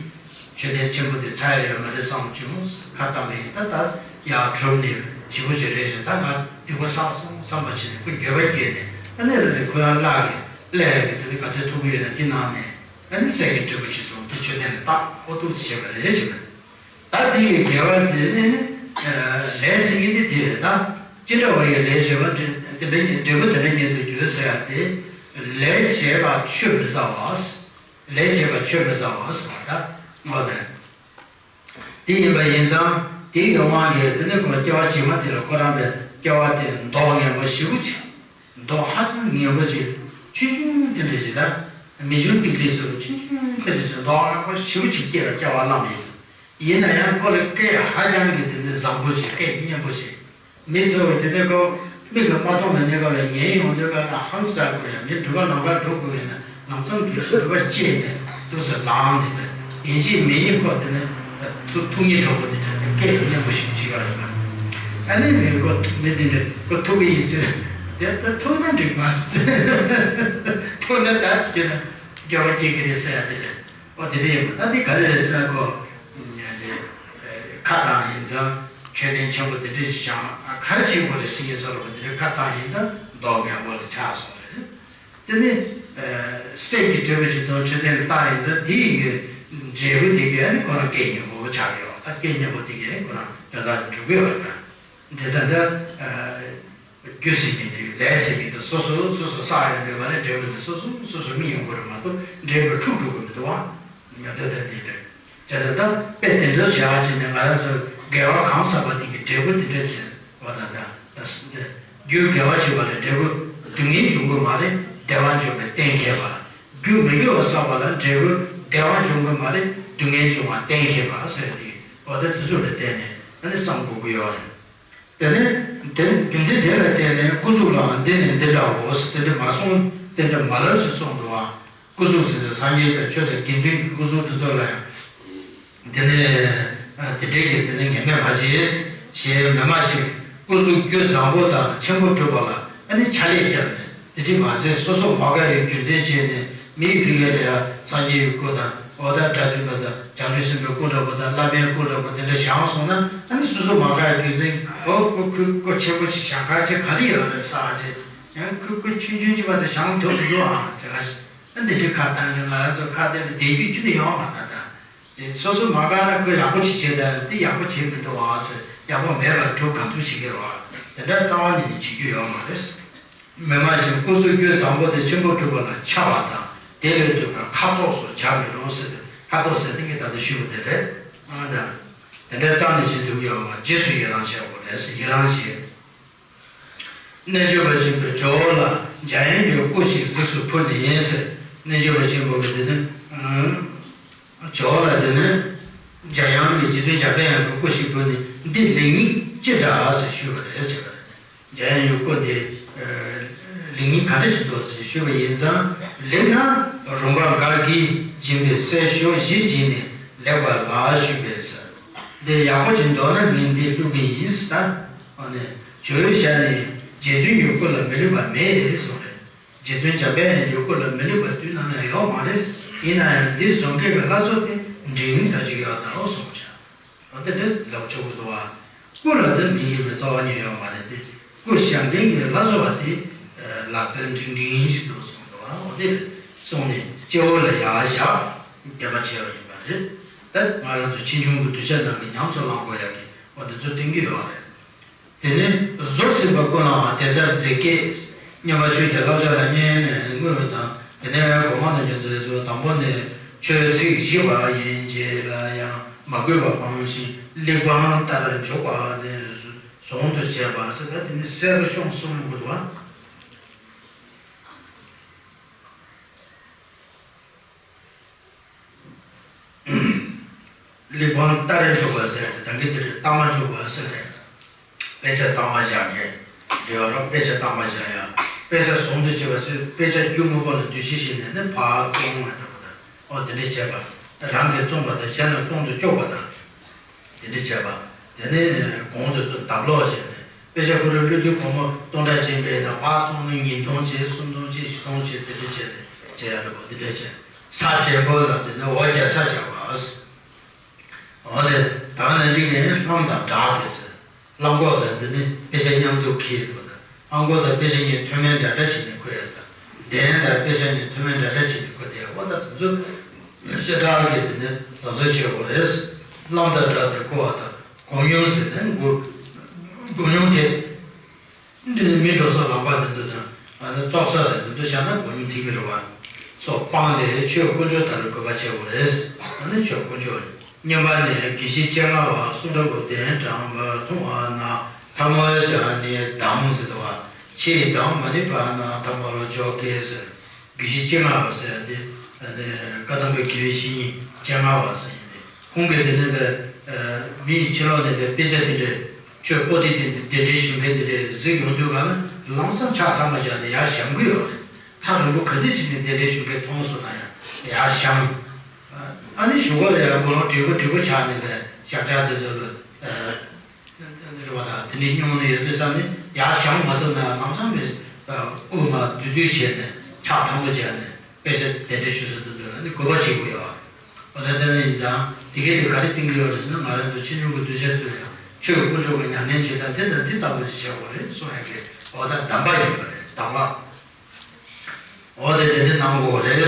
མཆོད་རྟེན་ཆེན་པོ་དེ་ཚར་ཡ་ཡོད་མ་རེད་བསམ་བྱུང་། ཁ་བཏང་པ་ཡིན། ད་ད་ཡག་གྲུབ་ནས་ཞེ་པོ་ཅིག་རེད་ཟེར། ད་ང་སྡིག་པ་བསགས་སོང་བསམ་པ་བྱས་ནས་ཁོ་འགྱོད་པ་སྐྱེས་ནས། ཨ་ནི་ལ་ནི་ཁོ་རང་བླ་གི་བླ་གི་དེ་ནི་ག་ཚོད་ཐུབ་ཀྱི་ཡོད་ན་དེ་གནང་ནས། ཨ་ནི་སྲས་ཀྱི་འབྲས་བུ་ཅིག་བྱུང་། དེ་མཆོད་རྟེན་ལ་བཏགས། ཨོ་ཐུགས་སུ་བྱས་པ་རེད་ཅེས་པ། ད་དེ་ཡི་དགེ་བ་དེ་ནི་ནི་ལས་ཟེར་མཁན་དེ་དེ་རེད། ད་ཅི་འདྲ་བ་ཡི་ལས་བྱས་པ་དེ་འདྲ་འབྲས་བུ་དེ་འདྲ་ཉིད་དུ་འགྱུར་ཟེར་ཡ་དེ། ལས་བྱས་པ་ཆོས་མི་ཟ་བ། ལས་བྱས་པ་ཆོས་མི་ཟ་བ་ཟེར་བ་ད་ངོ་ལ། དེ་ཡིན་པ་ཡིན་ཙང་དེའི་དབང་གིས་དེ་ནས་ཁོ་སྐྱེ་བ་ཕྱི་མ་དེ་ལ་ཁོ་རང་གི་སྐྱེ་བ་དེ་མདོག་ངན་པོ་ཞེ་པོ་ཅིག་མདོག་ཧ་ཅང་ངན་པོ་ཅིག་ཆུང་ཆུང་དེ་འདྲ་ཞིག་ད་མི་ཆུང་ཏིག་ཏིག་ཟེར་བ་ཆུང་ཆུང་དེ་འདྲ་ཞིག་མདོག་ངན་པོ་ཞེ་པོ་ཅིག་སྐྱེས་པ་སྐྱེ་བ་བླངས་ཡིན། ཡིན་ན་ཡང་ཁོ་ལ་སྐད་ཧ་ཅང་གི་དེ་ནས་བཟང་པོ་ཞིག་སྐད་སྙན་པོ་ཞིག་མི་ཚོ་བས་དེ་ནས་ཁོ་མིག་གིས་མ་མཐོང་བའི་གནས་སྐབས་ལ་ཉན་ཡོང་དུས་ག་ན་ཧང་སང་དགོས་ཡ། མི་འགྲུལ་པ་ལམ་ཁར་འགྲོ་དགོས་ཡིན་ན་ལམ་སང་འགྲུལ་འགྲུལ་པ་བཅད་ནས་དུས་སུ་ལངས་ནས་པས་ཡིན་གཅིག་མིན་གཉིས་ཁོ་དེ་ནས་ཐུག་ཐུག་ཉིད་གྲོགས་པོ་དེ་འདྲ་སྐད་སྙན་པོ་ཞིག་བྱེད་ཡ་ཡོད་པ། ཨ་ནི་མི་ཁོ་མི་དེ་འདྲ་ཁོ་ཐུག་གི་ཡིན་ཟེར། དེ་ལྟར་ཐུག་ན་འགྲིག་མ་རེད་ཟེར། ཐུག་ན་ད་ཚིག་ན་འགྱོད་པ་སྐྱེ་གི་རེད་ཟེར་ཡ་དེ་རེད། ཨོ་དེ་འདྲ་ཡིན་པ་ད་འདི་ག་རེ་རེད་ཟེར་ན་ཁོ། ཁ་བཏང་ཡིན་ཙང་མཆོད་རྟེན་ཆེན་པོ་འདི་འདྲ་ཞིག་བཞེངས་ག་རེ་བྱེད་དགོས་རེད་ཟེར་ཡིན་ཟེར་ལ་འདི་འདྲ་ཁ་བཏང་ཡིན་ཙང་མདོག་ངན་པོ་ལ་ཆགས་སོང་རེད། དེ་ནི་སྲས་ཀྱི་འབྲས་བུ་ཅིག་དང་མཆོད་རྟེན་ལ་བཏགས་ཡིན་ཙང་དེ་ཡི་འབྲས་བུ་དེ་གས་ནི་ཁོ་རང་སྐད་སྙན་པོ་ཆགས་ཡོད། ད་སྐད་སྙན་པོ་དེ་གས་ཁོ་རང་དོན་དག་འགྲུབ་ཀྱི་ཡོད་རེད། ད་འདི་ད་ལྟ། རྒྱུ་ཟེར་མཁན་དེ་ལས་ཟེར་མཁན་དེ་སོ་སོ་སོ་སོ་བསགས་ཡོང་དུས་ག་ལ་འབྲས་བུ་དེ་སོ་སོ་སོ་སོ་སྨིན་ཡོང་གི་རེད་མ་གཏོགས་འབྲས་བུ་འཁྲུགས་འགྲོ་གི་མི་འདུག་བ། ང་ཚོ་ད་འདི་འདྲ་བྱས་ཙང་ད་དཔེ་དེ་འདྲ་བྱས་བྱས་ནས་ང་རང་ཚོ་དགེ་བ་གང་བསགས་པ་དེ་གི་འབྲས་བུ་དེ་འདྲ་བྱས་བ་ད་ད་ད་རྒྱུ་དགེ་བ་བྱས་པ་ལ་འབྲས་བུ་སྡུག་བསྔལ་འབྱུང་གི་མ་རེད། བདེ་བ་འབྱུང་བའི་གཏན་འཁེལ་བ། རྒྱུ་མི་དགེ་བ་བསགས་པ་ལ་འབྲས་བུ་བདེ་བ་འབྱུང་གི་མ་རེད། སྡུག་བསྔལ་འབྱུང་བ་གཏན་འཁེལ་བ་ཟེར་ཏེ་བ་ད་དེ་ཚོ་ལ་བརྟེན་ནས་ཨ་ནི་བསམ་དགོས་ཀྱི་ཡོད་རེད། དེ་ནས་དེ་རྒྱུ་མཚན་དེ་ལ་བརྟེན་ནས་སྐུ་གཟུགས་ལའང་འདི་ནས་འདི་འདྲའོ་ཟེར་དེ་འདྲ་མ་གསུངས། དེ་འདྲ་མ་ལབ་ཟེར་གསུངས་འདུག་བ། སྐུ་གཟུགས་ཟེར་ཏེ་སངས་རྒྱས་དང་ཆོས་དང་དགེ་འདུན་གྱི་སྐུ་གཟུགས་དེ་ཚོ་ལ་ཡང་དེ་ནས་དེ་འདྲའི་གི་དེ་ནས་ངན་སྨྲས་མ་བྱེད་ཞེས་མི་སྨྲ་ཞིང་། སྐུ་གཟུགས་རྒྱུ་བཟང་པོ་དང་ཆེན་པོ་གྲུབ་པ་ལ་ཨ་ནི་ཕྱག་ལས་བརྒྱབ་ནས། དེ་འདྲ་མ་ཟད་སོ་སོ་མ་དགའ་བའི་རྒྱུ་མཚན་བྱས་ནས་མིའི་ཕི་གའི་ལ་ཡང་སངས་རྒྱས་ཀྱི་སྐུ་དང་འོ་ད་དགྲ་བཅོམ་པ་དང་བྱང་ཆུབ་སེམས་དཔའི་སྐུ་འདྲ་པོ་དང་བླ་མའི་སྐུ་འདྲ་པོ་དེ་འདྲ་བཞེངས་སོང་ན་ཨ་ནི་སོ་སོ་མ་དགའ་བའི་རྒྱུ་མཚན། འོ་སྐུ་ཁུ་སྐུ་ཆེན་པོ་ཞིག་བཞེངས་ཁ་ཆེ་ག་རེ་ཡོད་རེད་ཟེར་བ་ཞིག་ཡང་ཁུ་སྐུ་ཆུང་ཆུང་ཅིག་བ་དེ་བཞེངས་ཐུབ་མི་འདུག་ཨང་ཟེར་བ་ཞིག་ཨ་འདི་འདྲའི་ཁ་བཏང་ཡོད། ང་རང་ཚོ་ཁ་བཏང་ནས་བསྡད་རྒྱུ་ཅི་ནས་ཡོང་བ་ད་ལྟ། དེ་སོ་སོ་མ་དགའ་ན་ཁོས་ཡག་པོ་ཅིག་བྱས་ད་དེ་ཡག་པོ་བྱས་མི་འདུག་བ་ཟེར། ཡག་པོ་མེད་པར་སྒྲུབ་གང་ཐུབ་བྱེད་ཀྱི་རེད་བ། དེ་འདྲ་རྩ་བ་ནས་ནི་བྱེད་རྒྱུ་ཡོད་མ་རེད། མི་སྨྲ་ཞིང་སྐུ་གཟུགས་རྒྱུ་བཟང་པོ་དེ་ཆེན་པོ་གྲུབ་པ་ལ་ཆགས་པ་དང་དེ་ལས་ལྡོག་པའི་ཁ་དོག་སོགས་བྱར་མི་རུང་ཟེར་ཏེ། ཁ་དོག་ཟེར་དེ་ངས་ད་ལྟ་ཞུས་པ་དེ་རེད། ཨང་། དེ་འདྲའི་རྩ་ནས་བྱེད་ཐུབ་ཀྱི་ཡོད་མ། རྗེས་སུ་ཡི་རང་བྱེད་དགོས་རེད་ཟེར། ཡི་རང་བྱེད། རྣལ་འབྱོར་པ་ཆེན་པོས་ཇོ་བོ་ལ་འཇམ་དབྱངས་ཀྱི་སྐུ་ཞིག་གཟིགས་སུ་ཕུལ་ནས་ཟེར། རྣལ་འབྱོར་པ་ཆེན་པོ་གིས་དེ་ནི་ཨང་། ཇོ་བོ་ལ་དེ་ནི་འཇམ་དབྱངས་ཀྱི་རྗེ་བཙུན་འཇམ་དཔལ་དབྱངས་ཀྱི་སྐུ་ཞིག་ཕུལ་ནས་འདི་ལེགས་ཉེས་ཅི་འདྲ་ཟེར་ཞུས་པ་རེད་ཟེར། འཇམ་དབྱངས་ཀྱི་སྐུ་འདི་ལེགས་ཉེས་ག་འདྲ་ཞིག་འདུག་ཟེར་ཞུས་པ་ཡིན་ཙང་། ལེགས་ན་རོང་པ་འགའ་གིས་སྦྱིན་པའི་སྲས་ཤོག་བཞིར་བྱིན་ནས་ལེགས་པར་ལགས་ཞུས་པས་ཟེར། འདི་ཡག་པོ་ཅིག་འདུག་ན་ངས་འདི་བླུག་གི་ཡིན་ཟེར། ད་ཨ་ནི་ཇོ་བོའི་ཞལ་ནས་རྗེ་བཙུན་གྱི་སྐུ་ལ་མི་བསླུ་བ་མེད་གསུངས་རེད། རྗེ་བཙུན་འཇམ་དཔལ་དབྱངས་ཀྱི་སྐུ་ལ་མི་བསླུ་བ་དུས་ནམ་ཡང་ཡོད་མ་རེད། ཡིན་ན་ཡང་འདི་བཟོ་མཁན་གྱི་ལྷ་བཟོ་དེ་འབྲིང་ཙམ་ཅིག་ཡོད་དང་གསུངས་བྱ། འོ་དེ་འདྲ་ལབ་ཆོག་གི་འདུག་བ། སྐུ་ལ་དེ་མི་ཡིན་པའི་རྩ་བ་ཉིད་ཡོད་མ་རེད་དེ། སྐུ་བཞེངས་མཁན་གྱི་ལྷ་བཟོ་བ་དེ་ལག་རྩལ་འབྲིང་འབྲིང་ཞིག་འདུག་གསུངས་འདུག་བ། འོ་དེ་གསུངས་ནས་སྤྱི་བོ་ལ་ཡར་བཞག་དད་པ་བྱས་པ་ཡིན་པ་རེད། ད་ང་རང་ཚོ་ཕྱིས་འབྱུང་གི་གདུལ་བྱ་རྣམས་ཀྱིས་ཉམས་སུ་བླང་དགོས་ཡག་གི་འོ་དེ་ཚོ་བསྟན་གྱི་ཡོད་རེད། དེ་ནས་གཟུགས་ཟིན་པ་ཀུན་ལའང་དེ་ལྟར་མཛེས་སྐད། སྙན་པ་ཆོས་ཀྱི་བསླབ་བྱ་ལ་སྙན་ནས་བསྔོས་པ་དང་། དེ་ནས་གོང་མ་རྣམས་ཀྱི་མཛད་སོགས་དང་པོ་ནས་ཆོས་ཚིག་བཞི་པ་ཡན་ཆད་ལ་ཡང་མ་གུས་པ་སྤང་ཞིང་གླེགས་བམ་ལྟར་འཇོག་པ་དེ་ཟུང་དུ་བྱས་པ་ཟེར། ད་དེ་ནི་སྲས་པོ་ཤོང་གསུམ་དགོས་པ། གླེགས་བམ་ལྟར་འཇོག་པ་ཟེར་ཏེ་ད་གིན་དེར་གཏའ་མ་འཇོག་པ་ཟེར་ནས་དཔེ་ཆ་གཏའ་མ་བཞག་མཁན་ཡོད་རེད། དཔེ་ཆ་གཏའ་མ་བཞག་ཡ། དཔེ་ཆ་ཟུང་དུ་བྱེད་པ་ཟེར། དཔེ་ཆ་རྒྱུ་དངོས་པོ་ལ་འདུ་ཤེས་བྱས་ནས་ནི་ཕར་བཙོང་བ་འདྲ་པོ་དང་། ཨོ་དེ་འདྲ་བྱས་པ། རང་གིས་བཙོང་པ་དང་གཞན་ལ་བཙོང་དུ་བཅུག་པ་དང་། དེ་འདྲ་བྱས་པ། དེ་ནས་གོང་དུ་ཚུར་ལྡབ་ལོག་བྱས་ནས་དཔེ་ཆ་ཁོ་རང་བློ་མཐུན་སྒོར་མོ་སྟོང་ཕྲག་ཅན་པས་ན་ཕར་བཙོང་ན་ཉིས་སྟོང་བྱས། སུམ་སྟོང་བྱས། བཞི་སྟོང་བྱས། དེ་འདྲ་བྱས་ནས་བྱས་ཡ་འདྲ་པོ་འདི་འདྲ་བྱས། ས་བྲན་པོ་ལ་དེ་ནས་འོ་བརྒྱལ་ས་བྱ་བ། འོ་དེ་ད་ག་ནང་བཞིན་གྱི་ལྷམ་དང་སྦྲགས་ཏེ་ཟེར། གླང་གོག་དང་འདི་ནི་དཔེ་ཆ་མཉམ་དུ་འཁྱེར་འདུག་ད་གླང་གོག་དང་དཔེ་ཆ་གཉིས་མཐུན་མིན་འདྲ་འདྲ་བྱས་ནས་འཁྱེར་ཡོད། ད་གདན་དང་དཔེ་ཆ་གཉིས་མཐུན་མིན་འདྲ་འདྲ་བྱས་ནས་འཁྱེར་བསྡད་ཡོད། འོ་ད་དེ་ཚོ་ བཤད་གྲྭ་གི་དེ་ནས་ཟབ་གསལ་བྱེད་དགོས་རེད། བླ་མ་དང་སྒྲ་དེ་གོ་བ་དང་སྒོམ་ཡུལ་ཟེར་ནས་སྒོམ་སྒོམ་ཡུལ་དེ། འདི་ནི་མི་འགྲོ་ས་ལམ་པ་དེ་ཚོ་དང་། ཨ་ནི་བཙོག་ས་རེད། འདི་ཚོ་བཞག་ན་སྒོམ་ཡུལ་ཐིག་མི་རུང་བ། སོགས་སྤངས་ཏེ་ཆོས་དཀོན་མཆོག་ལྟར་དགོད་པ་བྱེད་དགོས་རེད། ཨ་ནི་ཆོས་དཀོན་མཆོག་རེད། བསྙེན་པ་ནི་དགེ་བཤེས་སྤྱན་སྔ་བ་སུ་འདྲ་བོ་གདན་དྲངས་པ་མཐོང་བ་ན་ཐ་མལ་སྦྱངས་ནས་དམ་ཟེར་བ། ཕྱིའི་དམ་མ་ནུས་པ་ན་ཐ་མལ་ལ་འཇོག་གེ་ཟེར། དགེ་བཤེས་སྤྱན་སྔ་བ་ཟེར་ཡ་དེ་ནི་བཀའ་གདམས་པའི་དགེ་བའི་བཤེས་གཉེན་སྤྱན་སྔ་བ་ཟེར་ཡ་དེ། ཁོང་གིས་དེ་ནས་པའི་མི་ཡི་ཕྱི་ལོགས་ནས་པའི་དཔེ་ཆ་དེ་འདྲའི་ཆོས་པོ་ཏི་དེ་འདྲའི་ཞུ་མཁན་དེ་འདྲའི་གཟིགས་ཡོང་དུས་ག་ལ་ལམ་སང་ཕྱག་ཐམ་པ་སྦྱར་ནས་ཡར་བཞེངས་ཀྱི་ཡོད་རེད། ཐག་རིང་པོ་ག་དུས་ཕྱིན་ནས་དེ་འདྲའི་ཞུ་མཁན་མཐོང་སོང་ན་ཡང་ཡར་བཞེངས། ཨ་ནི་གཞུག་གུ་ལ་ཡང་དགུང་ལོ་བགྲེས་པོ་བགྲེས་པོ་ཆགས་ནས་པའི་ཞབས་བཅགས་དེ་ཚོ་ལ། རེད་བ་དང་། དེ་འདྲའི་སྙུང་ནས་ཡོད་དུས་ཙམ་ནས་ཡར་བཞེངས་མ་ཐུབ་ན་ལམ་སང་ནས་དབུ་མ་བསྡུས་བསྡུས་བྱས་ནས་ཕྱག་ཐམ་པ་བྱས་ནས་དཔེ་ཆ་དེ་འདྲ་ཞུ་ས་དེ་ཚོ་ལ་ནི་དགོས་པ་བྱེད་དགོས་ཡོད་བ། ཨོ་ཙི། དེ་ནས་ཡིན་ཙང་དེ་གས་དེ་ག་རེ་བསྟན་གྱི་ཡོད་རེད་ཟེར་ན། ང་རང་ཚོ་ཕྱི་འབྱུང་གི་གདུལ་བྱ་ཚོས་ཡང་ཆོས་དཀོན་མཆོག་གི་ཉམས་ལེན་བྱེད་སྟངས་དེ་དང་དེ་ལྟ་བུ་ཞིག་བྱེད་དགོས་རེད་གསུང་ཡ་གི། འོ་ད་གདམས་པ་ཡིན་པ་རེད། གདམས་པ། འོ་དེ་དེ་འདྲ་གནང་དགོས་རེད།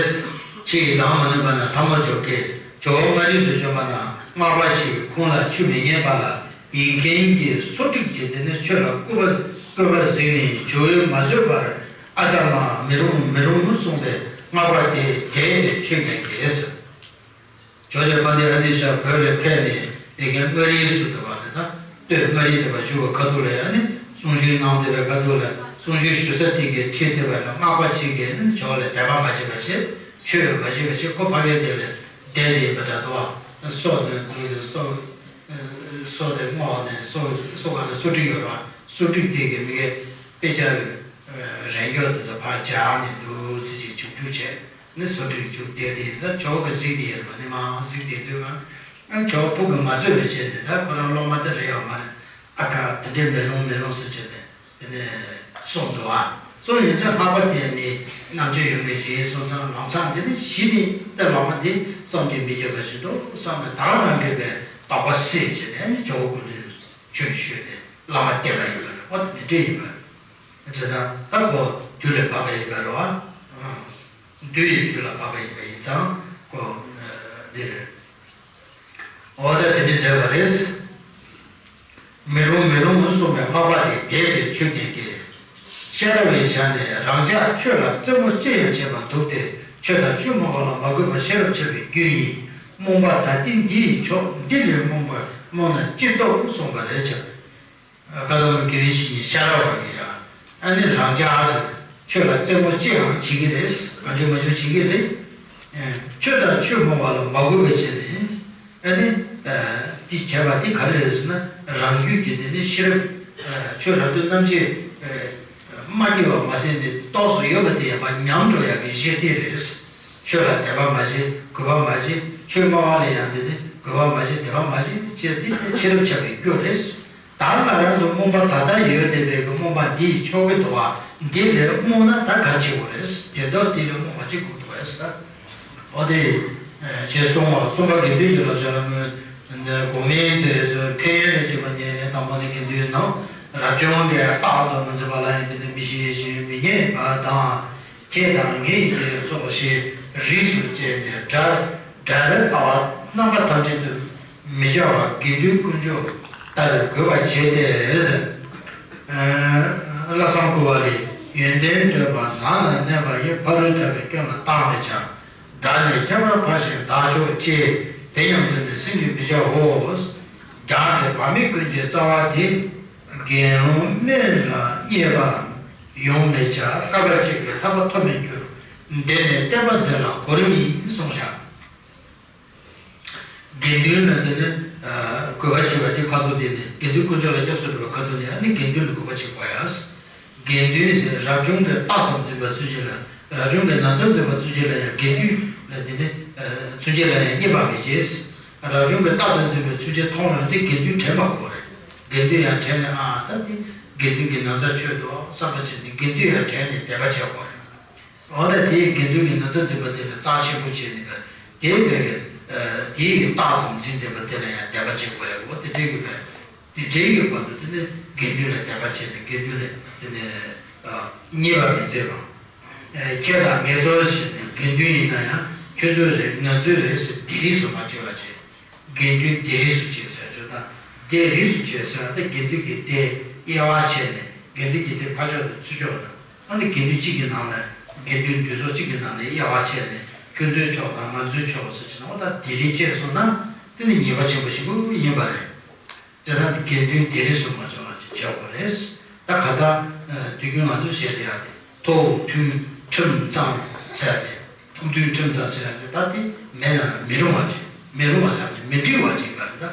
ཕྱི་ཡི་དམ་མ་ནུས་པ་ན་ཐ་མལ་འཇོག་གེ། ཇོ་བོ་མངའ་རིས་སུ་བྱོན་པ་ན་སྔགས་པ་ཞིག་ཁོང་ལ་ཆུ་མི་ཉན་པ་ལ་ཡིག་མཁན་གྱིས་སོ་ཊིག་གིས་དེ་ནས་ཆོས་ལ་བསྐུལ་བ་བསྐུལ་བ་གཟིགས་ནས་ཇོ་བོས་མ་བཟོད་པར། ཨ་ཙར་མ། མི་རུང་མི་རུང་གསུངས་པས་སྔགས་པ་དེ་དེས་ཏེ་ཆོས་ཉན་གེ་ཟེར། ཇོ་བོ་རྗེ་དཔལ་ལྡན་ཨ་ཏི་ཤ་བོད་ལ་ཕེབས་ནས་དེ་གའི་མངའ་རིས་སུ་དེ་བ་ལ་ད་སྟོད་མངའ་རིས་དེ་བ་བཞུགས་པའི་ཁ་ཐུག་ལ་ཡང་ནི་གསུང་ཆོས་གནང་བསྡད་པའི་ཁ་ཐུག་ལ་གསུང་ཆོས་ཞུ་ས་དེ་གའི་ཁྲི་དེ་བ་ལ་སྔགས་པ་ཅིག་གིས་ནི་ཇོ་བོ་ལ་དད་པ་མ་བྱས་པ་བྱས། ཆོས་མ་བྱས་པ་བྱས། ཁོ་ཕ་གིར་དེ་ལ་བསྡད་དེ་ཡིན་པ་འདྲ་འདུག་བ། སོ་དེ་སོ་སོ་དེ་སྔོག་ནས་སོ་སོ་ག་ལ་སོ་ཊིག་ཡོད་ར། སོ་ཊིག་དེ་གའི་མི་གའི་དཔེ་ཆ་རེ་འགྱོག་དེ་ཚོ་ཕར་སྦྱར་ནས་འདུག་ཚེ་གཅིག་བྱུག་བྱུག་བྱས། ནི་སོ་ཊིག་བྱུག་བསྡད་དེ་ཡིན་ཙང་ཇོ་བོ་གིས་གཟིགས་ཏེ་ཡོད་པ་ནི་མ་གཟིགས་བསྡད་དུས་ང་ཨ་ཇོ་བོ་ཕུགས་ཀྱི་མ་བཟོད་པའི་ཆེད་དུ་ད་ཁོ་རང་སློབ་མ་དེ་རེད་ཡོད་མ་རེད། ཨ་ཁ་དེ་འདྲའི་མི་རུང་མི་རུང་ཟེར་བྱས་ནས་དེ་ནས་གསུངས་འདུག་ཨ། གསུངས་ཡིན་ཙང་སྔགས་པ་དེ་ནི་རྣམ་དཔྱོད་ཡོད་མཁན་ཞིག་ཡིན་སོང་ཙང་ལམ་སང་དེ་ནི་གཞི་ནས་ད་སློབ་མ་དེ་བསམ་གྱིས་མི་ཁྱབ་པ་ཞིག་འདུག་བསམ་ནས་ད་རང་གིས་པའི་དོགས་པ་སེལ་བྱས་ནས་ནི་ཇོ་བོ་སྐུ་མདུན་ཆོས་ཞུས་ནས་བླ་མ་བསྟེན་པ་ཡིན་པ་རེད། འོ་དེ་འདྲ་ཡིན་པ་རེད། བྱས་ཙང་ད་ཁོ་དུས་ལ་བབ་པ་ཡིན་པ་རེད་བ། དུས་ཡིན་དུས་ལ་བབ་པ་ཡིན་པ་ཡིན་ཙང་ཁོ་འདི་རེད། འོ་ད་དེ་འདྲ་མཛད་པ་རེད། མི་རུང་མི་རུང་གསུངས་པས་སྔགས་པ་དེས་དེས་ཏེ་ཆོས་ཉན་གེ། ཤེས་རབ་ཀྱི་ཆ་ནས་རང་ཅག་ཆོས་ལ་རྩེད་མོ་ཅི་ཡང་བྱེད་པར་འདུག་སྟེ། ཆོས་དང་ཆོས་སྨྲ་བ་ལ་མ་གུས་པ་ཤེས་རབ་འཆལ་བའི་རྒྱུ་ཡིན། རྨོངས་པ་ད་ལྟའི་འདི་ཡི་ཕྱོགས་འདི་ལས་རྨོངས་པར་རྨོངས་ན་ཅི་སྟོབས་གསུངས་པ་རེད་ཅེས། བཀའ་གདམས་པའི་དགེ་བའི་བཤེས་གཉེན་ཤེས་རབ་པ་གིས་ཡང་ཨ་ནི་རང་ཅག་ཟེར། ཆོས་ལ་རྩེད་མོ་ཅི་ཡང་བྱེད་ཀྱི་རེད། གང་བྱུང་མང་བྱུང་བྱེད་ཀྱི་རེད། ཆོས་དང་ཆོས་སྨྲ་བ་ལ་མ་གུས་པའི་ཆེད་དུ་ཨ་ནི་འདི་བྱས་པ་འདི་ག་རེ་རེད་ཟེར་ན། རང་རྒྱུད་ཀྱི་དེ་ནི་ཤེས་རབ་ཆོས་རབ་ཏུ་རྣམ་འབྱེད་མ་སྐྱེས་པ་མ་ཟད་ནི་རྟོགས་སུ་ཡོད་པ་དེ་ཡང་ཉམས་འགྲོ་ཡག་གི་གཞི་དེ་རེད། ཆོས་ལ་དད་པ་མ་བྱེད། གུས་པ་མ་བྱེད། ཆོས་སྨྲ་བ་ལ་ཡང་དེ་ནི་གུས་པ་མ་བྱེད། དད་པ་མ་བྱེད་ཅེས་དེ་ཤེས་རབ་འཆལ་བའི་རྒྱུ་རེད། ད་ང་རང་ཚོ་རྨོངས་པ་ད་ལྟ་ཡོད་བསྡད་པའི་གི་རྨོངས་པ་འདི་ཡི་ཕྱོགས་ཀྱི་འདུག་བ། འདི་ལས་རྨོངས་ན་ད་ག་བྱེད་དགོས་རེད། དེ་ལྟར་འདི་ལས་རྨོངས་པ་ཅི་དགོས་འདུག་བས་ཟེར། འོ་དེ་ཞེས་གསུངས་པ། གསུམ་པ་དགེ་འདུན་གྱི་བསླབ་བྱ་ལ་མོས་གོང་མའི་མཛད་ཚུལ་ཕན་ཡོན་ལས་བྱེད་པ་ཉན་ནས་དང་པོ་ནི་དགེ་འདུན་ནམ་རབ་བྱུང་གི་རྟགས་ཙམ་མ་འཛིན་པ་ལ་ཡང་དེ་ནི་མི་ཤེས་ཤིང་མི་རྙེད་པ་དང་། ཁྱེད་དང་ངེད་ཀྱི་ཚོགས་ཞེས་རིས་སུ་བཅད་ནས་འདྲ་འདྲ་བའི་ལྟ་བ་རྣམ་པ་ཐམས་ཅད་དུ་མི་བྱ་བར་དགེ་འདུན་དཀོན་མཆོག་ལྟར་དགོད་པར་བྱེད་དེ། ལྷག་བསམ་བསྐུལ་བ་ལས། ཡོན་ཏན་འདོད་པ་ནང་ན་གནས་པ་ཡི། ཕ་རོལ་ཏུ་ཕྱིན་པའི་སྐྱོན་ལ་བརྟག་མི་བྱ། བདག་ནི་ཁྱད་པར་འཕགས་ཤིང་བདག་མཆོག་ཅེས། དེ་ཡང་དོན་ནི་སེམས་ཀྱིས་མི་བྱའོ། རྒྱང་དེ་བག་མེད་ཀུན་གྱི་རྩ་བ་དེ། དགེ་སློང་དམན་ལ་བརྙས་པའམ་ཡོང་མི་བྱ། བསྐལ་པ་གཅིག་གི་ཐར་པ་ཐོབ་མི་འགྱུར། འདི་ནི་བསྟན་པ་འདི་ལ་གོ་རིམ་ཡིན་གསུངས་བཞག་དགེ་འདུན་ལ་དེ་ནི་གུས་པ་བྱེད་པ་དེ་ཁ་ཐུག་དེ་ནི་དགེ་འདུན་དཀོན་མཆོག་ལ་སྐྱབས་སུ་འགྲོ་བའི་ཁ་ཐུག་ནི་ཨ་ནི་དགེ་འདུན་ལ་གུས་པ་བྱེད་དགོས་ཡ། དགེ་འདུན་ཟེར་རབ་བྱུང་གི་རྟགས་ཙམ་འཛིན་པ་ཚུན་ཆད་ལ། རབ་བྱུང་གི་ན་ཚ་འཛིན་པ་ཚུན་ཆད་ལ་ཡང་དགེ་འདུན་ལ་དེ་ནི་ཚུན་ཆད་ལ་ཡང་བརྙས་པ་མི་བྱེད། རབ་བྱུང་གི་རྟགས་ཙམ་འཛིན་པའི་ཚུན་ཆད་མཐོང་ཡོང་དུས་དགེ་འདུན་དྲན་པ་དགོས་རེད། དགེ་འདུན་ཡང་དྲན་ནས་ཨ་ད་འདི་དགེ་འདུན་གྱི་ན་ཚ་ཆོད་འདུག་བསམ་པ་བྱས་ནས་དགེ་འདུན་ཡང་དྲན་ནས་དད་པ་བྱེད་དགོས་རེད། འོ་ན་དེའི་དགེ་འདུན་གྱི་ན་ཚ་འཛིན་པ་དེ་ལ་རྩ་ཆེན་པོ་བྱས་ནས་པས་དེའི་བས་དེའི་རྟགས་ཙམ་འཛིན་བསྡད་པ་དེ་ལ་ཡང་དད་པ་བྱེད་དགོས་ཡ། འོ་དེ་འདྲའི་གི་བས་དེ་འདྲའི་གི་བར་དུ་དེ་ནི་དགེ་འདུན་ལ་དད་པ་བྱས་ནས་དགེ་འདུན་ལ་དེ་ནི་བརྙས་པ་མི་མཛད་པ། ཁྱེད་དང་ངེད་ཚོ་བཞིན་དུ་དགེ་འདུན་ཡིན་ན་ཡང་ ཁྱོད་ཚོའི་རེད། ང་ཚོའི་རེད་ཟེར། སྡེ་རིས་སུ་མ་བྱས་པ་བྱས། དགེ་འདུན་སྡེ་རིས་སུ་བྱས་ཟེར་ཚུལ་དང་། སྡེ་རིས་སུ་བྱས་ཟེར་བ་དེ་དགེ་འདུན་གྱི་སྡེ་དབྱེ་བ་ཕྱེ་ནས། དགེ་འདུན་གྱི་སྡེ་ཕར་ཕྱོགས་དང་ཚུར་ཕྱོགས་དང་། ཨ་ནི་དགེ་འདུན་གཅིག་གི་ནང་ལ། དགེ་འདུན་འདུས་ཚོགས་གཅིག་གི་ནང་ནས་དབྱེ་བ་ཕྱེ་ནས། ཁྱོད་ཚོའི་ཕྱོགས་དང་ང་ཚོའི་ཕྱོགས་ཟེར་གྱི་ན། འོ་ད་སྡེ་རིས་བཅས་སོང་ན་དེ་ནི་ཉེས་པ་ཆེན་པོ་ཞིག་ཡིན་པ་རེད། དེ་ལྟར་དགེ་འདུན་སྡེ་རིས་སུ་མ་བྱས་པ་ཅིག་བྱ་དགོས་རེད། ད་ག་ད། དུས་རྒྱུན་ང་ཚོས་བཤད་བསྡད་ཡག་དེ། ཐུགས་མཐུན་ཁྲིམས་གཙང་ཟེར་ཏེ། ཐུགས་མཐུན་ཁྲིམས་གཙང་ཟེར་ཡག་དེ། ད་དེ་མེད་ན་མི་རུང་བ་ཅིག་མི་རུང་བ་ཟེར་ཏེ་མི་འགྲིག་པ་ཅིག་ག་རེ་ད།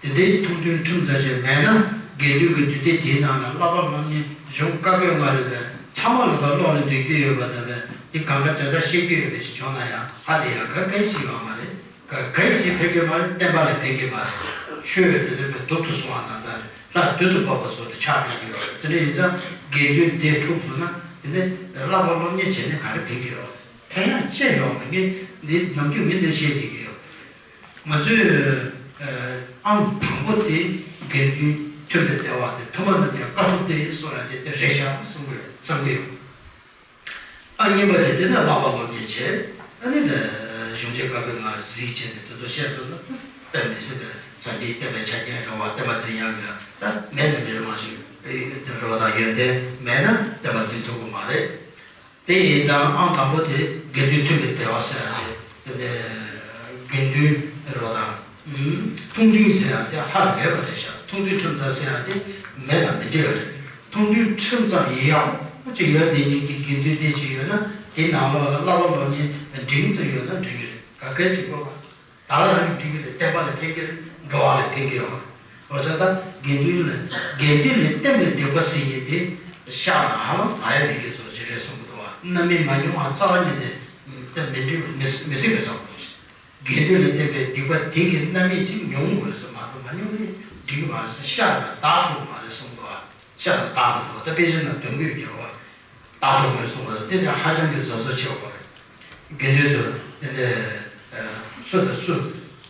དེ་འདྲའི་ཐུགས་མཐུན་ཁྲིམས་གཙང་ཅིག་མེད་ན། དགེ་འདུན་གྱི་འདུས་སྡེ་དེའི་ནང་ལ་བསླབ་པ་སློབ་གཉེར་གཞུང་བཀའ་པོད་ལྔ་ལས་པའི་ཚང་མ་ལ་ད་ཀློག་ནས་སྡོད་ཀྱི་ཡོད་པ་དང་། དེ་གང་ག་དོན་དག་ཤེས་ཀྱི་ཡོད་པ་ཅིག་བྱུང་ན་ཡང་ཧ་ལས་ཡག་ག་གལ་ཅིག་ཡོད་མ་རེད། ག་གལ་ཅིག་ཕན་གྱི་མ་རེད། བསྟན་པ་ལ་ཕན་གྱི་མ་རེད། ཆོས་དེ་ནི་མི་སྡུག་ཏུ་སོང་བ་དང་། ད་ལྷ་སྡུག་ཏུ་ཕོག་པ་བཟོ་དུ་ཆགས་ཕན་གྱི་ཡོད་རེད། དེ་འདྲ་ཡིན་ཙང་དགེ་འདུན་སྡེ་འཁྲུགས་སོང་ན། དེ་ནི་བསླབ་པ་སློབ་གཉེར་བྱས་ནས་ག་རེ་ཕན་གྱི་ཡོད་རེད། ཕན་ཡག་ཅི་ཡོད་མ་རེད། ངས་འདི་ནམ་རྒྱུན་ངས་འདི་བཤད་བསྡད་ཀྱི་ཡོད། ང་ཚོས་ཨང་དང་པོ་དེ་དགེ་འདུན་མཐུན་པའི་ལྟེ་བ་དེ། ཐོག་མ་རྣམས་ཀྱི་དཀའ་ཐུབ་སྟེ་གསུང་ཡག་དེ་དེ་རེད་ཤག་གསུང་གི་ཡོད། བསམ་གྱི་ཡོད། ཨ། གཉིས་པ་དེ། དེ་ནས་བསླབ་པ་སློབ་གཉེར་བྱས། ཨ་ནི་གཞུང་ཆེན་བཀའ་པོད་ལྔ་གཟིགས་བྱས་ནས་དེ་ཚོ་བཤད་ཐུབ་ན། དཔེ་མི་སྲིད་པའི་ཟབ་རྒྱས་བསྟན་པའི་ཆ་རྐྱེན་རེད་བ། བསྟན་པ་འཛིན་ཡག་གི་ད་མེད་ན་མེད་རུང་བ་ཞིག་རེད་བ། ད་ཡོན་ཏན་མེད་ན་བསྟན་པ་འཛིན་ཐུབ་ཀྱི་མ་རེད། དེ་ཡིན་ཙང་ཨང་དང་པོ་དེ་དགེ་འདུན་མཐུན་པའི་ལྟེ་བ་ཟེར་ཡག་དེ། དེ་ནས་དགེ་འདུན་རེད་བ། ད་ཐུགས་མཐུན་ཟེར་ཡག་དེ་ཧ་ལས་པ་རེད་ཤག་ཐུགས་མཐུན་ཁྲིམས་གཙང་ཟེར་ཡག་དེ་མེད་ན་མི་འགྲིག་པ་རེད། ཐུགས་མཐུན་ཁྲིམས་གཙང་ཡག་པོ་ཅིག་ཡོད། དེ་ཉིད་ཀྱི་དགེ་འདུན་སྡེ་ཅིག་ཡོད་ན། དེའི་ནང་ལོགས་ལ་བསླབ་པ་སློབ་གཉེར་འབྲིང་ཙམ་ཡོད་ན་འགྲིག་གི་རེད། ག་གལ་ཅིག་དགོས་པ། ད་ག་རང་གི་འགྲིག་གི་རེད། བསྟན་པ་ལ་ཕན་གྱི་རེད། འགྲོ་བ་ལ་ཕན་གྱི་ཡོད་རེད། འོ་ཙང་ད་དགེ་འདུན་ལ། དགེ་འདུན་ལ་བསྟན་པའི་སྡིག་པ་གཟིགས་མཁན་དེ་བཤགས་ན་ཧ་ལམ་ད་ཡང་མེད་ཀྱི་བཟོ་ཅིག་རེད་གསུང་གི་འདུག་བ། རྣམ་སྨིན་མ་མྱོང་བ་རྩ་བ་ཉིད་ནས་ད་མི་འགྲིག་མི་མི་སྲིད་པའི་བཟོ་འདུག་དགེ་འདུན་ལ་བསྟན་པའི་སྡིག་པ་དེ་གི་རྣམ་སྨིན་དེ་མྱོང་དགོས་རེད་ཟེར་མ་གཏོགས། མ་མྱོང་ན་འགྲིག་གི་མ་རེད་ཟེར། བཤགས་ན་དག་ཐུབ་ཀྱི་མ་རེད་གསུང་གི་འདུག་བ། ཤ་ལ་བཏགས་མི་འདུག་ད་དཔེ་ཆ་ནང་དོན་དགོས་ཀྱི་རེད་བ། ད་དོན་དགོས་གསུངས་པ་དང་། དེ་ནི་ཧ་ཅང་གི་གཟབ་གཟབ་བྱེད་དགོས་རེད། དགེ་འདུན་ཚོ་དེ་ནས་སུ་དང་སུ།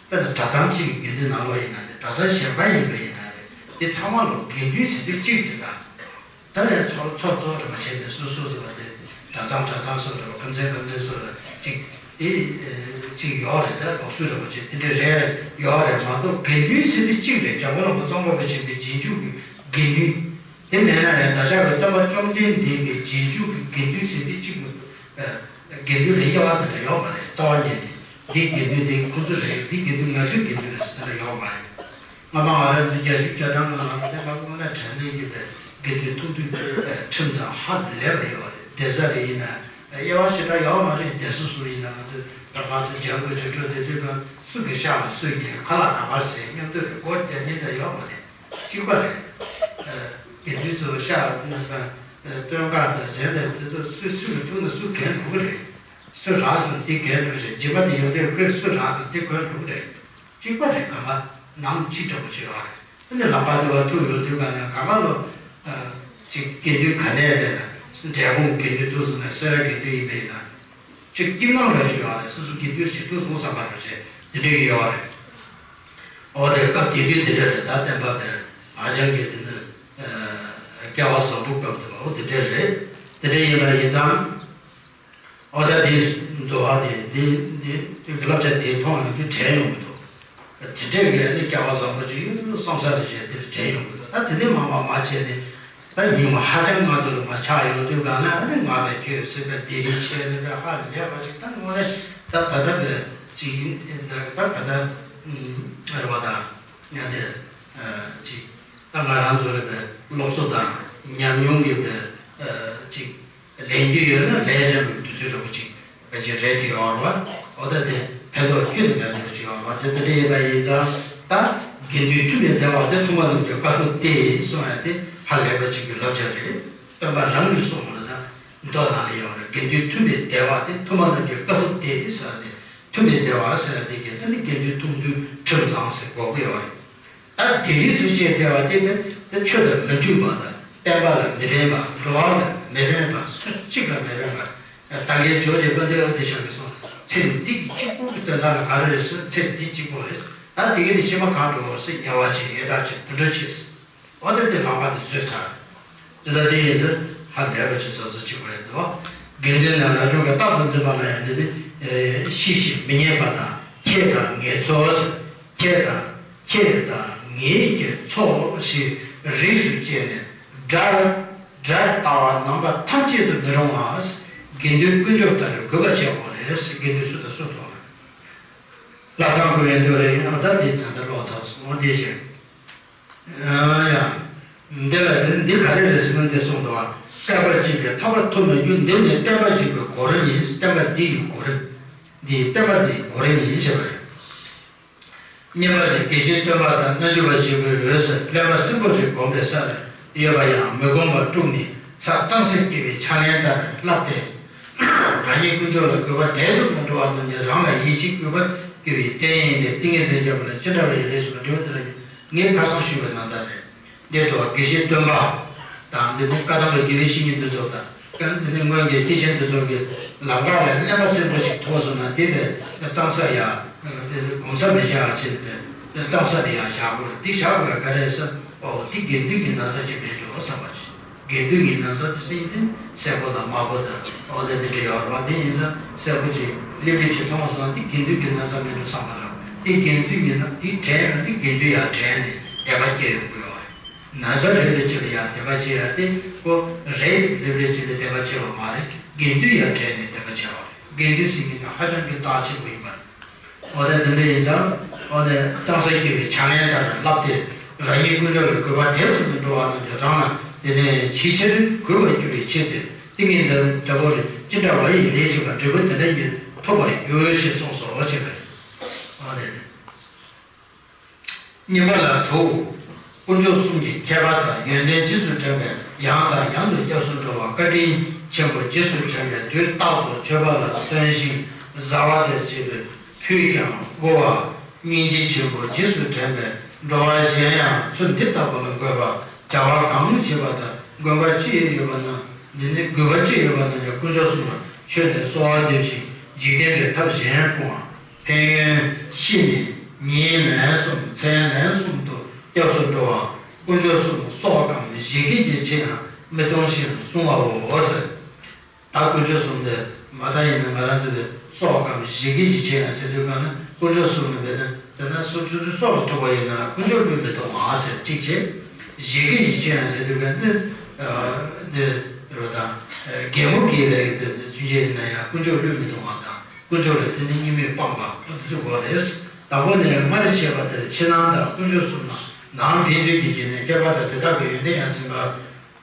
དཔེར་ན་གྲྭ་ཚང་གཅིག་གི་དགེ་འདུན་ནང་ལོགས་ཡིན་ན་རེད། གྲྭ་ཚང་གཞན་པ་ཡིན་པ་ཡིན་ན་རེད། དེ་ཚང་མ་ལོ་དགེ་འདུན་ཟེར་དུས་གཅིག་རེད་ད། ད་ནས་ཚོགས་ཚོགས་གཙོ་རེད་པ་བྱས་ནས་སུ་སུ་ཟེར་བ་དེ། གྲྭ་ཚང་གྲྭ་ཚང་སུ་རེད་པ། ཁམས་ཚན་ཁམས་ཚན་སུ་རེད། གཅིག་དེ་གཅིག་ཡོད་རེད། ད་ལོགས་སུ་རེད་པ་བྱས་དེ་འདྲ་རེད། ཡོད་རེད་མ་གཏོགས་དགེ་འདུན་ཟེར་དུས་གཅིག་རེད། འཇམ་མགོན་བླ་མ་ཙོང་ཁ་པ་ཆེན་པོའི་རྗེས་འཇུག་གི་དགེ་འདུན། དེ་མེད་ན་ཡང་བདག་ཅག་གི་སྟོན་པ་བཅོམ་ལྡན་འདས་ཀྱི་རྗེས་འཇུག་གི་དགེ་འདུན་ཟེར་དུས་གཅིག་མི་འདུག་དགེ་འདུན་ལ་དབྱེ་བ་དེ་འདྲ་ཡོད་མ་རེད། རྩ་བ་ཉིད་ནས་འདི་དགེ་འདུན་འདི་ཁོ་ཚོ་རེད། འདི་དགེ་འདུན་ང་ཚོའི་དགེ་འདུན་རེད་ཟེར་དེ་འདྲ་ཡོད་མ་རེད། སྔ་མ་ང་རང་ཚོ་རྒྱལ་བཞུགས་རྒྱ་གྲམ་ལ་ང་ཚོ་བསྟན་པ་དངོས་གནས་དྲན་གནས་ཀྱི་དགེ་འདུན་ཐུགས་མཐུན་ཁྲིམས་གཙང་ཧ་ལས་པ་ཡོད་རེད། སྡེ་ས་རེ་ཡིན་ན་དབྱེ་བ་ཞེ་དྲག་ཡོད་མ་རེད། སྡེ་སོ་སོ་ཡིན་ན། ང་ཚོ་ད་ང་ཚོ་འཇང་དགོན་རི་ཁྲོད་དེ་དུས་ཀ་སུ་གི་ཤག་ལ་སུ་གི་ཁ་ལག་ག་པར་ཟས་མཉམ་དུ་རེད། སྒོ་རྒྱག་མཁན་ད་ཡོད་མ་རེད། གཅིག་པ་རེད། དགེ་འདུན་ཚོ་ཤག་སྟོན་ཁ་དང་གཟན་ལས་དེ་ཚོ་སུ་སུ་གི་ཐུག་ན་སུ་གྱོན་འགྲོ་གི་རེད། སུ་རག་སོང་དེ་གྱོན་འགྲོ་གི་རེད། སྦྱིན་པ་དེ་ཡོང་དུས་ཁོས་སུ་རག་སོང་དེ་གྱོན་འགྲོ་གི་རེད། གཅིག་པ་རེད། གང་ག་ནང་གཅིག་འདྲ་པོ་བྱེད་ཡོད་རེད། ཨ་ནི་ལམ་ཁ་དེ་བ་ཐུག་ཡོང་དུས་ག་ནས་གང་ག་ལོ། ཅིག་དགེ་འདུན་ག་ནས་བསྡད་ན། འབྲས་སྤུངས་དགེ་འདུན་འདུག་ཟེར་ན། སེ་ར་དགེ་འདུན་ཡིན་པ་ཡིན་ན། ཅིག་སྐྱིད་སྣང་འདྲ་ཅིག་ཡོད་རེད། སོ་སོ་དགེ་འདུན་ཞིག་འདུག་སོང་བསམ་པ་འདྲ་ཅིག་དེ་འདྲ་ཡོད་རེད། འོ་དེ་སྐབས་དེ་དུས་དེ་འདྲ་རེད། ད་བསྟན་པ་བས་ཧ་ཅང་གི་དེ་ནི་སྐལ་བ་བཟང་པོ་སྐབས་དེ་བ། འོ་དེ་འདྲ་རེད། དེ་འདྲ་ཡིན་པ་ཡིན་ཙང་། འོ་ད་དེ་འདུལ་བ་དེ་འདི་འདི་འདི་བསླབ་བྱ་དེ་མཐོང་ཡོང་དུས་དྲན་ཡོང་གི་འདུག་དེ་འདྲ་གི་ནི་སྐལ་བ་བཟང་པོ་ཅིག་ཡོད་བསམ་ས་རེ་བྱས་དེར་དྲན་ཡོང་གི་འདུག་ད་དེ་ནས་མ་མ་མ་བྱས་ནས། ད་ཉི་མ་ཧ་ཅང་ང་ཚོ་ལ་མ་ཆགས་ཡོང་དུས་ག་ན། ཨ་ནི་ང་དང་ཁྱོད་སྲིད་པ་དེ་རིང་བྱས་ནས་ཧ་ལས་པ་ཅིག་ད་དངོས་གནས་ད་ད་ལྟ་གི་ཅིག་ཡིན། ད་ད་ད་རེད་བ། ད་ང་དེ་ཅིག་ད་ང་རང་ཚོ་ལ་བའི་སློབ་གསོ་དང་ཉམས་མྱོང་གི་བའི་ཅིག་ལེན་རྒྱུ་ཡོད་ན་ལས་རན་པའི་དུས་ཚོད་འདྲ་པོ་ཅིག་བའི་ཅིག་རེད་དེ་ཡོད་རེད་བ། འོ་ད་དེ་ཕན་ཐོགས་ཁྱོན་ནས་མེད་པ་ཅིག་ཡོད་རེད་བ། དེ་ད་དེ་ཡིན་པ་ཡིན་ཙང་། ད་དགེ་འདུན་མཐུན་པའི་ལྟེ་བ་དེ་ཐུབ་པ་རྣམས་ཀྱི་དཀའ་ཐུབ་སྟེ་གསུངས་ཡ་དེ་ཧ་ལས་པ་ཅིག་གི་བསླབ་བྱ་རེད། སྟོན་པ་རང་གིས་གསུངས་པ་རེད། ད་མདོ་ནང་ལ་ཡོད་རེད། དགེ་འདུན་མཐུན་པའི་ལྟེ་བ་དེ་ཐུབ་པ་རྣམས་ཀྱི་དཀའ་ཐུབ་སྟེ་ཟེར་ཏེ། མཐུན་པའི་ལྟེ་བ་ཟེར་ཏེ་གི་ད་ནི་དགེ་འདུན་ཐུགས་མཐུན་ཁྲིམས་གཙང་ཟེར་དགོས་ཀྱི་ཡོད་རེད། ད་དེ་རིང་སུ་བཅས་ལྟེ་བ་དེ་ནི་ད་ཆོས་དང་མི་མཐུན་པ་དང་། བསྟན་པ་ལ་མི་ཕན་པ། འགྲོ་བ་ལ་མི་ཕན་པ། སུ་གཅིག་ལ་མི་ཕན་པ། ད་གིན་ཇོ་རྗེ་དཔལ་ལྡན་ཨ་ཏི་ཤ་གིས་གསུངས། ཚེ་འདི་གཅིག་པོ་གི་དོན་དག་ལ་ག་རེ་རེད་ཟེར། ཚེ་འདི་གཅིག་པོ་རེད། ད་དེ་གི་ནི་ཕྱི་མ་གང་འགྲོ་ཟེར། དམྱལ་བ་ཆེ། ཡི་དྭགས་ཆེ། དུད་འགྲོ་ཆེ། འོ་དེ་དེ་ལམ་ཁ་དེ་བཟོས་ཚར། དེ་ལྟ་དེ་ཡིན་ཚེ་ཧ་ལས་པ་ཅིག་གཟབ་གཟབ་བྱེད་དགོས་ཡ་འདུག་དགེ་འདུན་ནས་རབ་བྱུང་གི་རྟགས་སུ་འཛིན་པ་ལ་ཡང་དེ་ནི་ ཤེས་ཤིང་མི་ཉན་པ་དང་། ཁྱེད་དང་ངེད་ཚོ། ཁྱེད་དང་ཁྱེད་དང་ངེད་ཀྱི་ཚོ་ཞེས་རིགས་སུ་བཅད་ནས་སྒྲ་སྒྲ་ལྟ་བ་རྣམ་པ་ཐམས་ཅད་དུ་མི་རུང་བ། དགེ་འདུན་དཀོན་མཆོག་ལྟར་གུས་པར་བྱེད་དགོས་རེད། དགེ་འདུན་སུ་དང་སུ་ཐོག་ལ། ལྷག་བསམ་དགོས་པའི་འདོད་རེ་ཡིན་ནོ། ད་འདི་ད་ལྟ་ཀློག་ཚར་སོང་། འོ་དེ་བྱས། ཨ་ཡ། འདི་ལ་འདི་འདི་ག་རེ་རེད་ཟེར་ན། འདི་གསུངས་འདུག་བ། བསྟན་པ་གཅིག་གིས་ཐར་པ་ཐོབ་མི་འགྱུར། འདི་ནི་བསྟན་པ་གཅིག་པའི་གོ་རིམ་ཡིན། བསྟན་པ་འདི་ཡི་གོ་རིམ། འདི་བསྟན་པ་འདི་ཡི་གོ་རིམ་ཡིན་ཞེས་པ་རེད། གཉིས་པ་ནི་དགེ་བཤེས་སྟོན་པ་དང་རྣལ་འབྱོར་པ་ཆེན་པོའི་འོད་ཟེར་ཀླད་པ་སྲིན་པོ་རི་བསྒོམས་པའི་སར་ཡོད་པ་ཡང་མི་བསྒོམ་པར་དཀྲུགས་ནས་ས་གཙང་སེལ་སྐྱེ་བའི་ཕྱག་ལེན་ལྟར་བསླབས་ཏེ། རང་ཉིད་དཀོན་མཆོག་ལ་གུས་པ་དེ་ཙམ་དུ་འགྲོ་བ་རྣམས་ཀྱང་རང་ལ་ཡིད་ཆེས་གུས་པ་སྐྱེ་བའི་རྟེན་ཡིན་ཏེ། ཏིང་ངེ་འཛིན་བརྒྱབ་པ་ལ་ཅི་འདྲ་བ་ཡི་ལས་སུ་མ་འགྲོ་བ་དེ་ལ་ངས་ཁ་སང་ཞུས་པའི་རྣམ་ཐར་རེད། འདིར་དུ་དགེ་བཤེས་སྟོན་པ་དང་། འདི་ནི་བཀའ་གདམས་པའི་དགེ་བའི་བཤེས་གཉེན་འདི་ཚོ་དང་། འདི་ནི་སྔོན་གྱི་སྐྱེས་ཆེན་འདི་ཚོ་གི་ལམ་ཁ་ལ་གླད་པ་སྲིན་པོ་ཞིག་ཐུག་སོང་ན། དེ་དེ་གཙང་སར་ཡ་སྒོམ་ས་མི་བཞག་བྱས་ཏེ། གཙང་སར་ཡ་བཞག་དགོས་རེད། དེ་བཞག་དགོས་ག་རེ་ཟེར། ཨོ་དེ་དགེ་འདུན་གྱི་ན་ཚ་ཅིག་མེད་འགྲོ་བསམ་པ་ཅིག་དགེ་འདུན་གྱི་ན་ཚ་དེ་ཟེར་ཡིན་དུས་སེར་པོ་དང་དམར་པོ་དང་། ཨོ་དེ་དེ་འདྲ་ཡོད་རེད་བ། དེ་ཡིན་ཙང་སེར་པོ་ཅིག་ལེབ་ལེབ་ཅིག་མཐོང་སོང་ན། དེ་དགེ་འདུན་གྱི་ན་ཚ་མེད་འགྲོ་བསམ་པ་རེད། དེ་དགེ་འདུན་ཡིན་ན་དེ་དྲན་ཡོང་དུས་དགེ་འདུན་ཡང་དྲན་ནས་དད་པ་སྐྱེ་ཡོང་དགོས་པ་རེད། ན་ཚ་ལེབ་ལེབ་ཅིག་ལ་ཡང་དད་པ་བྱེད་ཡ་དེ་ཁོ་རེད། ལེབ་ལེབ་ཅིག་ལ་དད་པ་བྱེད་པ་མ་རེད། དགེ་འདུན་ཡང་དྲན་ནས་དད་པ་བྱེད་པ་རེད། དགེ་འདུན་ཟེར་མཁན་དེ་ཧ་ཅང་གི་རྩ་ཆེན་པོ་ཡིན་པ་རེད། འོ་ན་དེ་འདྲ་ཡིན་ཙང་། འོ་ན་གཙང་སར་སྐྱེ་བའི་ཕྱག་ལེན་ལྟར་བསླབས་ཏེ། རང་ཉིད་དཀོན་མཆོག་ལ་གུས་པ་དེ་ཙམ་དུ་འགྲོ་བ་རྣམས་ཀྱང་རང་ལ་དེ་ནས་ཆེས་ཆེར་གུས་པར་འགྱུར་བའི་ཕྱིར་ཏེ། ཏིང་ངེ་འཛིན་འདྲ་པོ་ལས་ཅི་འདྲ་བ་ཡི་ལས་བྱེད་པ་འབྲས་བུ་དེ་འདྲ་ཉིད་ཐོབ་པར་འགྱུར་ཞེས་གསུངས་སོ་ཞེས་པ་རེད། འོ་ན། གཉིས་པ་ལ་དྲུག་དཀོན་མཆོག་གསུམ་གྱི་ཁྱད་པར་དང་ཡོན་ཏན་རྗེས་སུ་དྲན་པས་ཡང་དང་ཡང་དུ་སྐྱབས་སུ་འགྲོ་བ། བཀའ་དྲིན་ཆེན་པོ་རྗེས་སུ་དྲན་པས་དུས་རྟག་ཏུ་སྤྱོད་པ་ལ་བརྩོན་ཞིང་བཟའ་བ་དང་བཅས་པའི་ཕུད་ཀྱང་བསྔོ་བ། སྙིང་རྗེ་ཆེན་པོ་རྗེས་སུ་དྲན་པས་འགྲོ་བ་གཞན་ཡང་ཚུལ་འདི་ལྟ་བུ་ལ་འགོད་པ། བྱ་བ་གང་བྱེད་པ་དང་དགོན་པ་ཅི་ཡོད་པ་ན། འདི་ནི་དགོས་པ་ཅི་ཡོད་པ་ན་ཡང་དཀོན་མཆོག་གསུམ་ལ་མཆོད་ནས་གསོལ་བ་འདེབས་ཤིང་འཇིག་རྟེན་པའི་ཐབས་གཞན་སྤོང་བ། ཕན་ཡོན་ཤེས་ནས་ཉིན་ལན་གསུམ་མཚན་ལན་གསུམ་དུ་སྐྱབས་སུ་འགྲོ་བ། དཀོན་མཆོག་གསུམ་སྲོག་གམ་བཞེས་ཀྱི་ཆེད་ཡང་མི་གཏོང་ཞིང་བསྲུང་བའོ་ཟེར། ད་དཀོན་མཆོག་གསུམ་དེ་མ་ད་ཡིན་ན་ང་རང་ཚོ་ལ་སྲོག་གམ་བཞེས་ཀྱི་ཆེད་ཡང་ཟེར་དུས་གང་ན། དཀོན་མཆོག་གསུམ་ལ་འབད་ན་དེ་ན་སོ་ཆུ་ཚོད་སྲོག་ལ་ཐུག་པ་ཡིན་ན་དཀོན་མཆོག་བློས་མི་གཏོང་བ་ཟེར་གཅིག་བྱས། བཞེས་ཀྱི་ཆེད་ཡང་ཟེར་དུས་གང་ན། འདི་རོ་དང་། རྒན་མོ་དགེ་བའི་གི་དོན་དུ་ཚུན་ཆད་ཡིན་ན་ཡང་དཀོན་མཆོག་བློས་མི་གཏོང་བ་དང་། དཀོན་མཆོག་ལ་དེ་ནི་གཉིས་མེད་སྤངས་པ་འདི་ཚོ་དགོས་རེད། དང་པོ་ནས་སྔར་བྱས་པ་དེར་ཕྱི་ནང་དང་དཀོན་མཆོག་གསུམ་ལ་ནང་ཕན་ཚུན་གྱི་རྗེས་ནས་ཁྱད་པར་དང་དེ་དག་གི་ཡོན་ཏན་ཡང་ཟིན་པ།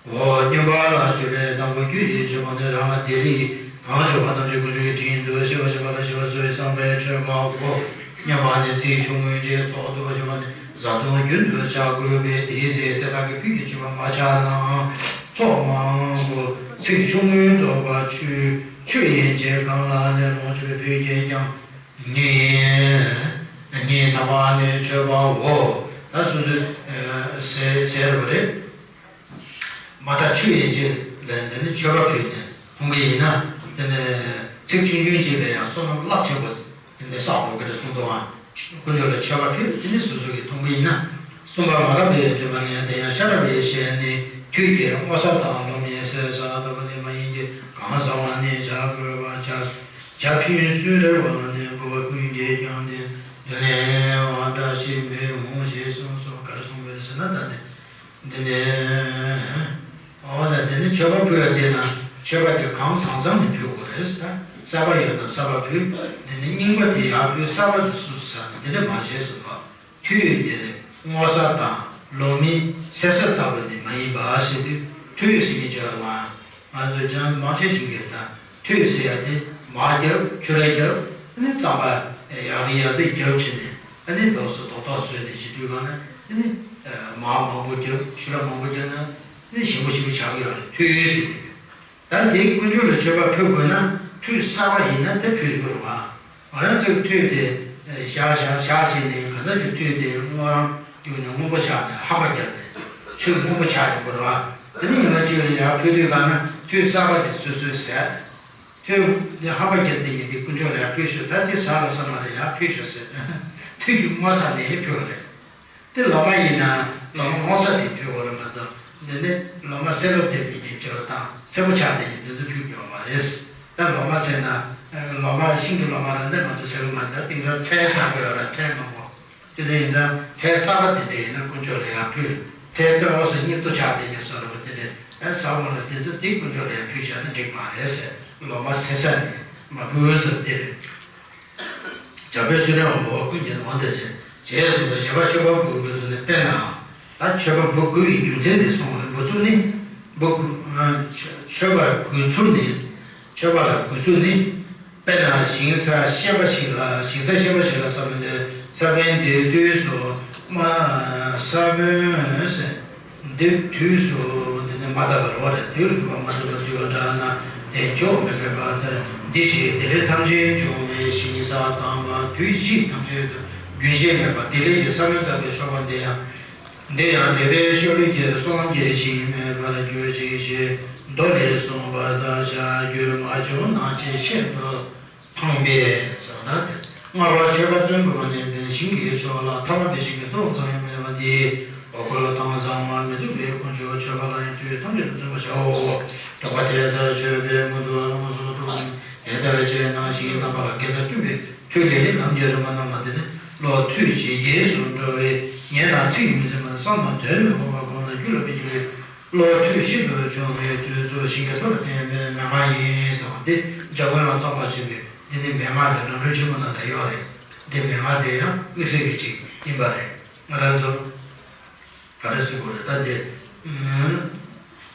འོ། སྙོམས་པར་ལ་སྤྱོད་པའི་དང་པོ་རྒྱུ་ཡི་སྤྱོད་པ་ནི་རང་ལ་བདེ་ལེགས་གང་སྤྱོད་པ་རྣམས་ཀྱི་ཀུན་སྤྱོད་ཀྱི་དྲིན་དུ་ཤེས་པ་ཤེས་པ་ལ་ཤེས་པ་གསོ་བའི་བསམ་པས་མཆོད་པའོ། སྙོམས་པར་ནི་ཚིག་ཆུང་ངུའི་རྗེས་ཐོགས་ཐུབ་པ་ཞུ་བ་ནི་བཟའ་བཏུང་རྒྱུན་དུ་བྱ་དགོས་པས། དེའི་ཚེ་དེ་དག་གི་ཕུད་ཀྱི་མཆོད་པ་མ་ཆགས་ན་ཚོགས་མང་པོ་ཚིག་ཆུང་ངུས་རྫོགས་པ་ཆུ་ཆུ་ཡན་ཆད་གང་ལ་ནས་ལོངས་སྤྱོད་པའི་ཕུད་ཀྱིས་ཀྱང་ཉིན་ཉིན་དང་པ་ནི་མཆོད་པའོ། ད་སོ་སོའི་ཟས་ཟས་རུ་རེད། མ་ད་ཆུ་ཡན་ཆད་ལ་འདི་ནི་མཆོད་པ་ཕུལ་ནས་འཐུང་གི་ཡིན་ན། འདི་ནི་ཚིག་ཆུང་ཆུང་ཅིག་ལ་ཡང་བསོད་ནམས་རླབས་ཆེན་པོ་འདི་ནི་བསགས་འགྲོ་གི་རེད་གསུངས་འདུག་ཨང་། དཀོན་མཆོག་ལ་མཆོད་པ་ཕུལ། འདི་ནི་སོ་སོ་གིས་འཐུང་གི་ཡིན་ན། གསུམ་པ་མ་རབས་པའི་སྤྱོད་པ་ནི་དེ་ཡང་ཤ་ར་བའི་ཞལ་ནི་དུས་ཀྱི་སྔོ་ས་དང་ལོ་མའི་སེར་ས་ལྟ་བུ་ནི་མ་ཡིན་གྱི། གང་ཟ་བ་ནི་བྱ་དགོས་པ་བྱ་བྱ་ཕན་སུན་རེ་བ་ལ་ནི་དགོས་པ་ཀུན་གྱིས་ཀྱང་ནི་འདི་ལས་བ་འདྲ་ཞིག་མི་འོང་ཞེས་གསུངས་སོ། ག་རེ་གསུངས་པ་རེད་ཟེར་ན། ད་ནི། འདི་ནས། འོ་ན་དེ་ནི་མཆོད་པ་ཕུལ་བ་དེ་ན་མཆོད་པ་དེ་གང་བཟང་བཟང་ནས་ཕུལ་དགོས་རེད། ད་གསར་པ་ཡོད་ན་གསར་པ་ཕུལ། འདི་ནི་རྙིང་པ་དེ་ཡར་ཕུལ། གསར་པ་དེ་སུ་ཟ་ན་འདི་འདྲ་མ་བྱས་ཟེར་བ། དུས་དེ་སྔོ་ས་དང་ལོ་མའི་སེར་ས་ལྟ་བུ་ནི་མ་ཡིན་པ་ཟེར་དུས། དུས་ཟེར་མཁན་ཅིག་ཡོད་རེད་བ། ང་ཚོས་ཀྱང་མང་ཆེ་ཞིག་གིས་ད། དུས་ཟེར་ཡ་དེ་མར་རྒྱབ། ཆུ་ར་རྒྱབ། ཨ་ནི་རྩམ་པ་ཡག་རི་ཡག་རྩེ་རྒྱབ་བྱས་ནས། ཨ་ནི་འདུག་སེ་རྡོག་རྡོག་བཟོས་ནས་བྱེད་དུས་གང་ན། ཨ་ནི་མར་མང་པོ་རྒྱབ། ཆུ་ར་མང་པོ་རྒྱབ་ན་ཨ་ནི་ཞིམ་པོ་ཞིམ་པོ་ཆགས་ཀྱི་ཡོད་རེད། དུས་ཟེར་ནས། ད་དེ་དཀོན་མཆོག་ལ་མཆོད་པ་ཕུལ་དགོས་ན་དུས་གསར་པ་ཡིན་ན་དེ་ཕུལ་དགོས་རེད་བ། ང་རང་ཚོའི་དུས་དེ་བཞག་བཞག་བཞག་བྱས་ནས། གང་ལྟར་གྱི་དུས་དེ་སྔོ་རང་གཡུགས་ནས་སྔོན་པོ་ཆགས་ནས་ཧ་པ་བརྒྱབ་ནས་ཆུ་སྔོན་པོ་ཆགས་ཡོང་གི་རེད་བ། དེ་ནི་ཉི་མ་གཅིག་ལ་ཡར་ཕུལ་དུས་གང་ན་དུས་གསར་པ་དེ་སོ་སོས་ཟས། དུས་དེ་ཧ་པ་བརྒྱབ་དེ་ཉིན་དེ་དཀོན་མཆོག་ལ་ཡར་ཕུལ་ཤོག་ད་དེ་ཟ་རོགས་ས་མ་རེད། ཡར་ཕུལ་ཤོག་ཟེར། དུས་ཀྱི་སྔོ་ས་ནས་ཕུལ་བ་རེད། དེ་ལོ་མ་ཡིན་ན་ལོ་མ་སྔོ་ས་དེ་ཕུལ་བ་རེད་མ་གཏོགས། འདི་ནི་ལོ་མ་སེར་པོ་ལྡེམ་པའི་གི་ཅོ་དང་སེར་པོ་ཆགས་པའི་གི་དེ་ཚོ་ཕུལ་དགོས་མ་རེད། ད་ལོ་མ་ཟེར་ན་ ལོ་མ་ཤིང་གི་ལོ་མ་ར་འདི་ང་ཚོ་ཟེར་གི་མ་འདུག་དེང་སང་ཚལ་ཟ་གི་ཡོད་ར་ཚལ་མང་པོ། དེ་འདྲ་ཡིན་ཙང་ཚལ་གསར་པ་དེ་འདྲ་ཡིན་ན་དཀོན་མཆོག་ལ་ཡར་ཕུལ། ཚལ་སྟོད་འོག་སུ་གཉེར་དུ་ཆགས་དེ་ཉེར་སོ་ར་བ་དེ་འདྲ་ཨ་ཟ་འོང་ལ་དེ་ཚོ་དེ་དཀོན་མཆོག་ལ་ཡར་ཕུལ་བཞག་ན་འགྲིག་མ་རེད་ཟེར། ལོ་མ་ཟེར་ས་ནི་མ་ཕུལ་ཟེར་དེ་རེད། བྱ་ཕོའི་ཚུལ་ཁྲིམས་དབང་པོ་ཀུན་གྱི་དབང་དུ་བྱས། ཞེས་གསུངས་པས་བཞི་པ་མཆོད་པ་འབུལ་དགོས་ཚུལ་ནི། དཔེར་ན། ད་མཆོད་པ་འབུལ་དགོས་པའི་རྒྱུ་མཚན་དེ་གསུངས་པ་ནི་འབུལ་ཚུལ་ནི། འབུལ་དགོས། མཆོད་པར་དགོས་ཚུལ་ནི། མཆོད་པ་ལ་དགོས་ཚུལ་ནི། དཔེར་ན་ཞིང་ས་གཤེར་པ་ཞིག་ལ་ཞིང་ས་གཤེར་པ་ཞིག་ལ་ས་བོན་འདེབས། ས་བོན་འདེབས་དུས་སུ་མ། ས་བོན་ཟེར། འདེབས་དུས་སུ་འདི་ནི་མ་དག་པར་བ་རེད། དུས་ལ་བབ་པ་མ་དག་པར་འདུལ་བ་འདྲ་ན་དེ་འཇོག་མི་ཕོད་པ་ལྟར། འདི་ཕྱིར་བདེ་ལེགས་ཐམས་ཅད་འབྱུང་བའི་ཞིང་ས་དམ་པ་དུས་བཞི་ཐམས་ཅད་དུ་རྒྱུན་ཆད་མེད་པ་བདེ་ལེགས་ཀྱི་ས་བོན་བཏབ་པའི་ཤོག་པ་འདི་ཡང་། འདི་ཡང་དད་པའི་ཤུགས་ཀྱིས་བསོད་ནམས་ཀྱི་ཞིང་སྨིན་པར་གྱུར་ཅིག་ཞེས་མདོ་ལས་གསུངས་པ་ལྟར་བྱ་རྒྱུ་མ་བྱུང་ན་ཅི་ཕྱིར་དུ་ཕངས་པས་ཟེར་བ་ན། སྔར་བ་མཆོད་པ་བརྩོན་དགོས་པ་ནི་དེ་ནི་ཞིང་གི་མཆོག་ལ་ཐར་པ་འདི་ཞིང་གི་སྟོབས་ཙམ་ཡང་མེད་པ་འདི། འོ་ཁོ་ལ་ཐང་ཟང་མ་མི་སྡུག་པའི་དཀོན་མཆོག་མཆོད་པ་ལ་ཡང་དུས་ཐམས་ཅད་དུ་བརྩོན་པར་བྱའོ། གྲགས་པ་དེ་ལྟར་མཆོད་པའི་མངོན་མཐོ་ལ་མངོན་སུམ་དུ་དེ་ལྟར་བྱས་ན་ཞིང་རྣམ་པ་ལ་གེ་སར་སྤྲུལ་པའི་མཐུ་ལས་ལམ་གྱི་རིམ་པ་རྣམ་པ་འདི་ནི་བློ་ཐུལ་ཇེ་རྒྱས་སུ་འགྲོ་བས། ཉན་དང་ཚིག་མི་འཛིན་པ་བསམ་དང་དོན་མི་འཁོར་བ་སྒོམ་དང་རྒྱུད་ལ་མི་འགྱུར་བའི་བློ་ཐུལ་ཤིན་ཏུ་ཆུང་བའི་དུས་སུ་ཞིང་གི་མཐུ་ལ་བརྟེན་པའི་མན་ངག་ཡིན་ཟེར་བ་འདི་འཇམ་མགོན་ལ་སྩོགས་པ་བྱེད་པའི་འདི་ནི་མན་ངག་དེ་ནང་ལོ་ཆེན་མོ་ནང་ལ་ཡོད་རེད། འདི་མན་ངག་དེ་ཡང་དམིགས་བསལ་གྱི་ཅིག་ཡིན་པ་རེད། ང་རང་ཚོ་ག་རེ་ཟེར་དགོས་རེད་ད་འདི།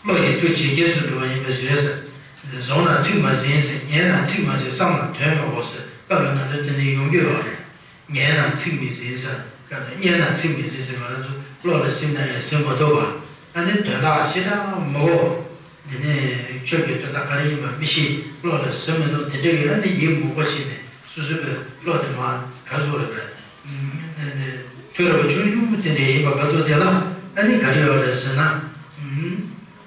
བློ་ཡི་མཐུ་ཇེ་རྒྱས་སུ་འགྲོ་བ་ཡིན་པའི་རེད་ཟེར། བཟུང་ན་ཚིག་མ་ཟིན་ཟེར། ཉན་ན་ཚིག་མ་ཟིན། བསམ་ན་དོན་མི་འཁོར་ཟེར་སྐབས་ལ་ན་རེ་དེ་ནི་ཡོང་རྒྱུ་ཡོད་རེད། ཉན་ན་ཚིག་མི་ཟིན་ཟེར། སྐབས་ལ་ཉན་ན་ཚིག་མི་ཟིན་ཟེར་ང་རང་ཚོ་བློ་ལ་ཟིན་ན་ཡང་ཟིན་མ་ཐུབ་པ། ཨ་ནི་དོན་དག་ཞེ་དྲག་མི་འཁོར། འདི་ནི་ཆོས་ཀྱི་དོན་དག་ག་རེ་ཡིན་པ་མི་ཤེས། བློ་ལ་ཟིན་མི་ཐུབ། དེ་འདྲ་ཡིན་ན་ནི་ཡིད་མུག་པ་ཞིག་ནས་སོ་སོའི་བློ་དེ་མ་ག་ཚོད་རེད་པས། མཐུ་རབ་ཆུང་ཆུང་དེ་འདྲ་ཡིན་པ་ག་ཚོད་དེ་ལ་ཨ་ནི་ག་རེ་ཡོད་རེད་ཟེར་ན།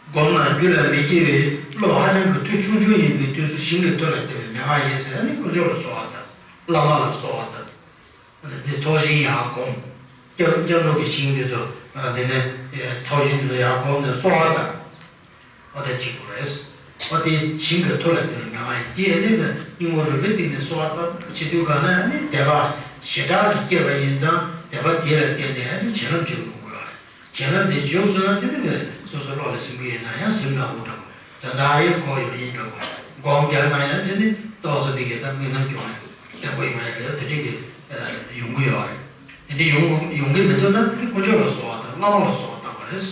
སྒོམ་ན་རྒྱུད་ལ་མི་སྐྱེ་བའི་བློ་ཧ་ཅང་གི་མཐུ་ཆུང་ཆུང་ཡིན་པའི་དུས་སུ་ཞིང་གི་མཐུ་ལ་བརྟེན་པའི་མན་ངག་ཡིན་ཟེར། ཨ་ནི་དཀོན་མཆོག་ལ་གསོལ་བ་བཏབ། བླ་མ་ལ་གསོལ་བ་བཏབ། འདི་ཚོགས་ཞིང་ཡར་བསྒོམ། སྐྱབས་སྐྱབས་འགྲོ་གི་ཞིང་འདི་ཚོ་འདི་ནས་ཚོགས་ཞིང་འདི་ཚོ་ཡར་བསྒོམ་ནས་གསོལ་བ་བཏབ། འོ་ད་གཅིག་པུ་རེད། འོ་དེ་ཞིང་གི་མཐུ་ལ་བརྟེན་པའི་མན་ངག་ཡིན། དེ་ཡང་ནི་སྙིང་པོ་རུས་པའི་གཏིང་ནས་གསོལ་བ་བཏབ་བྱེད་དུས་གང་ན་ནི་དད་པ་ཞེ་དྲག་གི་སྐྱེས་པ་ཡིན་ཙང་དད་པ་དེ་ལ་བརྟེན་ནས་ནི་བྱིན་རླབས་འཇུག་ཡོང་གི་ཡོད་རེད། བྱིན་རླབས་འདི་འཇུག་སོང་ན་དེ་ནི་སོ་སོ་བློ་ལ་ཟིན་གྱི་ཡིན་ན་ཡང་ཟིན་ན་འུ་འདྲ་བོ། དོན་དག་ཡིན་གོ་ཡོང་ཡིན་འདྲ་བོ། སྒོམ་རྒྱག་ན་ཡང་དེ་ནི་ཏོག་ཙམ་འདི་གའི་ད་དམིགས་རྣམ་སྐྱོང་ཡ་བརྟན་པོ་ཡོང་ཡ་གི་དེ་འདྲ་གི་ཡོང་གི་ཡོད་རེད། དེ་འདྲ་ཡོང་ཡོང་གི་མི་འདུག་ན་དེ་དཀོན་མཆོག་ལ་གསོལ་བ་དང་བླ་མ་ལ་གསོལ་བ་བཏབ་པ་རེད།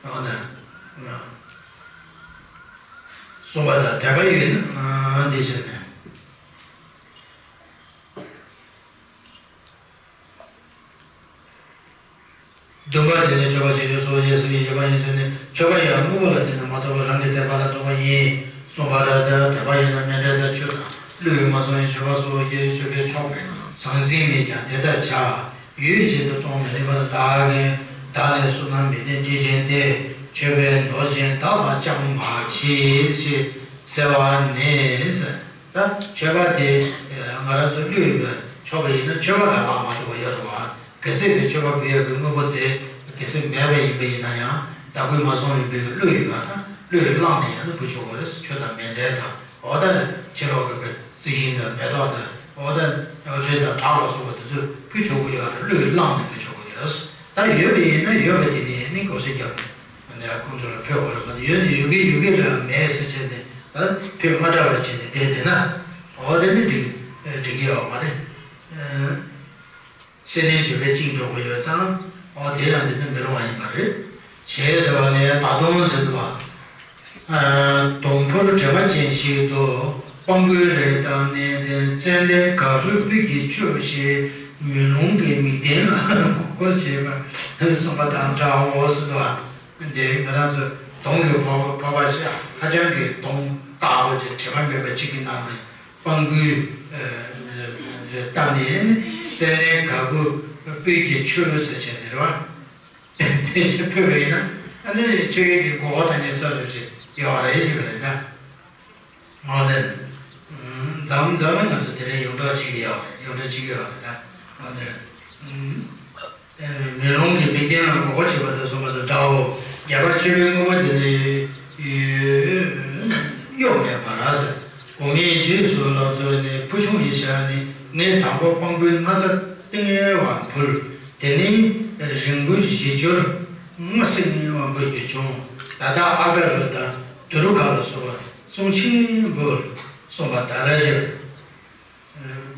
འོ་ན། གསུངས་པ་དང་དད་པ་ཡོད་ན་འདི་བྱས་ནས། བདུན་པ་དེ་ནི་མཆོད་པ་བྱེད་ཆོག་སོགས་རྗེས་ཟིན་པའི་བཞི་པ་ཡིན་ཚུལ་ནི། མཆོད་པ་ཡང་དངོས་པོ་ལ་བརྟེན་ནས་མ་གཏོགས་རང་གི་དད་པ་ལ་གཏོགས་པ་ཡིན། གསུངས་པ་ལྟར་དད་པ་ཡོད་ན་མཎྜལ་དང་ཆུ་དང་བླུད་མ་སོང་བའི་མཆོད་པ་སོགས་ཀྱི་མཆོད་པས་ཆོག་པས་ཟང་ཟིང་མེད་ཀྱང་དེ་ལྟར་བྱ། ཡུལ་གཞན་དུ་གཏོང་མི་ནུས་པར་བདག་གིས་བདག་ལས་བསོད་ནམས་མི་ལྡན་འདི་བཞིན་ཏེ། མཆོད་པས་མདོ་ཆེན་བདག་ལ་ཅང་མ་མཆིས་ཞེས་ཟེར་བ་ནི། ད་མཆོད་པ་དེ་ང་རང་ཚོ་བླུད་པའི་མཆོད་པ་ཡིན་ན་མཆོད་པ་རང་ལ་མ་གཏོགས་པ་ཡོད་རེད་བ། གལ་སྲིད་དེ་མཆོད་པ་འབུལ་ཡག་གི་དངོས་པོ་རྫས་གལ་སྲིད་མེད་པ་ཡིན་པ་ཡིན་ན་ཡང་བདག་པོས་མ་བཟུང་བའི་བུ་གླུ་ཡིན་པ་དང་གླུ་ཡིས་བླངས་ནས་ཡང་ན་འབུལ་ཆོག་གི་རེད། ཆུ་དང་མཎྜལ་དང་འོ་ད་ཕྱི་ལོགས་ཀྱི་རྩི་ཤིང་དང་མེ་ཏོག་དང་འོ་ད་འོ་ཆོས་དང་བྲག་ལ་སོགས་པ་དེ་ཚོ་ཕུལ་ཆོག་གི་ཡོད་རེད། གླུ་ཡིས་བླངས་ནས་འབུལ་ཆོག་གི་ཡོད། ད་ཡོད་པ་ཡིན་ན་ཡོད་པ་དེ་ནས་ནི་བགོ་བཤའ་རྒྱབ་ནས་ཁོང་ཚོ་ལ་ཕུལ་དགོས་རེད། མ་གཏོགས་ཡོད་ན་ཡོད་གི་ཡོད་གི་ལ་མེད་ཟེར་བྱས་ནས་ད་ཕུལ་མ་འདྲ་བ་བྱས་ནས་བསྡད་བསྡད་ན་འོ་དེ་ནི་འགྲིག་འགྲིག་གི་ཡོད་མ་རེད། སེམས་ནི་འདོད་པས་བཅིངས་འགྲོ་གི་ཡོད་ཙང་། འོ་དེ་ཡང་འདི་ནི་མི་རུང་བ་ཡིན་པ་རེད། ཞེས་ཟེར་བ་ལས་ད་དུང་ཟེར་འདུག་བ། དུང་ཕོར་དྲི་མ་ཅན་ཞིག་ཏུ་སྤང་སྤོས་རེ་བཏབ་ནས་ཙན་དན་ག་བུར་སྤོས་ཀྱི་ཆུ་ཞེས་མེ་ལོང་གི་མིག་ལྡན་ལ་མགོ་སྐོར་བྱེད་པར་གསུངས་པ་དང་འདྲའོ་ཟེར་འདུག་བ། འདི་ང་རང་ཚོ་དུང་གི་ཕོར་པ་ཕོར་པ་ཞིག་ཧ་ཅང་གི་དུང་དཀར་པོ་ཅིག་དྲི་མ་མེད་པ་ཅིག་གི་ནང་ནས། སྤང་སྤོས་བཏབ་ནས་ཙན་དན་ག་བུར་སྤོས་ཀྱི་ཆུ་ཟེར་བྱས་ནས་རེད་བ། དེ་ཕུལ་བ་ཡིན་ན་ཨ་ནི་ཆོས་ཀྱི་གོ་བ་དང་ཉེ་ས་རུ་ཞིག་ཡོད་རེད་ཟེར་བ་རེད་ད། འོ་དེ་འཛམ་འཛམ་ང་ཚོ་དེ་རིང་ཡོངས་གྲགས་བྱེད་ཀྱི་ཡོད་རེད། ཡོངས་གྲགས་བྱེད་ཀྱི་ཡོད་རེད་ད། འོ་དེ། མེ་ལོང་གི་མིག་ལྡན་ལ་མགོ་སྐོར་བྱེད་པ་དང་གསུངས་པ་དང་འདྲའོ། རྒྱལ་བ་མཆོད་པའི་དངོས་པོ་དེ་ནི་གཡོ་མེད་པར་ཟེར། དགོང་མོའི་རྗེས་སུ་ལག་འཛོལ་ནས། ཆུང་ཡིན་ཟེར་ནི། ངས་དང་པོ་དཔང་པོའི་ན་ཚ་ཏིང་ངེ་བ་འབུལ། དེ་ནས་རིང་པོའི་བཞི་སྦྱོར་སྔ་སེང་ངེ་བ་འབུལ་རྒྱུ་བྱུང་། ད་ལྟ་ཨ་ག་རུ་དང་དུ་རུ་ཁ་ལ་སོགས་པ་གསུང་ཆེན་འབུལ་གསུངས་པ་ད་ར་ཞབས།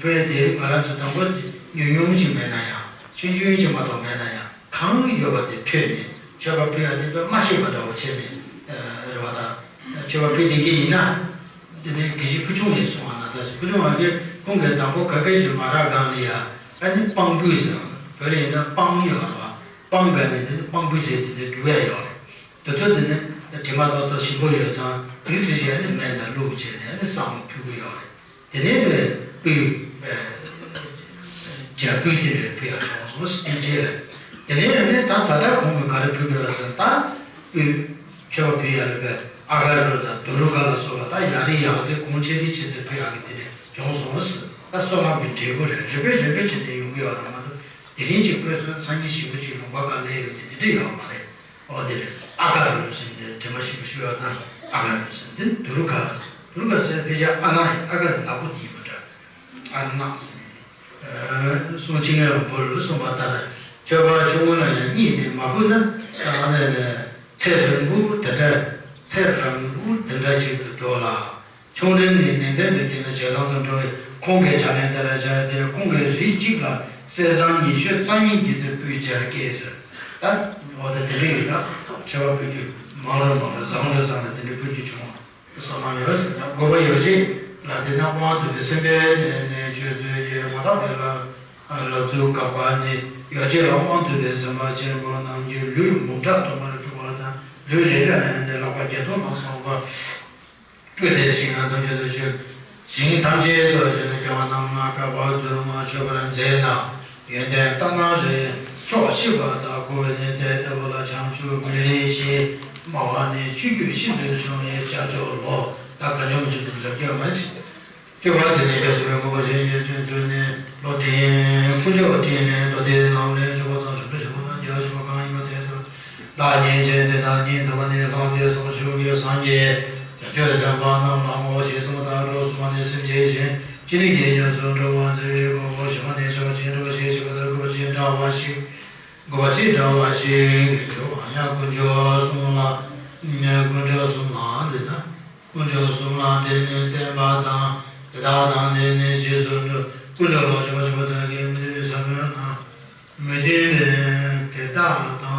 དཔེ་དེ་ང་རང་ཚོ་དང་པོ་ཉུང་ཉུང་ཅིག་མེད་ན་ཡང་། ཆུང་ཆུང་ཅིག་མ་གཏོགས་མེད་ན་ཡང་། གང་ཡོད་པ་དེ་ཐོས་ནས་མཆོད་པ་ཕུལ་ཡ་དེ་དཔེ་མ་ཤེས་པ་འདྲ་བོ་བྱས་ནས་རེད་བ་དང་། མཆོད་པ་ཕུལ་བསྡད་ཀྱི་ཡིན་ན། དེ་ནས་དགེ་བཤེས་ཕུར་ཆུང་ཡིན་གསུང་བ་ན། ད་ཕུར་ཆུང་བ་གིས་ཁོང་གིས་དང་པོ་ག་གེ་ཞིག་མ་རག་གང་ལ་ཡ། ཨ་ནི་དཔང་པོའི་ཟེར་བ། བོད་ལ་ཡིན་ན་དཔང་ཡོད་བ། དཔང་ག་ནས་དེ་ནི་དཔང་པོའི་ཟེར་དེ་ནས་འབྲུ་བས་ཡོད་རེད། དེ་ཚོ་དེ་ནི་དྲི་མ་ཏོག་ཙམ་ཞིམ་པོ་ཡོད་ཙང་། དེ་ཚོ་ཞིག་ཨ་ནི་སྨན་དང་བླུགས་བྱས་ནས་ཨ་ནི་བསང་མ་ཕུལ་གི་ཡོད་རེད། དེ་ནས་པའི་སྤོས། ཨ། རྒྱ་སྤོས་དེ་འདྲ་ཕུལ་ཡག་བྱུང་སོང་། དེ་རྗེས་ལ། དེ་ནས་ནི་ད་ད་ལྟ་ཁོང་གིས་ག་རེ་ཕུལ་དགོས་ཟེར་ན། ད་སྤོས་མཆོད་པ་ཕུལ་ཡག་ལ་པའི་ཨ་ག་རུ་དང་དུ་རུ་ཁ་ལ་སོགས་པ་ད་ཡ་རི་ཡག་རྫས་གོང་ཆེ་རིགས་ཆེ་ཚད་ཕུལ་ཡག་གི་དེ་འདྲ་བྱུང་སོང་ཟེར། ད་བསོད་ནམས་ཀྱི་འབྲས་བུ་རེད། རིམ་པས་རིམ་པས་བྱས་ནས་ཡོང་གི་ཡོད་རེད་མ་གཏོགས། དེ་རིང་གཅིག་དཔེ་སྲོལ་སང་ཉིན་ཞིག་པོ་ཅིག་ལུང་པ་ག་ལས་ཡོད་དེ་དེ་འདྲ་ཡོད་མ་རེད། ཨོ་དེ་རེད། ཨ་ག་རུ་ཟེར་དེ་དྲི་མ་ཞིམ་པོ་ཞུ་བ་དང་། ཨ་ག་རུ་ཟེར་དེ་དུ་རུ་ཁ། དུ་རུ་ཁ་ཟེར་ཕལ་ཆེར་ཨ་ན་ཡི་ཨ་ག་རུ་ནག་པོ་དེ་ཡིན་པ་འདྲ། ཨ་ན་ཟེར་དེ། གསུང་ཆེན་ལ་འབུལ་གསུངས་པ་ལྟར། མཆོད་པ་ཆུང་ངུ་ལ་ཡང་གཉིད་ནས་མ་ཕུད་ན། ཨ་ནི་ཚེ་རིང་པོ་དེ་འདྲ། ཚེ་རིང་པོ་དེ་འདྲ་ཅིག་ཏུ་འགྲོ་ལ། ཆུང་འབྲིང་ནས་ནན་ཏན་དུ་བསྐྱེད་ན་ཇེ་བཟང་དུ་འགྲོ་བས། ཁོང་གི་ཕྱག་ལེན་དེ་ལ་བྱ་སྟེ། ཁོང་གིས་རི་གཅིག་ལ་གསེར་སྲང་ཉི་ཤུ་རྩ་གཉིས་ཀྱི་དུ་སྤོས་སྦྱར་སྐྱེས་ཟེར། ད་འོ་ད་དེ་འདྲ་ཡིན་ན་མཆོད་པ་ཕུལ་དུས་མང་རུ་མང་རུ་བཟང་རུ་བཟང་རུ་དེ་འདྲ་ཕུལ་རྒྱུ་བྱུང་བ་བསོད་ནམས་ཡོད་ཟེར་ན། དགོས་པ་ཡོ་བྱད་ལ་དེ་ན་དབང་སྡུད་པའི་སེམས་དཔའི་གནས་ནས་སྤྱོད་ཚུལ་གྱི་མ་དག་པའི་ལ་ལབ་ཚུལ་དགག་པ་ནི། ཡོ་བྱད་ལ་དབང་སྡུད་པའི་སེམས་དཔའ་ཆེན་པོ་རྣམས་ཀྱི་ལུས་འབུམ་ཕྲག་དུ་མར་འཁྲུགས་པ་དང་། ལུས་རེ་རེ་ལ་ཡང་ནི་ལག་པ་བརྒྱ་སྟོང་ལ་སོགས་པ། སྤྲུལ་ཏེ་ཞིང་ཐམས་ཅད་དུ་སྤྱོད། ཞིང་ཐམས་ཅད་དུ་སྤྱོད་ནས་སྐྱེ་བ་རྣམ་ལྔ་དགའ་བ་དུ་མ་མཆོད་པར་མཛད་ན། ཡོན་ཏན་ལྟ་ན་རེ་ཆོག་ཤེས་པ་དང་། གོ་བས་ནི་དེ་ལྟ་བུ་ལ་བྱང་ཆུབ་མི་རིགས་ཞེས་སྨྲ་བ་ནི་ཆོས་བརྒྱུད་ཤིན་ཏུ་ཆུང་བའི་ཅ་ཅོག་ལོ། ད་ག་ཉོམ་ཞིག་ཏུ་ལབ་ཀྱི་ཡོད་མ་རེད། སྤྱོད་པ་དེ་ནི་བརྒྱ་བྱིན་པའི་དགོངས་པ་བཞིན་ཡིད་བཞིན་དུ་ནི་བློ་འདྲེན། དཀོན་མཆོག་འདྲེན་ནས་མདོ་སྡེ་རྣམས་ལས་མཆོག་པ་དང་ཞབས་ཏོག་ཆེན་པོ་དང་རྒྱ་ཆེན་པོ་གང་ཡིན་པ་དེ་ཚོ་བདག་ཉིད་ཅན་དེ་དག་ཉིད་འདུན་པ་ནི་ལྷག་བསྡད་སོགས་ཞུ་བའི་སངས་རྒྱས་བྱང་ཆུབ་སེམས་དཔའ་རྣམས་ལའོ་ཞེས་གསུངས་པ་ལྟར་ལོ། གསུམ་པ་ནི་སེམས་ཅན་གཞན་ཅི་ནས་ཀྱང་ཉམས་སུ་འགྲོ་བར་མཛད་པའི་དགོངས་པ། བཞི་པ་ནི་ཆོས་ཅན་འགྲོ་ཞེས་བྱ་བ་དང་དགོས་པ་ཅན་འདྲ་བ་ཞིག་དགོས་པ་ཅན་འདྲ་བ་ཞིག་ཡང་དཀོན་མཆོག་གསུམ་ལ་དཀོན་མཆོག་གསུམ་ལ་འདི་དང་། དཀོན་མཆོག་གསུམ་ལ་བརྟེན་ནས་བསྟན་པ་དང་། དེ་དག་དང་ལྡན་ནས་རྗེས་སུ་འགྲོ། དཀོན་མཆོག་ལ་སྤྱོད་པ་སྤྱོད་པ་དག་གིས་མི་མཐུན་པའི་ས་བོན་དང་། མི་མཐུན་པའི་དེ་དག་དང་།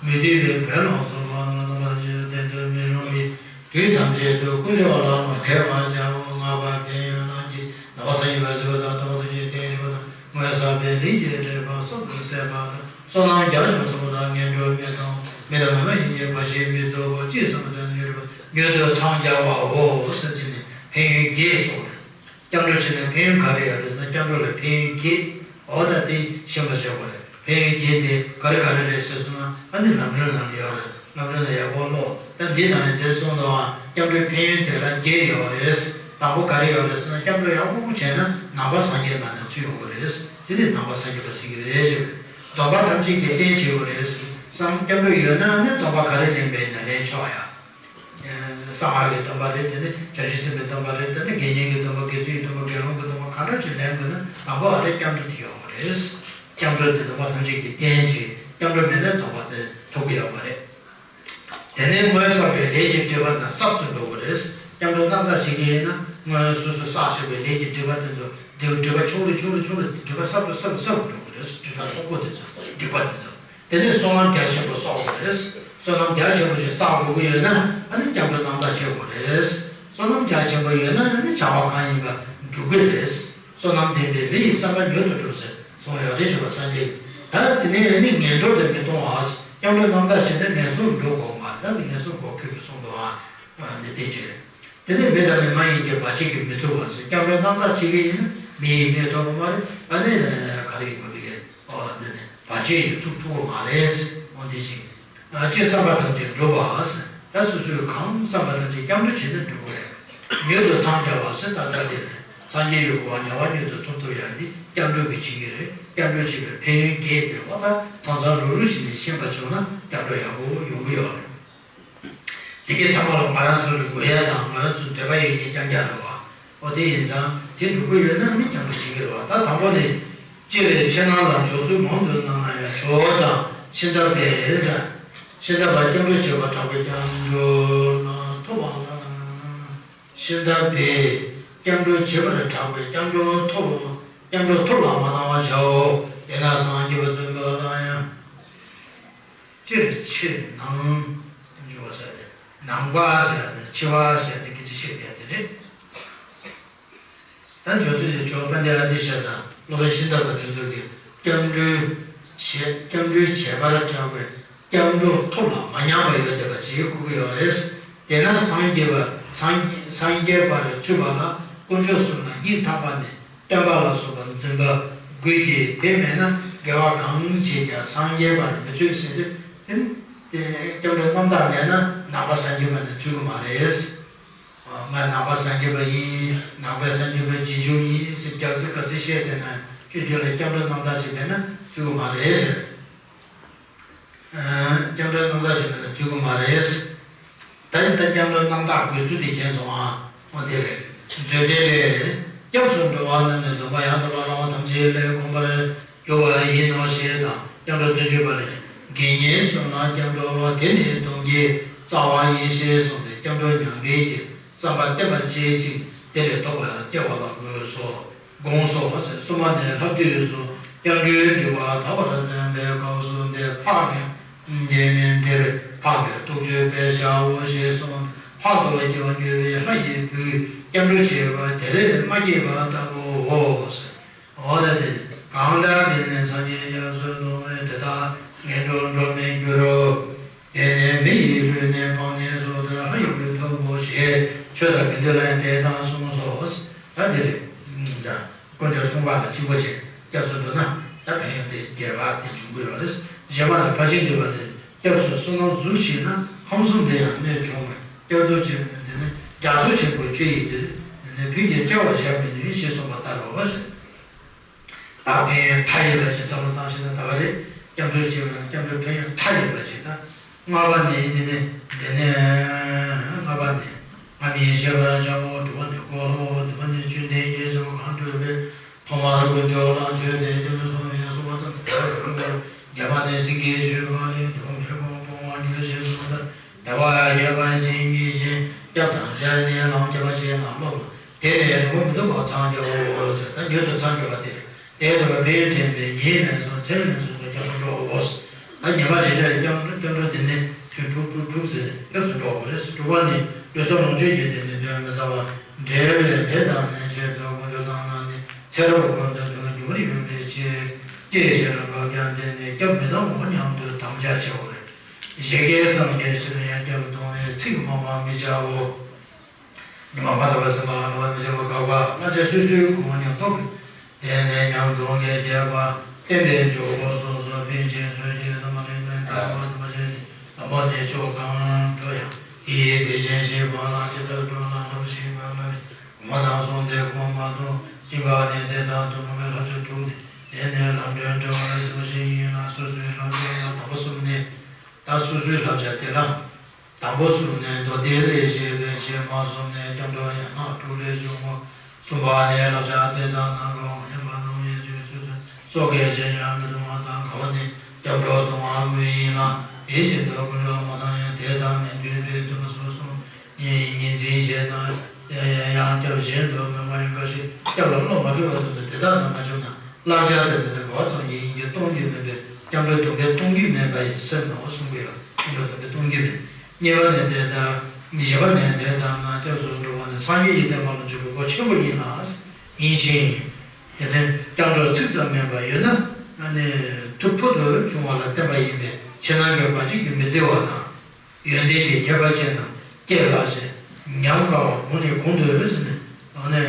མི་མཐུན་པའི་བོན་ལ་སོགས་པ་རྣམ་པ་ཅི་བསྟན་དུ་མི་རུང་བའི་དུས་ཐམས་ཅད་དུ་དཀོན་མཆོག་ལ་མ་མཁས་པར་བྱའོ། ལྔ་པ་ཕན་ཡོན་རྣམས་ཀྱི་ནང་པ་སངས་རྒྱས་པ་བརྗོད་པ་དང་། སྟོན་པ་ཐམས་ཅད་བསྟན་བཞུགས་པ་དང་། སྔོན་བསགས་པའི་ལས་ཀྱི་སྒྲིབ་པ་གསུམ་དུ་ཟད་པ་དང་། བསོད་ནམས་རྒྱ་ཆེན་པོ་ཚོགས་དང་ངན་འགྲོའི་མི་དང་མི་དང་མི་མ་ཡིན་གྱི་བར་ཆད་མི་རྫོགས་པ་ཅི་བསམ་པ་དོན་ཡོད་པ་མྱུར་དུ་འཚང་རྒྱ་བའོ་ཟེར་གྱི་ནི་ཕན་ཡོན་བརྒྱད་གསུངས་རེད། སྐྱབས་འགྲོ་བྱས་ན་ཕན་ཡོན་ག་རེ་ཡོད་རེད་ཟེར་ན། སྐྱབས་འགྲོ་ལ་ཕན་ཡོན་བརྒྱད། འོ་ད་དེ་ཤེས་པ་བྱེད་དགོས་རེད། ཕན་ཡོན་བརྒྱད་དེ་ག་རེ་ག་རེ་རེད་ཟེར་སོང་ན། ཨ་ནི་ལམ་སྒྲོན་ནང་ལ་ཡོད་རེད། ལམ་སྒྲོན་ལ་ཡག་པོ་ཀློག་ད་འདི་ནང་ནས་འདིར་གསུངས་འདུག་ཨ། སྐྱབས་འགྲོའི་ཕན་ཡོན་དེ་ལ་བརྒྱད་ཡོད་རེད། དང་པོ་ག་རེ་ཡོད་རེད་ཟེར་ན། སྐྱབས་འགྲོ་ཡག་པོ་བྱས་ན་ནང་པ་སངས་རྒྱས་མ་ནས་ཚུར་ཡོང་གི་རེད། དེ་ནི་ནང་པ་སངས་རྒྱས་པ་ཟེར་གྱི་རེད་ཅེས། སྡོམ་པ་ཐམས་ཅད་ཀྱིས་བརྟན་བྱེད་དགོས་རེད་བསམ། སྐྱབས་འགྲོ་ཡོད་ན་ནི་སྡོམ་པ་ག་རེ་ལེན་པ་ཡིན་ན་ལེན་ཆོག་ཡ། གསང་སྔགས་ཀྱི་སྡོམ་པ་རེད། དེ་ནི་བྱང་ཆུབ་སེམས་དཔའི་སྡོམ་པ་རེད། དེ་ནི་དགེ་བསྙེན་གྱི་སྡོམ་པ། དགེ་ཚུལ་གྱི་སྡོམ་པ། དགེ་སློང་གི་སྡོམ་པ། གང་འདྲ་ཅིག་ལེན་དགོས་ན་དང་པོ་ཨ་རེ་སྐྱབས་འགྲོ་དེ་ཡོང་བ་རེད། སྐྱབས་འགྲོ་དེ་སྡོམ་པ་ཐམས་ཅད་ཀྱིས་བརྟན་བྱས། སྐྱབས་འགྲོ་མེད་ན་སྡོམ་པ་དེ་ཐོབ་ཀྱི་ཡོད་མ་རེད། དེ་ནས་སྔོན་བསགས་པའི་ལས་ཀྱི་སྒྲིབ་པ་དང་གསར་དུ་འགྲོ་དགོས་རེད། སྐྱབས་འགྲོ་རྣམ་དག་བྱེད་ཀྱི་ཡིན་ན་སྔོན་སོ་སོས་བསགས་བཞག་པའི་ལས་ཀྱི་སྒྲིབ་པ་དེ་ཚོ་སྒྲིབ་སྒྲིབ་པ་ཆུང་རུ་ཆུང་རུ་ཆུང་རུ་སྒྲིབ་པ་གསར་དུ་གསར་དུ་གསར་དུ་འགྲོ་དགོས་རེད། སྒྲིབ་པ་མཐོ་པོ་དེ་ཚོ། སྒྲིབ་པ་དེ་ཚོ། དེ་ནས་བསོད་ནམས་རྒྱ་ཆེན་པོ་བསགས་དགོས་རེད། བསོད་ནམས་རྒྱ་ཆེན་པོ་ཞིག་བསགས་དགོས་ཀྱི་ཡོད་ན་ཨ་ནི་སྐྱབས་འགྲོ་རྣམ་དག་བྱེད་དགོས་རེད། བསོད་ནམས་རྒྱ་ཆེན་པོ་ཡོད་ན་ཨ་ནི་བྱ་བ་གང་ཡིན་པ་འགྲུབ་ཀྱི་རེད། བསོད་ནམས་ལྡན་པས་མི་ཡི་བསམ་པ་མྱུར་དུ་འགྲུབ་ཟེར་གསུངས་ཡོད་རེད། ཆོས་པ་སངས་རྒྱས་ཀྱིས། ད་དེ་ནས་ཨ་ནི་ངན་འགྲོ་དེ་མི་གཏོང་བ། སྐྱབས་འགྲོ་རྣམ་དག་བྱས་ན་ངན་སོང་འགྲོ་དགོས་མ་རེད། ད་འདི་ངན་སོང་འགྲོ་ཁུལ་གྱི་གསུངས་འདུག་ཨ། འདི་བསྟན་བཅོས་རེད། དེ་ནས་མི་དང་མི་མ་ཡིན་གྱི་བར་ཆད་ཀྱིས་མི་ཚུགས་པ་ཟེར། སྐྱབས་འགྲོ་རྣམ་དག་བྱེད་ཀྱི་ཡིན་ན་མི་ཡི་གནོད་ཐོབ་པ་མ་རེད། ཨ་ནི་ག་རེ་ཡིན་དགོས་འདི་གས། ཨོ་འདི་ནི་བར་ཆད་ཀྱིས་ཚུགས་ཐུབ་པ་མ་རེད། འོ་འདི་ཅིག་ཨ་ཅེས་བསམ་པ་ཐམས་ཅད་འགྲུབ་པ་ཟེར། ད་སོ་སོས་གང་བསམ་པ་ཐམས་ཅད་སྐྱབས་འགྲོ་བྱས་ན་འགྲུབ་པ་རེད། མྱུར་དུ་འཚང་རྒྱ་བ་ཟེར། ད་ལྟ་དེ་རེད། སངས་རྒྱས་ཀྱི་གོ་འཕང་དམྱལ་བ་མྱུར་དུ་ཐོབ་ཐུབ་ཡག་འདི་སྐྱབས་འགྲོ་གིས་བྱེད་ཀྱི་རེད། སྐྱབས་འགྲོ་བྱེད་པའི་ཕན་ཡོན་བརྒྱད་དེ་འོ་ད་མཚམས་མཚམས་རུབ་རུབ་བྱས་ནས་ཤེས་པ་བྱུང་ན་སྐྱབས་འགྲོ་ཡག་པོ་ཡོང་གི་ཡོད་རེད། དེ་གའི་ཚང་མ་ལ་ང་རང་ཚོ་ལ་དགོས་ཡ་དང་ང་རང་ཚོ་འདོད་པ་ཡོད་མཁན་རྐྱང་རྐྱང་རེད་བ། འོ་དེ་ཡིན་ཙང་དེ་འགྲུབ་ཀྱི་ཡོད་ན་ནི་སྐྱབས་འགྲོ་བྱེད་ཀྱི་རེད་བ། ད་དང་པོ་ནི། སྤྱིར་ཕྱི་ནང་ལ་འཇོག་ཚུལ་མང་དུ་གནང་ན་ཡང་ཇོ་བོ་དང་ཤིང་རྟ་སྦས་ཟེར། ཤིང་རྟ་པ་སྐྱབས་འགྲོ་བྱེད་པར་གྲགས་པའི་སྐྱབས་འགྲོ་ལ་ཐོབ་པ་ལ། ཤིང་རྟ་སྦས། སྐྱབས་འགྲོ་བྱེད་པར་གྲགས་པའི་སྐྱབས་འགྲོ་ཐོབ། སྐྱབས་འགྲོ་ཐོབ་ལ་མ་གནང་བར་བྱའོ། དེས་ན་སངས་རྒྱས་པ་བཙུན་པ་ལ་ཡང་། སྤྱིར་ཕྱི་ནང་། འཇུག་པ་ཟེར་ཏེ། ནང་པ་ཟེར་ཏེ་ཕྱི་པ་ཟེར་ཏེ་སྐད་ཆ་བཤད་བསྡད་དེ་རེད། ད་འཇོག་ཚུལ་དེ་ཇོ་བོ་དཔལ་ལྡན་ཨ་ཏི་ཤ་དང་སློབ་དཔོན་ཤིང་རྟ་པ་དེ་ཚོ་གིས་སྐྱབས་འགྲོའི་བྱེད་སྐྱབས་འགྲོའི་བྱེད་པར་གྲགས་པའི་སྐྱབས་འགྲོ་ཐོབ་ལ་མ་མཉམ་པ་ཡོད་བསྡད་པ་ཅིག་བཀོད་ཀྱི་ཡོད་རེད། དེས་ན་སངས་རྒྱས་པ་སངས་སངས་རྒྱས་པར་ཚུད་པ་ལ་དཀོན་མཆོག་གསུམ་ལ་སྙིང་ཐག་པ་ནས་བསྟོད་པ་ལ་སོགས་པ་འཛིན་པ་དགོས་ཀྱི། དེ་མེད་ན་དགེ་བ་གང་བྱས་ཀྱང་སངས་རྒྱས་པར་མི་ཚུད་ཟེར་དུས་དེ་སྐྱབས་འགྲོའི་རྣམ་དག་མེད་ན་ནང་པ་སངས་རྒྱས་པ་ནི་ཚུད་ཀྱི་མ་རེད། ང་ནང་པ་སངས་རྒྱས་པ་ཡིན། ནང་པའི་སངས་རྒྱས་པའི་རྗེས་འཇུག་ཡིན་ཟེར་རྒྱག་རྩིས་ག་ཚོད་བཤད་བསྡད་ན་ཁྱོད་ཁྱོད་ལ་སྐྱབས་འགྲོ་རྣམ་དག་ཅིག་མེད་ན་ཚུད་ཀྱི་མ་རེད་ཟེར། སྐྱབས་འགྲོའི་རྣམ་དག་ཅིག་མེད་ན་ཚུད་ཀྱི་མ་རེད། ད་ནི་ད་སྐྱབས་འགྲོའི་རྣམ་དག་དགོས་ཚུལ་དེ་མཁྱེན་སོང་ཨ། འོ་དེ་རེད། མཛོད་འགྲེལ་ལས། སྐྱབས་སུ་འགྲོ་བ་རྣམས་ནི་སྡོམ་པ་ཡང་དག་པར་བླང་བ་ཐམས་ཅད་ལས་གོམས་པར་གྱུར་པ་ཡིན་ནོ་ཞེས་དང་། སྐྱབས་འགྲོ་བསྟན་བཅོས་པ་ལས། དགེ་བསྙེན་གསུམ་ལ་སྐྱབས་འགྲོ་བ། དེ་ནི་སྡོམ་གྱི་རྩ་བ་ཡིན་ཞེས་གསུངས་ཏེ། སྐྱབས་འགྲོ་མྱང་འདས་ཀྱི་བསམ་པ་བརྟན་པར་བྱེད་ཅིང་དེ་ལས་ལྡོག་པར་སྐྱེ་བ་ལ་དགོངས་སོ། དགོངས་སོ་ཟེར། གསུམ་པ་ནས་ལྷག་དུས་སུ་སྐྱབས་འགྲོའི་སྒྲིབ་པ་དག་པར་སྟོན་པའི་སྐབས་སུ་འདིར་འཕགས་པའི། འདིར་འཕགས་པའི་རྟོགས་བརྗོད་པར་བྱའོ་ཞེས་གསུངས། འཕགས་པའི་སྐྱེ་བ་འགྱུར་བའི་ལྷ་ཡི་བུས་སྐྱབས་འགྲོ་བྱེད་པ་དེར་མ་སྐྱེས་པ་ལྟ་བུའོ་ཟེར། འོ་ད་དེ་གང་ལྟར་དེ་ནི་སངས་རྒྱས་སྐྱབས་སུ་འགྲོ་བས་དེ་དག་ངན་འགྲོར་འགྲོ་མི་འགྱུར་རོ། དེ་ནས་མི་ཡི་ལུས་ནི་སྤངས་ནས་སུ་དག་ལྷ་ཡི་བུ་ཐོབ་བོ་ཞེས་ཆོས་དང་དགེ་འདུན་ལ་ཡང་དེ་ལྟར་གསུངས་སོ། ད་འདིར་ད་དཀོན་མཆོག་གསུམ་པ་ལ་གཅིག་པ་བྱས་སྐྱབས་སུ་འགྲོ་ན་ད་ཕན་ཡོན་དེ་རྒྱས་པ་དེ་འབྱུང་གི་ཡོད་རེད། གཞན་པ་ལ་ཕར་ཕྱིན་འདུས་པ་དེ་སྐྱབས་སུ་བསོད་ནམས་ཟུག་བྱས་ན་ཁམས་གསུམ་དུ་ཡང་གནོད་འབྱུང་བས་སྐྱབས་སུ་མཆི་བ་ནི་དེ་ནི་རྒྱ་མཚོ་ཆེན་པོའི་སྐྱོ་ཡི་དེ་ནི་བུ་གའི་བཅའ་བ་བཞག་མི་ནུས་ཞེས་གསུངས་པ་ལྟར་རོ། བདག་ཕན་ཡོན་མཐའ་ཡས་པ་ཅིག་བསམ་བློ་བཏང་ཤེས་ན་ད་ག་རེད། སྐྱབས་འགྲོ་བྱེད་པ་ན་སྐྱབས་འགྲོའི་ཕན་ཡོན་མཐའ་ཡས་པ་ཅིག་དང་། ལྔ་པ་ནི་འདི་ནི་འདི་ནི་ལྔ་པ་ནི། ང་མིན་ཤེས་པར་བྱའོ། དྲུག་པ་ནི་འཁོར་ལོ། བདུན་པ་ནི་བཅོམ་ལྡན་འདས་ཞེས་པ་གང་སྤྲོས་པས། ཐོག་མར་དཀོན་མཆོག་ལ་མཆོད་དེ་སྐྱབས་སུ་སོང་བས་གསོལ་བ་བཏབ་པ་ལྟར་ཡོང་བར། བརྒྱད་པ་ནི་སེང་གེའི་ཞོལ་པ་ལས། དེ་བ་མེ་ལོང་སྤོང་བར་འགྱུར་ཞེས་གསུངས་པ་ལྟར། དེ་བ་བརྒྱད་པ་ཅན་གྱི་ཞིང་སྐྱབས་དང་ཞལ་ནས་ལམ་བརྒྱད་པ་ཅན་ལ་སློབ་ལ། དེ་ནས་རིང་པོ་མི་ཐུབ་པ་འཚང་རྒྱའོ་ཟེར། ད་མྱུར་དུ་འཚང་རྒྱ་བ་དེ་རེད། དེ་ལྟ་བུའི་ཕན་ཡོན་དྲན་པས་ཉིན་ལན་གསུམ་མཚན་ལན་གསུམ་དུ་སྐྱབས་སུ་འགྲོའོ། ད་ཉི་མ་རེ་རེར་སྐྱབས་སྐྱབས་འགྲོ་དེ་ནི་ཐུན་དྲུག་དྲུག་དྲུག་ཟེར་སྐྱབས་སུ་འགྲོ་དགོས་རེད། དྲུག་པ་ནི་ལུས་སྲོག་ལོངས་སྤྱོད་ཀྱི་དེ་ནི་གདོན་མི་ཟ་བ། འབྲས་བུ་དེ་དག་ནི་ཆེད་དུ་དཀོན་མཆོག་གདམས་ངག་ནི། ཚེ་རབས་ཀུན་ཏུ་དོན་འགྱུར་ཡོང་བའི་ཕྱིར། ཅེས་བྱས་ལ་འབབ་ཀྱང་དེ་ནི་སྐྱབས་མི་གཏོང་ངོ་སྙམ་དུ་དམ་བཅའ་བྱའོ། ཞེས་སྐད་ཙམ་གྱི་ཕྱིར་ཡང་སྐྱབས་གཏོང་བའི་ཚིག་སྨྲ་བར་མི་བྱའོ། ཉི་མ་མ་དག་པའི་སེམས་པ་ལ་སྨྲ་བར་མི་བྱ་བར་དགག་པ། བསླབ་བྱ་སོ་སོའི་གོ་འཕང་ཉམས་རྟོགས་ཀྱི། དེ་ནས་ཉམས་རྟོགས་ཀྱི་རྒྱས་པ་བསྟན་པའི་འཇུག་སྒོ་སོ་སོ་པཎ་ཆེན་ཚོས་ཀྱི་ཐ་མ་ལས་ནས་དམ་པ་དམ་པ་ཅན་གྱི་དམ་པ་དེ་ཕྱོགས་གང་འགྲོ་ཡང་དེའི་དེ་བཞིན་གཤེགས་པ་ལ་ཇི་ལྟར་འགྲོ་ན་ལ་ཞིག་པ་ལ། གོང་མ་དང་གསུངས་ཏེ་གོང་མ་དང་སྦྱིན་པ་ནི་དེ་དག་ཏུ་ནོ་མའི་བསླབ་བྱ་དྲུག་སྟེ། དེ་ནི་ལམ་སྒྲོན་འགྲེལ་བ་ལས་གསུངས་ཤིང་ཡིན་ལ་སོ་སོའི་བསླབ་བྱ་ལ་དང་པོ་གསུམ་ནི། ད་སོ་སོའི་བསླབ་བྱ་དེ་ལ། དང་པོ་གསུམ་ནི་མདོ་སྡེ་ལས་བཤད་པའི་ཕྱིར། མ་གསུམ་ནི་སྐྱབས་འགྲོ་ཡན་ལག་དྲུག་ལས་བྱུང་ངོ་། གསུམ་པ་ནི་བསླབ་བྱ་དེ་དག་ནང་ལོགས་མ་ཡིན་པ་རྣམས་ཡང་བརྗོད་ཚུལ་དུ་སོ་སྐད་ཅན་ཡང་མི་གཏོང་བ་དང་། དགག་པ་ནི་སྐྱབས་འགྲོ་གཏོང་བ་དངོས་ཡིན་ལ། དེ་བཞིན་དུ་དཀོན་མཆོག་ལ་མ་གཏོང་ཡང་དེ་དག་མི་འདོད་པས་འདོད་པ་སོགས་གསུངས། ངོས་འཛིན་བྱས་ན་ཡང་སྐྱབས་གཞན་དུ་མི་མངའ་ཡང་། འགའ་ཞིག་སྐྱབས་ལ་བློ་མ་འཁེལ་བར་དུ་དེ་དག་ནང་མ་བྱུང་ན། བསླབ་བྱ་དེ་འདི་ནི་དགག་པ་ཙམ་གྱིས་ཡིན་གྱི་གཏོང་རྒྱུ་མིན་པས། སྐྱབས་འགྲོ་སྡོམ་པས་གཏོང་རྒྱུ་མིན་པ་ཡི་སེམས་ནོ་གསུང་གི་ཡོད། སྐྱབས་འགྲོ་སྡོམ་པས་གཏོང་རྒྱུ་མིན། གཉིས་པ་ནི་དེ་ལྟར། བཞི་པ་ནི་དེ་ལྟར་ན་སྐྱབས་སུ་འགྲོ་བ་ནི་སངས་རྒྱས་ཀྱི་བསྟན་པ་ལ་འཇུག་པའི་སྒོ་ཆེན་པོ་ཡིན་ལ། ཡིན་ཞིང་། དེ་ནི་སྐྱབས་འགྲོ་ཚིག་ཙམ་མིན་པར་ཡོད་ན་ཨ་ནི་ཐུགས་ཕུལ་དུ་བྱུང་བ་ལ་བརྟེན་པ་ཡིན་པས་ཕྱི་ནང་གི་བར་ཆད་ཀྱིས་མི་བརྫི་བ་དང་། ཡོན་ཏན་གྱི་ཁྱད་པར་ཅན་རྣམས་སྐྱེ་སླ་ཞིང་ཉམས་དཀའ་བ་གོང་ནས་གོང་དུ་འོད་ཟེར་ནས་ཨ་ནི།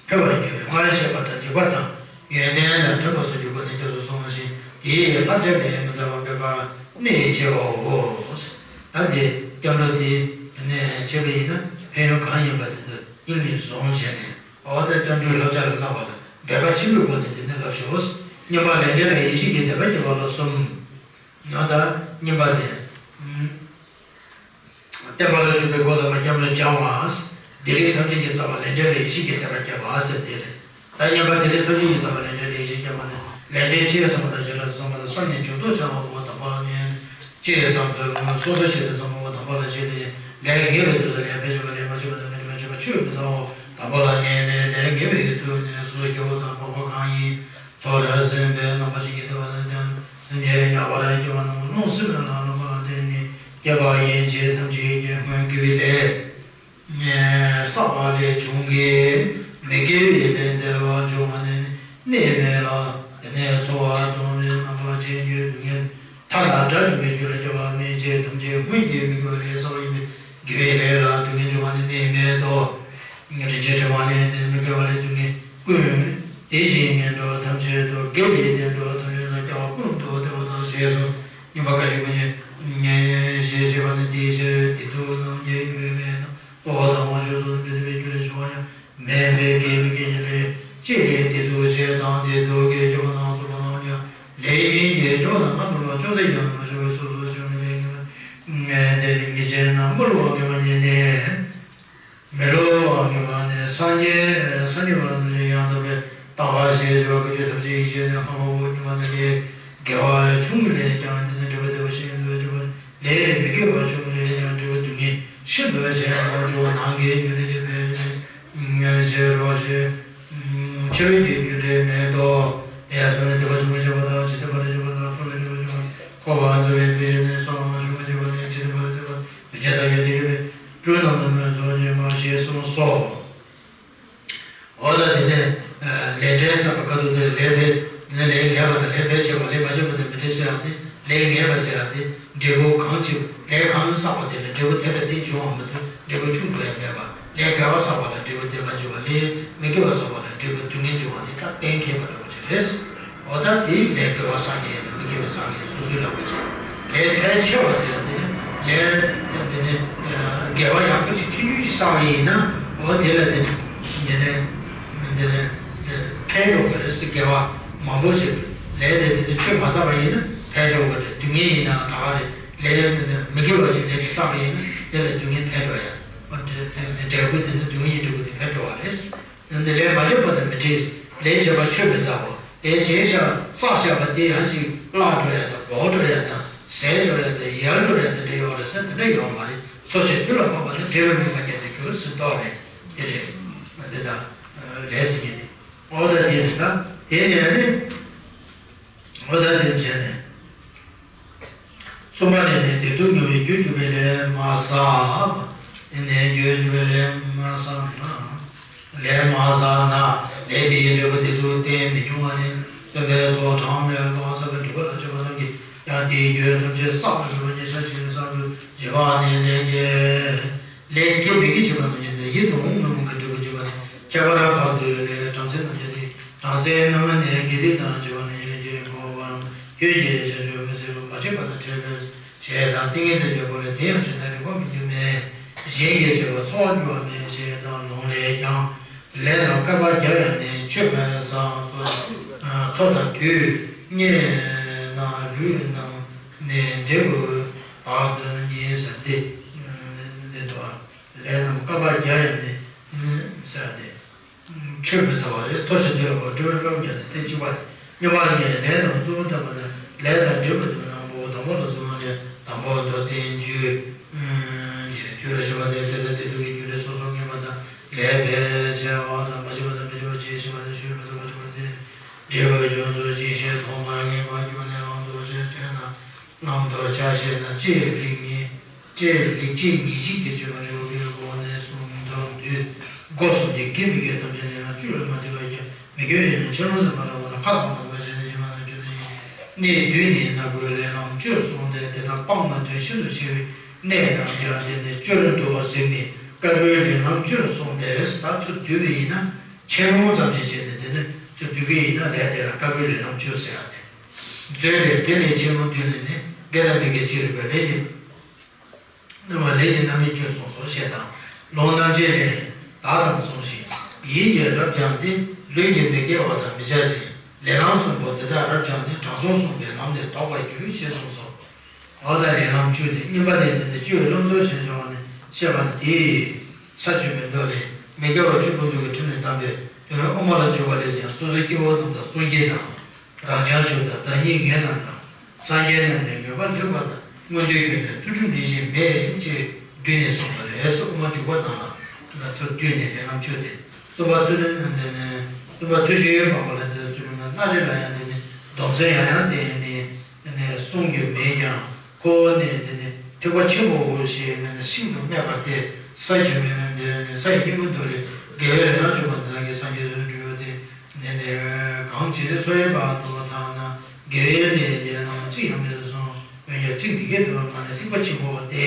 འཕེལ་བར་འགྱུར་བའི་སྔར་བཤད་པ་དང་འཇིགས་པ་དང་ཡོན་ཏན་དང་མཐུན་པ་སོགས་ཀྱི་སྒོ་ནས་སྐྱབས་སུ་སོང་ཞིང་། དེའི་བསླབ་བྱ་ལས་མི་འདའ་བར་འབད་པ་ནི་གནད་ཆེའོ། ད་དེ་སྐྱབས་འགྲོ་དེ་ནས་བྱས་པ་ཡིན་ན་ཕན་ཡོན་གང་ཡིན་པ་དེ་ཚོ་སྙིང་ནས་བཟུང་བྱས་ནས། འོ་ད་སྐྱབས་འགྲོའི་བསླབ་བྱ་ལ་བསླབ་པ་ལ་འབད་པ་ཆེན་པོའི་སྒོ་ནས་དེ་ནས་བསླབ་ཤོག། གཉིས་པ་ལས་འབྲས་ལ་ཡེ་ཤེས་ཀྱི་དད་པ་སྐྱེ་བ་ལ་གསུམ། ཡང་དག་གཉིས་པ་དེ། བསྟན་པ་ལ་འཇུག་པའི་སྒོ་དམ་པ་སྐྱབས་འགྲོ་སྦྱང་བ། བདེ་ལེགས་ཐམས་ཅད་ཀྱི་རྩ་བ་ལས་འབྲས་ལ་ཡེ་ཤེས་ཀྱི་བརྟེན་པ་བསྐྱེད་པ་ཟེར་དེ་རེད། ད་མཉམ་པ་བདེ་ལེགས་ཐམས་ཅད་ཀྱི་རྩ་བ་ལས་འབྲས་ལ་ཡེ་ཤེས་བསྐྱེད་པ་ནི་ལས་འབྲས་ཅི་ཡང་བསམ་པ་དང་བྱེ་བྲག་ཏུ་བསམ་པ་དང་བསམ་ནས་འཇུག་ལྡོག་བྱ་བ་པོ་དང་པོ་ལ་ནི། ཅི་ཡང་བསམ་ཚུལ་སོ་སོ་ཞེས་པའི་བསམ་པ་པོ་དང་པོ་ལ་བྱེད་དེ། ལས་ངེས་པའི་ཚུལ་དང་ལས་ཕར་ཕྱིན་པ་ལས་མ་བྱས་པ་དང་མི་འབྲས་པ་བྱས་པ་ཆོས་མི་གསུང་ངོ་། དང་པོ་ལ་ནི་ལས་ངེས་པའི་ཚུལ་ནི་སོ་སོ་སྐྱེ་བོ་དང་འཕགས་པ་གང་ཡིན། ཚོགས་རབ་ཟིན་པའི་རྣམ་པ་ཅན་གྱི་དེ་བ་ལ་ལྟ་སེམས་ཅན་ཉག་པར་སྐྱེ་བ་རྣམས་རླུང་སེམས་ལ་རློམ་པ་ལ་བརྟེན་ནས་སྐྱེ་བ་ཡན་ཆད་ཐམས་ཅད་ཀྱི་སྔོན་དགེ་བའི་ལས་བསགས་པ་ལས་བྱུང་གི། མི་དགེ་བའི་ལས་འདས་པ་འབྱུང་བ་ནི་གནས་མེད་ལ། དེ་ནས་ཚོར་བ་སྡུག་བསྔལ་རྣམ་པ་ཅན་གྱི་སྡུག་བསྔལ་མཐའ་དག་དགྲ་བཅོམ་པའི་རྒྱུ་ལ་སྐྱེ་བ་མན་ཆད་ཐམས་ཅད་སྔོན་གྱི་མི་དགེ་བའི་ལས་བསགས་པ་ཡིན་པས། དགེ་བའི་ལས་ལ་སྡུག་བསྔལ་འབྱུང་བ་ནི་གནས་མེད་དོ། རིན་ཆེན་ཕྲེང་བ་ནི་དེ་མི་དགེ་བ་ལས་སྡུག་བསྔལ་ཀུན། དེ་བཞིན་ངན་འགྲོ་ཐམས་ཅད་དུ། དགེ་ལས་ངན་འགྲོ་ཐམས་ཅད་དུ། སྐྱེ་བ་ཀུན་ཏུ་བདེ་བ་དང་ཞེས་གསུངས། སྙོམས་པར་ག་ཞིག་ཀུན་གྱི་ཞེས་བཤད་པ་ནི་དེའི་ཕྱིར་བདེ་སྡུག་རྣམ་འབྱེད་རྒྱུད་མེད་དང་། གཙོ་བོ་དང་དབང་ཕྱུག་སོགས་སུ་མི་ལྡན་པའི་རྒྱུད་ལ་བྱུང་བ་ཡང་མེད་པའི་དགེ་མི་དགེ་གཉིས་ལས། གཅིག་ལས་བདེ་སྡུག་ཆེ་དང་བདེ་སྡུག་གི་སྐྱེ་བོ་སྣ་ཚོགས་པ་རྣམས་ཀྱང་ལས་གཉིས་ཀྱི་སྐྱོན་དང་རྣམ་པར་ཅུང་ཟད་ཀྱང་མ་བྱུང་བའི་ཚུལ་དུ་བྱུང་བའི་ལས་ངན་པ་ངན་ཏེ། ངེས་ཅན་རྣམས་མི་བསླུ་བ་ངེས་པ་ཉིད་ནི། མི་བསླུ་བ་ངེས་པ་ནི་སངས་རྒྱས་སངས་རྒྱས་པ་རྣམས་ཀྱིས་ཡང་དག་པའི་ལྟ་བ་ཞེས་བྱ་བ་ཀུན་གྱི་ཐམས་ཅད་ཡིད་ཆེས་ནས་སྔ་མ་བོ་ཉིད་མ་ནི་ལས་དགེ་བ་ཆུང་ངུ་ལས་ཀྱང་དེ་ནི་འབྲས་བུ་བདེ་བ་ཤིན་ཏུ་འཇུག་པ། ལས་མི་དགེ་བ་ཆུང་ངུ་ལས་ཀྱང་འབྲས་བུ་སྡུག་བསྔལ་ཤིན་ཏུ་ཆེ་བ་འཇུག་པ། ནང་གི་རྒྱུ་འབྲས་ཀྱི་ཕན་ཡོན་ཕྱི་རོལ་ཕྱི་ཕྱི་རོལ་གྱི་རྒྱུ་འབྲས་མེད་དོ། དེ་ཡང་སོ་ནས་སྡིག་པ་ཆུང་ངུ་བྱས་པ་དང་། ཇི་སྡིག་པ་ལས་བྱུང་བ་དང་། སོ་ལས་བྱུང་བ་ཆུང་ངུ། འཁོར་བ་འཛིན་པའི་དུས་ཡུན་ནས་སོ་ལ་ཆུང་ངུ་བྱས་པ་ལས་ཇི་སྡིག་པ་ལས་བྱུང་བ། དུས་ཆད་དང་ཡང་དུས་ཡོད་པའི་སྤྲུལ་རྣམས་ལ་མོས་ཚོགས་ཉེས་པ་ཞེས་གསུངས་སོ། འོ་ད་དེ་ནས་ལས་འབྲས་བསགས་པ་ག་དུས་དེ་ལས་འབྲས་དེ་ནས་ལས་ངེས་པ་དང་ལས་ཕར་ཕྱིན་པ་ལས་མ་ཕྱིན་པ་དང་མི་འབྲས་ཟེར་ཡག་དེ། ལས་ངེས་པ་ཟེར་ཡག་དེ་འབྲས་བུ་གང་ཅི་ལས་གང་བསགས་པ་དེ་ལ་འབྲས་བུ་དེ་དང་དེ་འབྱུང་བ་མ་གཏོགས་འབྲས་བུ་ཆུང་དུ་ཡང་མེད་པ། ལས་དགེ་བ་བསགས་པ་ལ་འབྲས་བུ་བདེ་བ་འབྱུང་བ། ལས་མི་དགེ་བ་བསགས་པ་ལ་འབྲས་བུ་སྡུག་བསྔལ་འབྱུང་བ་དེ་ད་གཏན་འཁེལ་བ་འདྲ་བོ་ཅིག་རེད། འོ་ད་དེའི་ལས་དགེ་བ་བསགས་མཁན་དང་མི་དགེ་བ་བསགས་མཁན་སོ་སོའི་ལག་པ་ཅིག་ལས་ཕལ་ཆེ་བ་ཟེར་ཡག་དེ་ནི་ལས་དེ་ནི་དགེ་བ་ཡག་པོ་ཅིག་ཐུན་ཐུན་ཅིག་བསགས་པ་ཡིན་ན། འོ་དེ་ལ་དེ་ནི་དེ་ནི་དེ་ནི་ཕན་འགྲོ་གི་རེད་ཟེར། དགེ་བ་མང་པོ་ཞིག་ལས་དེ་དེ་ནི་ཆོས་མ་བསགས་པ་ཡིན་ན་ཕན་འགྲོ་གི་རེད། སྡུག་བསྔལ་ཡིན་ན་ད་ག་རེད། ལས་དེ་ནི་མི་དགེ་བ་ཅིག་ལས་ཅིག་བསགས་པ་ཡིན་ན་དེ་ལ་སྡུག་བསྔལ་ཕན་འགྲོ་ཡག་འབྲས་བུ་དེ་ནི་སྡུག་བསྔལ་གྱི་འབྲས་བུ་དེ་ཕན་འགྲོ་བ་རེད། འདི་ལས་མ་བྱས་པ་དང་མི་འཕྲད། ལས་བྱས་པ་ཆོས་མི་བསགས་པ། ལས་བྱས་ཤག་བསགས་བཞག་པ་དེ་ཡང་ཅིག་བརླག་འགྲོ་ཡག་དང་བོར་འགྲོ་ཡག་དང་ཟད་འགྲོ་ཡག་དང་ཡལ་འགྲོ་ཡག་དེ་འདྲ་ཡོད་རེད་ཟེར། དེ་འདྲ་ཡོད་མ་རེད། འཚོ་ཞིང་དུས་ལ་ཕོག་པ་ནི་འབྲས་བུ་སྨིན་པ་ཉིད་དུ་འགྱུར་ཟེར་མདོ་རེད། དེ་རེད། འདི་དང་ལས་ཟེར་མཁན་དེ། འོ་ད་དེ་རེད། ད་དེ་ནས་ནི། འོ་ད་དེ་བྱས་ནས། གསུམ་པ་ནི་ནི་བདེ་སྡུག་མྱོང་བའི་རྒྱུར་གྱུར་པའི་ལས་མ་བསགས། ནི་ནི་རྒྱུར་གྱུར་པའི་ལས་མ་བསགས་ན། ལས་མ་བསགས་ན། ལས་དེའི་འབྲས་བུ་བདེ་སྡུག་གཏན་མི་འབྱུང་བ་ནི། སྟོན་པའི་ཚོགས་གྲངས་མེད་པ་བསགས་པའི་སྒྲིབ་པ་ལ་སྤྱོད་པ་རྣམས་ཀྱིས་ཀྱང་དེའི་རྒྱུ་ཐམས་ཅད་བསགས་པ་ལ་ཉེ་ཆར་ཞིག་བསགས་པའི་བྱེད་པ་ནི་ལས་ཀྱི། ལས་ཀྱི་མི་དགེ་བྱས་པ་རྣམས་ཀྱི་ནི་ཡིད་དུ་འོང་བའི་རྨོངས་པའི་འབྲས་བུ་བྱེད་པ་ནི་ཁྱད་པར་བར་དོའི་ལས་བྲམ་ཟེ་རྣམས་ཀྱི་ནི། བྲམ་ཟེའི་རྣམ་སྨིན་ནི་དགེ་སྡིག་དང་བཅས་པ་ནི་ཡོན་གྱི་འགོག་པ་རམ། ཡོན་གྱི་བྱང་ཆུབ་མི་ཟད་པ་མ་བྱས་པ་དང་བཅས་པའི་ཞེས་དང་། ཏིང་ངེ་འཛིན་གྱི་སྒོ་ལས་དེ་ཡང་བྱས་ན་རིག་པ་མི་འགྱུར་མེད། གཞན་གྱིས་བྱས་པ་ཚོར་བ་འགྱུར་བ་མེད་ཞེས་དང་། ལུང་ལས་ཀྱང་། ལས་རྣམས་བསྐལ་པ་བརྒྱར་ཡང་ནི་ཆོད་མི་ཟ། འཚོ་དང་དུས་བསྙེན་ན་ལུས་རྣམས་ནི་འབྲས་བུ་བག་ཏུ་ཉལ་ཟེར་ཏེ། འདི་ལྟ་བུ་ལས་རྣམས་བསྐལ་པ་བརྒྱར་ཡང་ནི་ཟེར་ཏེ། ཆོད་མི་ཟ་བ་རེད། འཚོ་ཞིང་དུས་ལ་ཕོག་པ་འབྲས་བུ་བསྐལ་པ་བརྒྱར་ནི་དེ་གཅིག་པ་རེད། གཉིས་པ་ནི་ལས་རྣམས་གཙོ་བོ་བསྟན་པ་ནི་ལས་དང་འབྲས་བུ་དེ་དང་པོ་དང་པོ་ལ་གསུངས་ནས། དང་པོ་མདོར་བསྟན་རྒྱུ། རྒྱུ་ལ་ཞུགས་པ་སྟེ། དེ་ལྟར་བདེ་སྡུག་གི་རྒྱུ་འབྲས་སོ་སོར་ངེས་པ་དང་། ལས་ཕར་ཕྱིན་པ་དང་མ་ཕྱིན་པ་དང་མི་འཕྲད་པ་ཅེས་བཤད་པ་དང་ཞུས་མི་ཐུབ་པ་བྱུང་བ་སྟེ། འབྲས་བུ་ཡོངས་སུ་ཇི་ཞིག་ཐོག་མར་ངེས་པར་གྱུར་ནས་ལམ་དུ་ཆས་བྱས་ན། ལམ་དུ་ཆས་ཤེས་ན་ཅི་ལེགས་ཉེས། ཅི་ལེགས་ཅི་ཉེས་ཅི་དེ་ཆོད་པར་འགྱུར་བའི་སྒོ་ནས་གསུམ་དུ་འདུས། སྒོ་གསུམ་གྱི་དགེ་མི་དགེ་ཐམས་ཅད་ལས་ལམ་བཅུ་ལས་མ་འདུས་པ་ཡང་མི་དགེ་བའི་ལས་ནི་ཕྱི་ལོགས་སུ་མ་རེག་པ་དང་ཕ་དང་མ་རེག་པ་བྱས་ནས་ཕྱི་མ་ལ་འགྱུར་ནི་ཡིན། གནས་བདུན་ནི་ནག་པོའི་ལས་ལམ་བཅུར་སོང་སྟེ། དེ་དག་སྤང་མ་ཐུབ་ཤིན་ཏུ་ཆེ་བའི་གནས་རྣམས་ཀྱང་དེ་ནི་བཅུར་འདུ་བར་གཟིགས་ནས་དཀར་པོའི་ལས་ལམ་བཅུར་སོང་སྟེ། ད་ཚུར་བསྡུས་པ་ཡིན་ན་ཆེན་མོ་ཙམ་ཞིག་བྱས་ནས་དེ་ནི་ཚུར་བསྡུ་གི་ཡིན་ན་ལས་དེ་ལ་དཀར་པོའི་ལས་ལམ་བཅུ་ཟེར་ཡ་དེ། མཛོད་ལས་དེ་ལས་ཆེན་མོ་བསྡུས་ནས་ནི་དགེ་དང་མི་དགེ་ཅི་རིགས་པའི་ལས་ཀྱི། རྣམ་པ་ལས་ཀྱི་རྣམ་སྨིན་བཅུ་གསུངས་སོ་ཞེས་དང་། ལུང་རྣམ་འབྱེད་ལས། བདག་དང་མཚུངས་ཤིང་ཡིད་ཀྱི་རབ་འབྱམས་ཏེ། ལུས་ཀྱི་མི་དགེ་བ་དང་མི་བྱ་ཞིང་། ལས་ལམ་གསུམ་པོ་འདི་དག་རབ་འབྱམས་ནས། དྲང་སྲོང་གསུངས་པའི་ལམ་ལས་ལྡོག་པར་འགྱུར་ཞེས་གསུངས་སོ། འོ་ད་ལས་ལམ་བཅུ་ནི་གཉིས་པ་ནས་འདི་ནི་བཅུའི་རླུང་རྫོགས་ཆེན་འབྱུང་བ་ནི་བཤད་པ་ནི་དེ། ས་བཅུ་པའི་མདོ་ལས། མི་དགེ་བ་བཅུ་ཀུན་རྫོབ་ཀྱི་ཁྲིམས་ལས་བསྟན་པའི་དོན་དབུ་མ་ལ་འཇུག་པ་ལས་ཀྱང་སོ་སོའི་སྐྱེ་བོ་རྣམས་དང་གསུང་སྐྱེས་དང་། རང་བྱང་ཆུབ་དང་བདག་ཉིད་ངེས་རྣམས་དང་སངས་རྒྱས་རྣམས་ནི་ངེས་པར་འདོད་པ་དང་། མངོན་མཐོའི་རྒྱུ་ནི་ཚུལ་ཁྲིམས་ལས་གཞན་མེད་ཅེས་བསྡུས་ནས་གསུངས་པ་ལས་དབུ་མ་འཇུག་པ་ནང་ལ་ཚུར་བསྡུས་ནས་ལས་རྣམ་བཅུ་སྟེ། གསུམ་པ་ཚུལ་ཁྲིམས་ནི་གསུམ་པ་ཚུལ་ཁྲིམས་མ་ལ་དེ་ཚུལ་ཁྲིམས་སྣ་རེ་ལ་ཡང་དེ་ནི་སྡོམ་སེམས་ཡང་ཡང་བསྟེན་ནས་གསུང་རྒྱུ་མེད་ཀྱང་། ཁོ་བོ་ནི་དེ་ནི་ཐེག་པ་ཆེན་པོའོ་ཞེས་ནི་ཤིན་ཏུ་སྨད་པ་སྟེ། ས་བཅུ་པའི་ནི་ས་ཡི་སྙིང་པོ་མདོ་ལས། དགེ་བའི་ལས་རྣམ་བཅུ་པ་འདི་དག་གིས་སངས་རྒྱས་སུ་འགྲུབ་པ་སྟེ། ནི་ནི་གང་ཇི་སྲིད་འཚོ་ཡི་བར་དུ་ཐ་ན་དགེ་བའི་ལས་ཀྱི་རྣམ་གཅིག་ཡང་མེད་དུ་སོང་། འོན་ཀྱང་ཚིག་འདི་སྐད་དུ་མ་ནི་ཐེག་པ་ཆེན་པོ་སྟེ།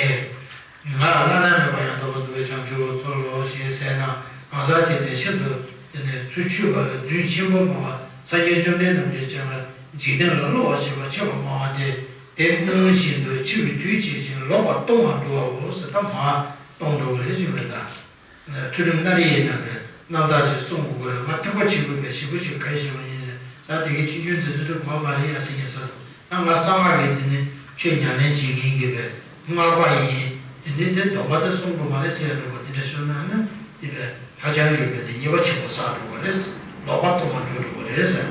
ང་ལ་བླ་ན་མེད་པ་ཡང་དག་པར་རྫོགས་པའི་བྱང་ཆུབ་འཚོལ་ལོ་ཞེས་ཟེར་ན། གང་ཟག་དེ་ནི་ཤིན་ཏུ་དེ་ནི་ཚུལ་འཆོས་པ་ལ་རྫུན་ཆེན་པོ་སྨྲ་བ། སངས་རྒྱས་བཅོམ་ལྡན་རྣམས་ཀྱིས་བྱས་པ་འཇིག་རྟེན་ལ་བསླུ་བ་བྱེད་པ་ཆེ་བ་སྨྲ་བ་སྟེ། དེ་སྨྲུང་བཞིན་དུ་འཆི་བའི་དུས་བྱེད་ཅིང་ལོག་པར་ལྟུང་བར་འགྲོ་བའོ་ཟེར། ད་མར་ལྟུང་འགྲོ་བ་རེད་ཅེས་པས་ད། ཚུལ་ཁྲིམས་སྣ་རེ་ཡི་རྣམ་པའི་རྣམ་ཐར་ཅིག་གསུང་དགོས་པ་རེད། ང་ཐེག་པ་ཆེན་པོའི་བའི་ཞིག་པོ་ཞིག་ག་ཞིག་པ་ཡིན་ཟེར། ད་དེ་གའི་ཆུང་ཆུང་དེ་ཚོ་དེ་གོ་མ་རེད་ཡ་ཟེར་ངེས་སོ། ད་ང་གསང་སྔགས་ཀྱི་དེ་ནི་ཆོས་ཉམས་ལེན་བྱེད་མཁན་གྱི་བའི་སྔགས་པ་ཡིན། དེ་ནི་དེ་སྡོམ་པ་དེ་སྲུང་དགོས་མ་རེད་ཟེར་ཡ་འགྲོ་བ་དེ་འདྲ་ཤོད་ན་ནི་དེ་བའི་ཧ་ཅང་ཡོད་པའི་དེ་ཉེས་པ་ཆེན་པོ་བསགས་འགྲོ་བ་རེད། ལོག་པར་ལྟུང་བ་འགྱུར་འགྲོ་བ་རེད་ཟེར།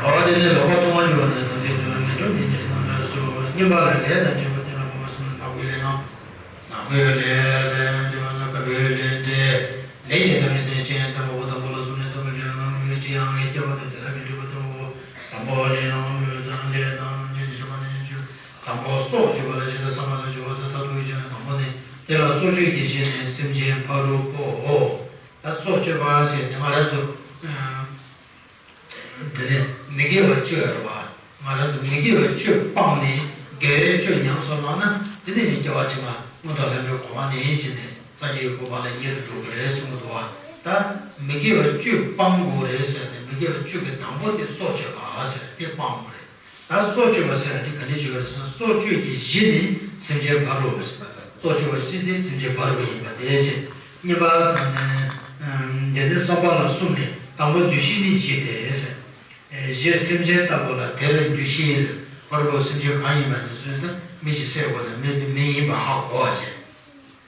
འོ་དེ་ནི་ལོག་པར་ལྟུང་བ་འགྱུར་བ་ནི་དམ་ཚིག་དོན་ངན་འགྲོ་མི་ཉེར་སྣང་འདྲ་སོ། གཉིས་པ་ལ་ལས་དང་བཅས་པ་དེ་ལ་འཕངས་པ་གསུམ་ནི་ནག་པོའི་ལས་རྣམས། ནག་པོའི་ལས་ལས་དེ་མ་ནག་པོའི་ལས་དེ། ལས་ཀྱི་དང་མི་ལྡན་ཅན་དང་པོ་དང་པོ་ལ་གསུམ་ནི་དང་པོའི་ལས་རྣམས་ལུས་ཅི་ཡང་ངེས་སྐྱེས་པ་དང་དེ་དག་གི་འབྲས་བུ་དང་པོ། དང་པོ་ལས་རྣམས་ལུས་དང་ལས་དང་ཉོན་ཅིག་མ་ནི་ཉོན་ཅིག་དང་པོ་སྲོག་གཅོད་པ་ལ་བྱེད་དང་བསམ་པ་ལ་སྦྱོར་བ་དང་མཐར་ཐུག་ཡོད་ཅེ་ན། དང་པོ་ནི་དེ་ལ་སྲོག་གཅོད་ཀྱི་གཞི་ནི་སེམས་ཅན་ཕ་རོལ་པོའོ། ད་སྲོག་གཅོད་པ་ཟེར་དེ་ང་རང་ཚོ། དེ་ནས་མི་དགེ་བ་སྤྱོད་རེད་བ། ང་རང་ཚོ་མི་དགེ་བའི་སྤྱོད་སྤངས་ནས་དགེ་བའི་སྤྱོད་ཉམས་སུ་བླངས་ན། དེ་ནས་ནི་སྐྱེ་བ་ཕྱི་མ་མངོན་མཐོ་ལྷ་མིའི་གོ་འཕང་ནས་ཡིན་ཕྱིན་ནས་སངས་རྒྱས་ཀྱི་གོ་འཕང་ལ་ཉེ་རུ་འགྲོ་གི་རེད་གསུངས་འདུག་བ། ད་མི་དགེ་བའི་སྤྱོད་སྤང་དགོས་རེད་ཟེར་ནས། མི་དགེ་བའི་སྤྱོད་ཀྱི་དང་པོ་དེ་སྲོག་གཅོད་པ་ཟེར་དེ་སྤང་དགོས་རེད། ད་སྲོག་གཅོད་པ་ཟེར་བ་དེ་ག་འདྲ་ཅིག་ཡོད་རེད་ཟེར་ན། སྲོག་གཅོད་ཀྱི་གཞི་ནི་སེམས་ཅན་ཕ་རོལ་པོ་ཟེར། སྲོག་གཅོད་པ་གཞི་དེ་སེམས་ཅན་ཕ་རོལ་པོ་ཡིན་པ་དེའི་ཕྱིར། གཉིས་པ་དང་ནི། དེ་ནི་བསམ་པ་ལ་གསུམ་ནི། དང་པོ་འདུ་ཤེས་ནི་གཞི་སྟེ་ཟེར། གཞི་སེམས་ཅན་ལྟ་བུ་ལ་དེར་འདུ་ཤེས་ཟེར། ཕ་རོལ་པོ་སེམས་ཅན་གང་ཡིན་པ་དེ་ཚོས་ན་མི་ཞིག་བསད་དགོས་ན་མི་དེ་མི་ཡིན་པ་ཧ་གོ་བ་བྱས།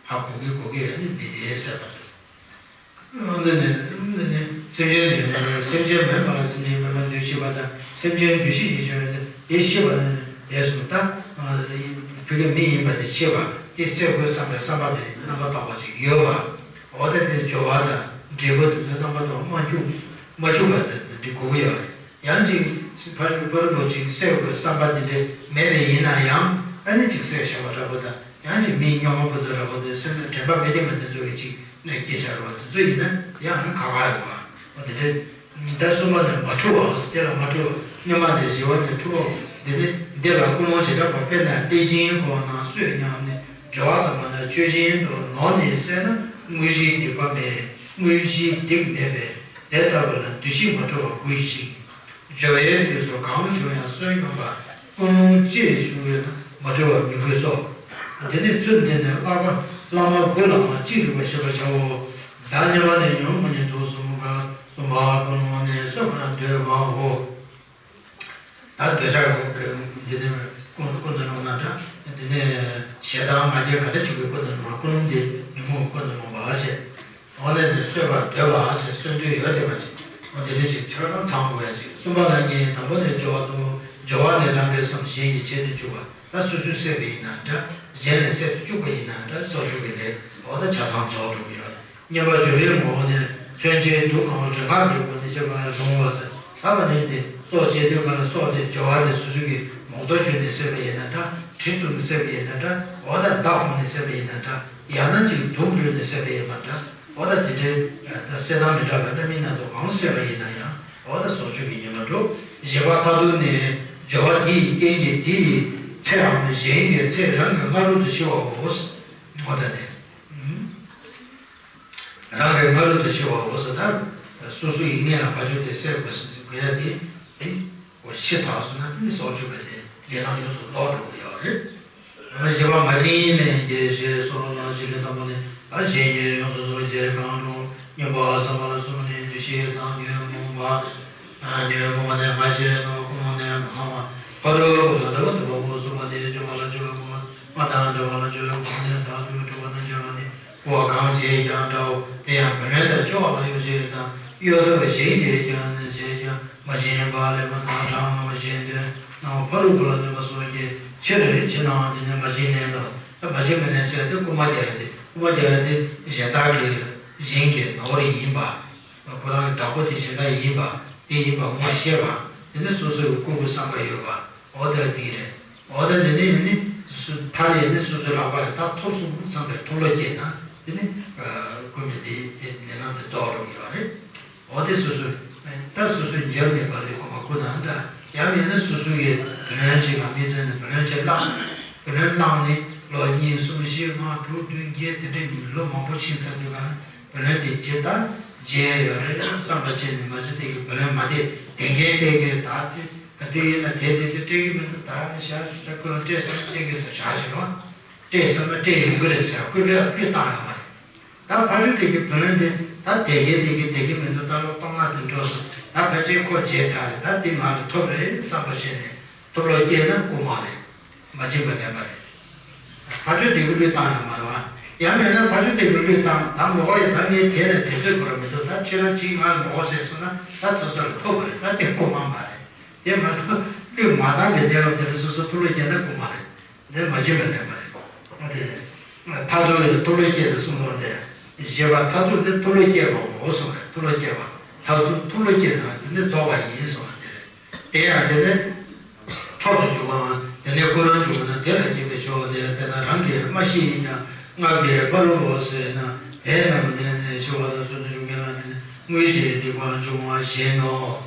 ཧ་གོ་གི་གོ་གི་ཡོད་ནི་མི་དེ་བསད་པ་རེད། འདི་ནི་འདི་ནི་སེམས་ཅན་ཡོད་པ་ལ་སེམས་ཅན་མེད་པ་ལ་སེམས་ཅན་མེད་པར་འདུ་ཤེས་པ་དང་། སེམས་ཅན་འདུ་ཤེས་ཀྱི་ཆོས་ནི་དེ་ཤེས་པ་ནི་དེ་གསུངས། ད་ཕ་གི་མི་ཡིན་པ་དེ་ཤེས་པ་དེ་བསད་དགོས་བསམ་པའི་བསམ་པ་དེ་རྣམ་པར་དག་པ་ཅིག་ཡོད་པ། འོ་ད་དེ་སྦྱོར་བ་དང་འབྲས་བུ་དེ་ཚོ་རྣམ་པར་དག་པ་མ་འཇུག་མ་འཇུག་པ་དེ་འདི་གོ་གི་ཡོད་རེད། ཡང་ཅིག་ཕ་རོལ་པོ་ཅིག་བསད་དགོས་བསམ་པ་འདི་འདྲ་མེད་པ་ཡིན་ན་ཡང་། ཨ་ནི་ཅིག་བསད་བཞག་པ་འདྲ་པོ་དང་། ཡང་ཅིག་མི་སྨྱོན་མ་བུ་ཚ་འདྲ་པོ་དེ་སེམས་ནང་དྲན་པ་མི་བདེ་བ་དེ་ཚོ་གི་ཅིག་གནོད་སྐྱེལ་བཞག་པ་དེ་ཚོ་ཡིན་ན་ཡང་ཨ་ནི་ཁག་ཁག་རེད་བ། འོ་དེ་འདྲ། ད་གསུམ་པ་ནི་མ་འཁྲུལ་བ། དེ་ལ་མ་འཁྲུལ་བ། གཉིས་པ་ནི་བཞི་པ་ནི་འཁྲུལ་བ། འདི་ནི་འདི་ལ་ཀུན་སློང་བྱེ་བྲག་པ། དཔེར་ན་གཏད་ཅིང་གོག་ན་གསོད་སྙམ་ནས། སྦྱོར་བ་ཙམ་པ་ན་གཅོད་བཞིན་དུ་ནོར་ནི་བསད་ན། དངོས་གཞིའི་སྡིག་པ་མེད། དངོས་གཞིའི་སྡིག་མེད་པས། དེ་ལྟ་བུ་ལ་འདུ་ཤེས་མ་འཁྲུལ་བ་དགོས་ཤིང་། སྦྱོར་བའི་དུས་སུ་གང་བྱུང་ཡང་གསོད་སྙམ་པ། ཀུན་སློང་ཅི་ཞུགས་ཡོད་ན་མ་འཁྲུལ་བ་མི་དགོས་སོ། འདི་ནི་ཚུལ་འདི་ནི་བསླབ་པ་བླ་མ་དགུ་ལ་མ་གཅིག་རིག་པར་ཤེས་པར་བྱའོ། ད་གཉིས་པ་ནི་ཉོན་མོངས་ཉིད་དུ་གསུམ་ཀ། གསུམ་པ་ཀུན་སློང་ནི་གསོད་པར་འདོད་པའོ། ད་འདོད་ཆགས་ཀྱི་འདི་ནི་ཀུན་ཀུན་ཏུ་སློང་ན་འདྲ། འདི་ནི་ཞེ་སྡང་ང་རྒྱལ་ག་འདྲ་ཅིག་གི་ཀུན་ཏུ་སློང་བ། ཀུན་སློང་འདི་ཉོན་མོངས་ཀུན་ཏུ་སློང་བ་ཞེས། འོ་ན་ནི་གསོད་པར་འདོད་པ་ཞེས་གསོད་འདོད་ཡོད་བསྡད་པ་ཅིག་འོ་འདི་འདྲ་ཅིག་ཆགས་སྡང་ཚང་དགོས་ཡ་ཅིག་གསུམ་པ་ལ་ནི་དང་པོ་ནི་སྦྱོར་བ་གཙོ་བོ། སྦྱོར་བ་ནི་རང་གི་སེམས་གཞན་གྱི་བྱེད་དུ་འཇུག་པ། ད་སོ་སོས་བསད་པ་ཡིན་ན་འདྲ། གཞན་ལ་བསད་དུ་བཅུག་པ་ཡིན་ན་འདྲ། སྲོག་གཅོད་ཀྱི་ལས་འོ་ད་ཆ་ཚང་རྫོགས་འགྲོ་གི་ཡོད་རེད། གཉིས་པ་སྦྱོར་བའི་ངོ་བོ་ནི་མཚོན་བྱེད་དུག་གང་རིགས་ག་གི་སྒོ་ནས་བྱེད་པ་རུང་བ་ཟེར། ད་ག་ནས་དེ་སྲོག་བཅད་དུས་ག་ལ་སྲོག་དེ་སྦྱོར་བ་དེ་སོ་སོ་གི་མང་ཚོགས་བྱོན་ནས་བསད་པ་ཡིན་ན་འདྲ། གྲི་བཙུགས་ནས་བསད་པ་ཡིན་ན་འདྲ། འོ་ད་མདའ་ཕོག་ནས་བསད་པ་ཡིན་ན་འདྲ། ཡང་ན་ཅིག་དུག་བླུད་ནས་བསད་པ་ཡིན་པ་འདྲ། འོ་ད་དེ་འདྲའི་ད་བསད་སྟངས་མི་འདྲ་བ་ད་མི་སྣ་ཚོགས་གང་བསད་པ་ཡིན་ན་ཡང་འོ་ད་སྲོག་གཅོད་ཀྱི་ཉེས་པ་འགྲོ། བཞི་པ་མཐར་ཐུག་ནི་སྦྱོར་བ་དེ་ཡི་རྐྱེན་གྱིས་དེ་ཡི་ཚེའམ་གཞན་གྱི་ཚེ་རང་གི་སྔ་རོལ་དུ་ཤི་བའོ། འོ་ད་དེ། རང་གི་སྔ་རོལ་དུ་ཤི་བའོ་ཟེར་ན། སོ་སོ་ཡིན་ངེས་ལ་བ་ཅོ་དེ་བསད་དགོས་ཟེར་དགོས་ཡ་དེ། དེ་འོ་ཤི་ཚར་སོང་ན་དེ་ནི་སྲོག་གཅོད་པ་དེ་ལས་རྣམ་ཡོངས་སུ་ལོག་འགྲོ་གི་ཡོད་རེད། བཞི་པ་མ་བྱིན་ལེན་གྱི་ཞེས་སོགས་ལ་བཞི་ལས་དང་པོ་ནི་ཨ་གཞན་གྱི་ཡོངས་སུ་རྫོགས་པའི་རྗེས་གང་འགྲོ། གཉིས་པ་བསམ་པ་ལ་གསུམ་ནི་འདུ་ཤེས་དང་ཉོན་མོངས་པ། ཉོན་མོངས་པ་ནི་ང་རྒྱལ་ནོ། ཀུན་སློང་ནི་མ་ཚང་བ། ཕ་རོལ་པོ་དང་འདྲ་བ་འདུ་བ་པོ་གསུམ་པ་སྟེ། སྦྱོར་བ་ལ་སྦྱོར་བའི་ངོ་བོ། སྨྲ་དང་བྱ་བ་ལ་སྦྱོར་བའི་ངོ་བོ་ནི་བདག་ཏུ་གྲུབ་པ་དང་བཅས་པ་ནི། བ་གང་བྱས་ཀྱང་འདྲའོ། དེ་ཡང་བུ་ལོན་དང་སྐྱོ་བ་ལ་གཡོ་བྱེད་དང་གཡོ་ཐབས་བཞི་གིས་ཀྱང་ནི་བྱས་ཀྱང་མ་བྱིན་པ་ལེན་པ་དང་གྲངས་མང་བ་བཞིན་དུ་སྣང་བ་ཕ་རོལ་པོ་ལ་གནོད་པ་སོགས་ཀྱི་ཕྱིར་ཕྱི་ནང་དེ་ནི་མ་བྱིན་ལེན་དང་མ་བྱིན་པ་ལེན་ཟེར་ཏེ་རྐུན་མ་རྒྱག་ཡ་དེ་རྐུན་མ་རྒྱག་ཡ་དེ་གཞན་དག་གི་གཞན་གྱི་ནོར་ཡིན་པ། ཁོ་རང་གི་བདག་པོ་དེ་གཞན་དག་ཡིན་པ་དེ་ཡིན་པ་ངོ་ཤེས་པ་དེ་ནི་སོ་སོའི་ཀུན་སློང་བསམ་པ་ཡོད་པ་འོ་དེ་དེ་རེད། འོ་དེ་དེ་ནི་ཡིན་ནི་སོ་མཐའ་ཡས་ནི་སོ་སོའི་ལག་པ་ལ་ད་ཐོབ་སོང་བསམ་པའི་ཐོབ་བློ་སྐྱེས་ན་དེ་ནི་ཀུན་མི་དེ་དེ་ལས་རྣམ་དེ་རྫོགས་འགྲོ་གི་ཡོད་རེད། འོ་དེ་སོ་སོའི་ད་སོ་སོའི་འཇབ་ནས་པ་ལས་ཁོ་མ་ཁོ་ན་ད་ཡང་མིན་ན་སོ་སོའི་གི་བུ་ལོན་ཅིག་ལ་མི་ཚེ་ནས་བུ་ལོན་ཅིག་བླངས་བུ་ལོན་བླངས་ནས་ལོ་གཉིས་གསུམ་བཞི་ལྔ་དྲུག་བདུན་བརྒྱད་དེ་འདྲའི་ལོ་མང་པོ་ཕྱིན་ཚར་དུས་ག་ན། བུ་ལོན་དེ་ཇི་ལྟར་འཇལ་ཡོད་རེད་བསམ་པ་བྱས་ནས་མ་བྱས་དེ་གི་བུ་ལོན་མ་དེ་དེ་འགན་དེ་གི་ད་དེ་ག་དུས་ཡིན་ན་དེ་དེ་དེ་སྤྲད་གི་མི་འདུག་ད་ཤ་ཤ་ཁོ་རང་སྤྲད་སོང་སྤྲད་གི་ཟེར་བཞག་བཞག་རོགས་སྤྲད་སོང་ན་སྤྲད་ཡོང་གི་རེད་ཟེར་ཁོས་བློས་བློས་བཏང་ཡོད་མ་རེད། ད་ཕ་ཆུ་དེ་གི་བུ་ལོན་དེ་ད་དེ་གི་དེ་གི་དེ་གི་མི་འདུག་ད་ལོ་སྟོང་ལྔ་དེ་འགྲོ་སོང་ད་ཕལ་ཆེར་ཁོ་འཇལ་ཚར་རེད་ད་དེ་ང་ལ་ཐོབ་རེད་བསམ་པ་བྱས་ནས་ཐོབ་ལོ་སྐྱེས་ན་རྐུ་མ་རེད། མ་བྱིན་པ་ལེན་པ་རེད། ཕ་ཆོས་དེ་གི་བློས་བཏང་ཡོད་མ་རེད་བ། ཡང་མིན་ན་ཕ་ཆོས་དེ་གི་བློས་བཏང་ད་མོ་ག་ཡི་ད་ངས་དེ་ལས་དེ་ཚོད་དགོས་ར་མི་འདུག་ད་ཁྱོད་རང་གཅིག་ང་ལ་མོ་ག་ཟེར་སོང་ན་ད་ཚོ་ཚོ་ལ་ཐོབ་པ་རེད་ད་དེ་རྐུ་མ་མ་རེད། དེ་མ་གཏོགས་བློས་མ་བཏང་གི་དེ་ལ་དེ་ལ་སོ་སོ་ཐུགས་བློ་སྐྱེས་ན་རྐུ་མ་རེད། དེ་མ་བྱིན་པ་ལེན་པ་རེད། ཨ་དེ། མཐར་ཐུག་ལ་ཐུགས་བློ་སྐྱེས་ཏེ་གསུངས་དོན་དེ། བཞི་པ་མཐར་ཐུག་ནི་ཐུགས་བློ་སྐྱེས་པའོ་གསུངས་པས་ཐུགས་བློ་སྐྱེས་པ། མཐར་ཐུག་ཐུགས་བློ་སྐྱེས་ན་དེ་ནི་རྫོགས་པ་ཡིན་གསུངས་པ་དེ་རེད། དེ་ཡང་དེ་ནི། འཕྲོ་དུ་འཇུག་པའམ་དེ་ནས་ཀུན་སློང་འཇུག་པ་ན་དེ་ལ་སྐྱེས་པའི་ཆོས་དེ་དཔེར་ན་རང་གིས་སྨྲ་ཤེས་ཡིན་ཀྱང་སྔགས་ཀྱི་ཕ་རོལ་པོ་ཟེར་ན་དེ་རྣམས་དེ་ནི་ཞི་བ་དང་སུ་དུ་འཇུག་མཁན་ལ་དེ་ནི་དངོས་གཞིའི་སྡིག་པ་འབྱུང་བ་བཞིན་ནོ།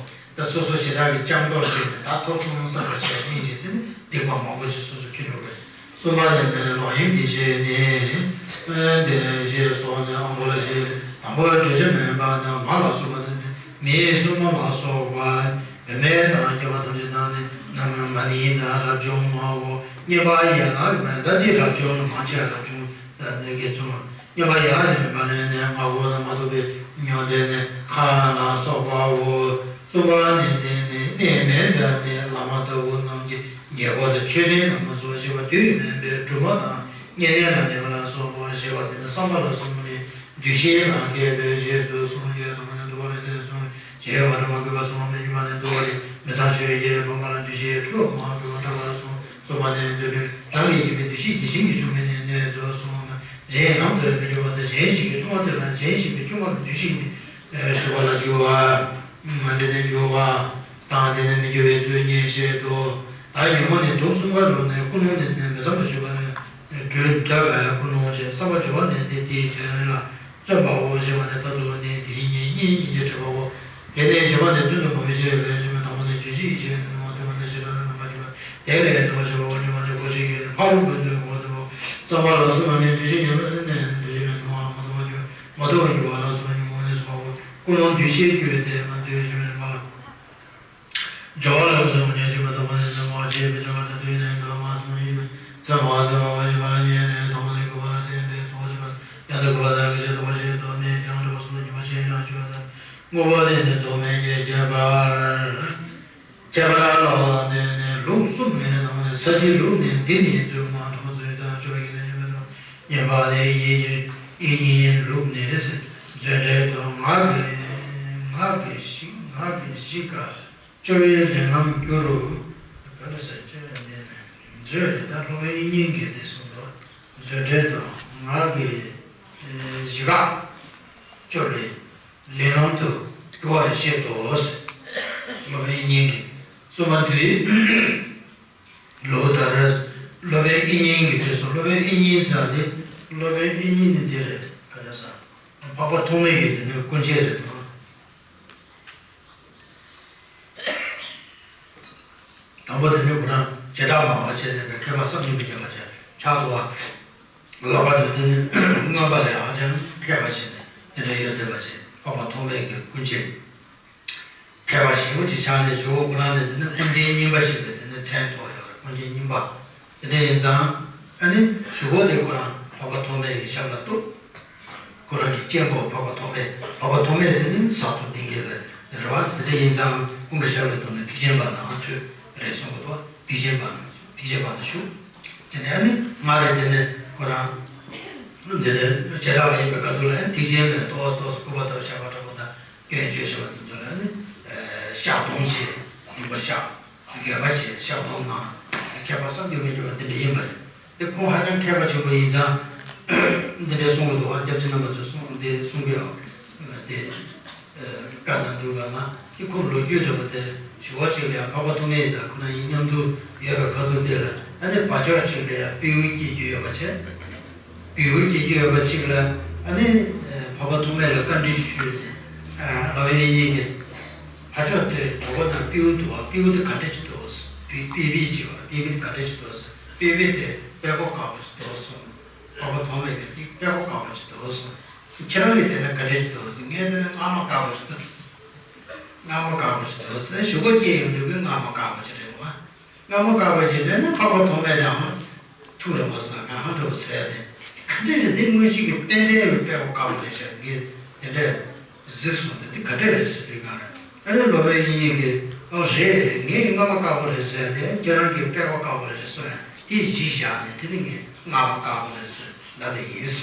ད་སོ་སོ་ཞེ་དྲག་གི་སྤྱང་མདོག་བྱས་ནས་ད་ཐོབ་སོང་བསམ་པ་བྱས་ནས་ཀྱི་དེ་ནི་སྡིག་པ་མང་པོ་ཞིག་སོ་སོ་འཁྱེར་འགྲོ་བས། གསུམ་པ་དེ་ནི་ལོག་གཡེམ་གྱི་ཆོས་ནི། དེ་ཞེས་སོགས་ནི་ཨ་འོ་ལ་ཞེས་དང་པོར་གྲོལ་བྱེད་མིན་པ་དང་མ་ལ་སོགས་པ་དང་མིའི་སྲུང་མ་ལ་སོགས་པ་བུད་མེད་དང་སྐྱེ་བ་ཐམས་ཅད་དང་ནི་རྣམ་སྨིན་དང་རབ་བྱུང་མའོ། བསྙེན་པ་ཡན་ལག་གི་མེད་ད་འདི་རབ་བྱུང་མང་ཆེ་རབ་བྱུང་ནི་དགེ་ཚུལ་མ། བསྙེན་པ་ཡན་ལག་གི་མེད་པ་ལས་ནི་སྔ་པོ་དང་མ་ཐོབ་པའི་ཉོན་ཏེ་ནི་ཁ་ལ་སོགས་པའོ། གསུམ་པ་ནི་དེ་ནི་གནས་མེད་པ་ནི་བླ་མ་ལྟ་བུ་རྣམས་ཀྱི་རྒྱལ་པོ་དང་མཆོད་རྟེན་རྣམས་སོགས་ཞེས་པ་དུས་མིན་པའི་སྒྲུབ་པ་དང་བསྙེན་གནས་ལ་གནས་པ་ལ་སོགས་པ་ཞེས་པ་དེ་ནི་བསམ་པ་ལ་སོགས་པ་ནི་འདུ་ཤེས་ལ་མཁས་པའི་རྗེས་སུ་བཟུང་ཡོད་དམ་ནི་འདུ་བ་ལས་ལས་སོང་ཞེས་པ་འདྲ་བ་དགོས་པ་སོང་བའི་ཉི་མ་ནི་འདུ་བ་ལས་མི་ཚངས་ཆོས་ཀྱི་བུམ་པ་ལ་འདུ་ཤེས་འཁྲུལ་པ་མ་དགོས་པ་འདྲ་བ་སོང་གསུམ་པ་ནི་འདུ་ལུས་རང་གི་ཡིན་པའི་འདུ་ཤེས་ཀྱི་ཞིང་གི་ཞུགས་པའི་གནས་ནས་སུ་སོང་ན་གཞན་ལམ་དུ་མི་འགྲོ་བ་དང་གཞན་ཞིག་གི་སྲུང་བ་དེ་ལ་གཞན་ཞིག་གི་སྲུང་བ་ལ་འདུ་ཤེས་ནི་ཞུགས་པ་ལ་འགྱུར་བ། འདི་ནི་འགྱུར་བ་དང་འདི་ནི་མི་འགྱུར་བའི་ཚུལ་ངེས་བྱེད་དོ། ད་ཉོན་མོངས་ནི་དུག་གསུམ་ཀ་རུ་ནས་ཀུན་སློང་ནི་མི་བསམ་པར་འཇུག་པ་ནི་གྲོལ་འདོད་པའི་ཀུན་སློང་ཞེས་བསམ་པར་འཇུག་པ་ནི་འདི་དེའི་དོན་ལ་བརྩོན་པའོ་ཞེས་པ་ནི་ད་དུ་ནི་འདི་ཉིད་གཉིས་ཀྱི་ཕྲད་པའོ། དེ་ནས་བཞི་པ་ནི་བརྩོན་དུ་མ་བའི་ཕྱིར་ལས་བྱུང་བའི་དང་པོ་ནི་ཇི་ཞིག་ཡིད་ཆེས་ནི་མ་ཐུབ་པ་ནི་ཞེ་སྡང་ནི་མ་བྱུང་བ་དེ་ལས་དུ་བ་ཞེས་པའོ། གཉིས་པ་ནི་ཀུན་ཤེས་ཀྱི་ནི་ཕ་རོལ་པོའི་དོན་གོ་ཐུབ་པའོ། གསུམ་པ་ལ་གསུམ་པ་ནི་འདུ་ཤེས་ཉོན་མོངས་ནི་འདུ་ཤེས་ཉོན་མོངས་ལ་མ་ཐུབ་པ་འགྱུར་མ་ཐུབ་པ་འགྱུར་བ་ལ་གསུམ་པ་ཉོན་མོངས་ནི་གསུམ་པའོ། ཀུན་སློང་འདུ་ཤེས་རྒྱུད་དེ་མ་འདུས་ཤེས་མེད་པ་ལ། སྦྱོར་བ་ལ་ཀུན་སློང་ཉོན་ཅིག་མ་ཐུབ་པ་ནི་ཉོན་མོངས་ཞེས་པའི་སྦྱོར་བ་དང་དུས་ནས་འགལ་མ་སོང་ཡིན་པས་ཚེ་མ་ཐུབ་པ་ཡིན་པ་ཉིད་ནས་དང་པོ་ནས་དགུ་པ་ལ་བརྟེན་པའི་ཚོགས་ཞེས་པ་ཡང་དག་དགུ་པ་དང་རིགས་ཤེས་དང་པོ་ཞེས་དོན་མེད་ཀྱང་རིགས་པ་གསུམ་དང་གཉིས་པ་ཞེས་ཀྱང་བརྗོད་པ་དང་དངོས་པོ་དེ་ནི་དོན་མེད་ཀྱི་ཁྱད་པར། ཁྱད་པར་ལ་བརྟེན་ནས་ལུགས་གསུམ་ནས་དང་པོ་ནས་ས་གཞིའི་ལུགས་ནས་འདི་ནི་དུ་མ་དང་པོ་ཚུལ་དང་སྦྱོར་བའི་ནས་ཡོད་མེད་དང་། གཉིས་པ་ནི་དབྱིངས་ཀྱི་དབྱིངས་ཉིད་ལུགས་ནས་མཛོད་འགྲེལ་དུ་ངག་གི་ངག་གི་གཞི་ངག་གི་གཞི་ཀ་སྤྱོད་པའི་ལས་ལམ་གྱུར་རོ། ག་རེ་ཟེར་སྤྱོད་པའི་ལས་ལམ་མཛོད་རེད་ད་སློབ་དཔོན་དབྱིག་གཉེན་གྱིས་དེ་གསུངས་ཏོ། མཛོད་འགྲེལ་དུ་ངག་གི་གཞི་ཀ་སྤྱོད་པའི་ལས་ལམ་དུ་གྱུར་པར་བཤད་དོ། སློབ་དཔོན་དབྱིག་གཉེན་གྱིས་གསུངས་པ་འདུས། ལོ་ལྟར་སློབ་དཔོན་དབྱིག་གཉེན་གྱི་དུས་སུ་སློབ་དཔོན་དབྱིག་གཉེན་ཟེར་ཏེ་སློབ་དཔོན་དབྱིག་གཉེན་ནི་འདི་རེད་ག་རེ་ཟེར། འཕགས་པ་ཐོགས་མེད་ཀྱི་དེ་ནས་སྐུ་མཆེད་རེད་དོ། དང་པོ་དེ་ནི་ཁོ་རང་བྱེ་བྲག་སྨྲ་བ་བྱས་ནས་པའི་མཁས་པ་བསམ་གྱིས་མི་ཁྱབ་པ་ཅིག་ཆགས་འདུག་བ། ལྷག་པར་དུ་དེ་ནི་མངོན་པ་ལས་ཧ་ཅང་མཁས་པ་ཞིག་ནས་དེ་འདྲ་ཡོད་བསྡད་པ་ཅིག་འཕགས་པ་ཐོགས་མེད་ཀྱི་སྐུ་མཆེད། མཁས་པ་ཞེ་པོ་ཅིག་ཆགས་ནས་ཇོ་བོ་ཁོ་རང་ནས་དེ་ནི་ཀུན་མཁྱེན་རྙིང་པ་ཞིག་གི་དེ་ནི་མཚན་ཐོགས་ཡོད་རེད། ཀུན་མཁྱེན་རྙིང་པ། དེ་འདྲ་ཡིན་ཙང་ཨ་ནི་ཇོ་བོ་དེ་ཁོ་རང་འཕགས་པ་ཐོགས་མེད་ཀྱི་ཞབས་ལ་གཏུགས། ཁོ་རང་གི་གཅེན་པོ་འཕགས་པ་ཐོགས་མེད། འཕགས་པ་ཐོགས་མེད་ཟེར་ནི་ཟགས་ཐོབ་གཏན་འཁེལ་བའི་རེད་བ། དེ་འདྲ་ཡིན་ཙང་ཁོང་གི་ཞབས་ལ་གཏུགས་ནས་ཐེག་ཆེན་པ་ནང་ཚུད་རེད་གསུང་གི་འདུག་ཐེག་ཆེན་པ་ནང་ཐེག་ཆེན་པ་ནང་ཞུགས། དེ་ནས་ཨ་ནི་སྔར་རེ་དེ་ནས་ཁོ་རང་ འདི་ནི་བྱེ་བྲག་པ་ཡིན་པའི་ཁ་ཐུག་ལ་ཡང་ཐེག་ཆེན་ལས་ཏོག་ཙམ་ཏོག་ཙམ་སྐུར་པ་བཏབ། བཤགས་པ་དྲག་པོ་དང་སྐྱོན་བརྗོད་བྱེད་པ་དེ་ཚོ་ལ་ནི་བཤགས་སྡོམ་བྱེད། སྡིག་པ་བཤགས། དགེ་བ་བྱེད། བཤགས་སྡོམ་གནང་། ཁྱད་པར་བསམ་གྱིས་མི་ཁྱབ་པ་དེ་འདྲ་ཡིན་པ་རེད། དེ་ཁོང་ཧ་ཅང་མཁས་པ་ཆེན་པོ་ཡིན་ཙང་འདི་འདྲའི་གསུང་གི་འདུག་བ། སྐྱབས་རྗེ་རྣམ་པ་ཚོས་གསུང་དེ་གསུང་གི་ཡོད། དེ་བཀའ་གནང་དུས་ག་ན་དེ་ཁོང་ལོ་རྒྱུས་འདྲ་པོ་དེ་ཞུ་བ་ཅིག་ལ་ཡང་འཕགས་པ་ཐོགས་མེད་དང་ཁོ་རང་གཉིས་མཉམ་དུ་ཡོད་པའི་ཁ་ཐུག་དེ་ལ་ཨ་ནི་བ་ཕྱོགས་གཅིག་ལ་ཡང་སྤྲེའུ་སྐྱེ་རྒྱུ་ཡོད་པ་བྱས། སྤྲེའུ་སྐྱེ་རྒྱུ་ཡོད་པ་གཅིག་ལ་ཨ་ནི་འཕགས་པ་ཐོགས་མེད་ལ་བཀའ་འདྲི་ཞུས་ནས། ལག་པའི་དབྱིག་གཉེན་གྱིས་བ་ཕྱོགས་དེ་གྲོགས་པོ་དང་སྤྲེའུ་འདུག་བ། སྤྲེའུ་དེ་ག་འདྲ་ཅིག་འདུག། སྤྲེའུ་སྤྲེའུ་ཅིག་བ། སྤྲེའུ་དེ་ག་འདྲ་ཅིག་འདུག། སྤྲེའུ་དེ་དཔྲལ་ཀོ་དཀར་པོ་ཅིག་འདུག་གསུངས། འཕགས་པ་ཐོགས་མེད་ཀྱིས་དེ་དཔྲལ་ཀོ་དཀར་པོ་ཅིག་འདུག་གསུངས། ཁྱེད་རང་གིས་བལྟས་ན་ག་འདྲ་ཅིག་འདུག། ངས་བལྟས་ན་རྔ་མ་དཀར་པོ་ཅིག་འདུག། རྔ་མ་དཀར་པོ་ཅིག་འདུག་ཟེར་ཞུ་སྒོ་སྐྱེལ་ཡོང་དུས་རྔ་མ་དཀར་པོ་ཅིག་རེད་བ། རྔ་མ་དཀར་པོ་ཅིག་བལྟས་ན་འཕགས་པ་ཐོགས་མེད་ཀྱང་ཐུགས་ལ་མ་སོང་ན་གང་འདྲ་བོ་ཟེར་ཏེ། ག་འདྲ་རེད། འདི་དངོས་གཞི་གི་རྟེན་འབྲེལ་གྱི་དཔྲལ་ཀོ་དཀར་པོ་རེད་ཤག། ངས་དེ་འདྲ་གཟིགས་སོང་། དེ་འདི་ག་འདྲ་རེད་ཟེར་དུས་གང་རེད། ཨ་ནི་སློབ་དཔོན་དབྱིག་གཉེན་གྱིས་ཨོ་རེད། ངའི་རྔ་མ་དཀར་པོ་རེད་ཟེར་ཏེ། ཁྱེད་རང་གིས་དཔྲལ་ཀོ་དཀར་པོ་རེད་གསུངས་ཡ་དེ་གཞི་བཞག་ནས་དེ་ནི་ངས་རྔ་མ་དཀར་པོ་རེད་ཟེར་ལབ་པ་ཡིན།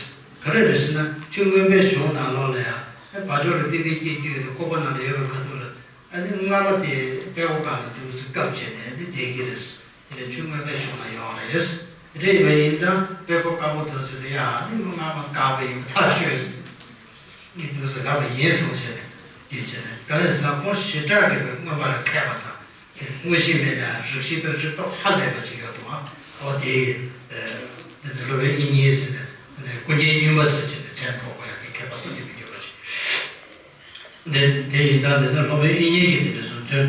ག་རེ་རེད་ཟེར་ན་ཆོས་མངོན་པའི་གཞུང་ནང་ལོགས་ལ་ཡང་བ་ཕྱོགས་ལ་སྤྲེའུ་སྐྱེ་རྒྱུ་ཡོད་དེ་ཁོག་པ་ནང་ལ་ཡོད་པའི་ཁ་ཐུག་ལ། ཨ་ནི་རྔ་མ་དེ་དཔྲལ་ཀོ་དཀར་ལ་འདུག་ཟེར་སྐབས་བྱས་ནས་འདི་བསྡད་ཀྱི་རེད། དེ་ནས་ཆོས་མངོན་པའི་གཞུང་ལ་ཡོད་རེད། དེ་འདྲ་ཡིན་པ་ཡིན་ཙང་དཔྲལ་ཀོ་དཀར་པོ་འདུག་ཟེར་ཏེ་ཡ་ཨ་ནི་རྔ་མ་དཀར་པོ་ཡིན་པ་ཐག་ཆོད་ཟེར། ངས་འདུག་ཟེར་ལབ་པ་ཡིན་གསུངས་བྱས་ནས་དེ་བྱས་ནས། ག་རེ་ཟེར་ན་ཁོང་ཞེ་དྲག་གི་མངོན་པ་ལ་མཁས་པ་དང་དངོས་གཞི་མེད་ན་རིགས་ཤེས་པའི་རིག་སྟོབས་ཧ་ལས་པ་ཅིག་ཡོད་འདུག་ཨ། ཨོ་དེ་དེ་ནི་སློབ་དཔོན་དབྱིག་གཉེན་ཟེར་ནས་ཀུན་མཁྱེན་གཉུག་མ་ཟེར་བྱས་ནས་མཚན་ཐོགས་པ་ཡང་མཁས་པ་བསམ་གྱིས་མི་ཁྱབ་པ་ཅིག། འདི་འདི་ཡིན་ཙང་འདི་ནི་སློབ་དཔོན་དབྱིག་གཉེན་གྱིས་འདི་འདྲ་གསུངས་ཚུལ།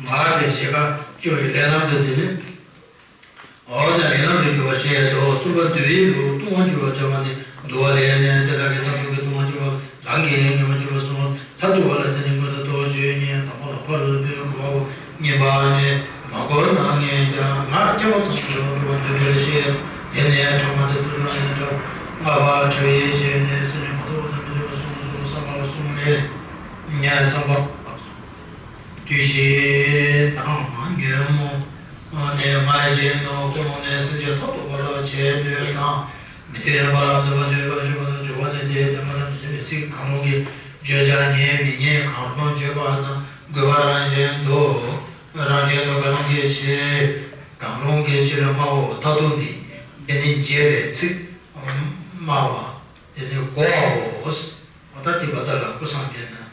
མར་གྱི་ཞལ་ཁ་བསྐྱོར་བའི་ལས་ལམ་དུ་འདི་ནི། འོ་ན་ལས་ལམ་དུ་འགྱུར་བ་ཞེས་སོ། གསུམ་པ་འདུལ་བའི་ལུགས། ལྟུང་བར་འགྱུར་བར་བྱ་བ་ནི་འདུལ་བ་ལས་ནི་དེ་དག་གི་ས་བོན་གྱིས་ལྟུང་བར་འགྱུར་བ་རང་གིས་ཉམས་པར་འགྱུར་བར་གསུངས། མཐར་ཐུག་པ་ལ་དེ་ནི་མངོན་རྟོགས་རྟོགས་ཆོས་ཉིད་དང་པོ་ལ་ཕ་རོལ་པོའི་གོ་བ་པོ་གཉིས་པ་ནི་མ་གོ་ན་ངེས་ཀྱང་ངག་སྐྱེ་བ་ཚང་དུ་འགྲོ་བ་འདུལ་བའི་ལས་ཞེས། དེ་ནས་ཕྲ་མ་དེ་ཚུར་ལ་ནི་འདྲ། ལྔ་པ་ཕྲ་བའི་ཞེས་ནི་སེམས་ཉིད་མ་རྟོགས་པ་དང་མི་འདྲ་བ་གསུམ་གསུམ་བསམ་པ་ལ་གསུམ་ལས། ཉན་བསམ་པ། དུས་བཞི་དང་ཉོན་མོངས་ནི་མ་ཞེན་ནོ། ཀུན་སློང་ནི་སེམས་ཅན་ཐོབ་ཏུ་བབ་པ་བྱེད་འདོད་དང་། མི་མཐུན་པ་ལ་འདོད་པ་འདོད་པ་འཇུག་པ་དང་འཇུག་པ་ནི་དེའི་བདེན་པ་དང་མི་མཐུན་པའི་ཚིག་གང་རུང་གི་བརྗོད་བྱ་ཉན་མི་ཉན་གང་རུང་བརྗོད་པ་དང་དགོས་པ་རང་བཞིན་དུ་རང་བཞིན་དུ་གང་རུང་གི་ཕྱིར་གང་རུང་གི་ཕྱིར་སྨྲའོ། མཐར་ཐུག་ནི། འདི་ནི་འགྱེད་པའི་ཚིག་སྨྲ་བ། འདི་ནི་གོ་བའོ། འོ་ད་དེ་བ་ཚ་ལ་ཀུན་བཟང་དེ་ན་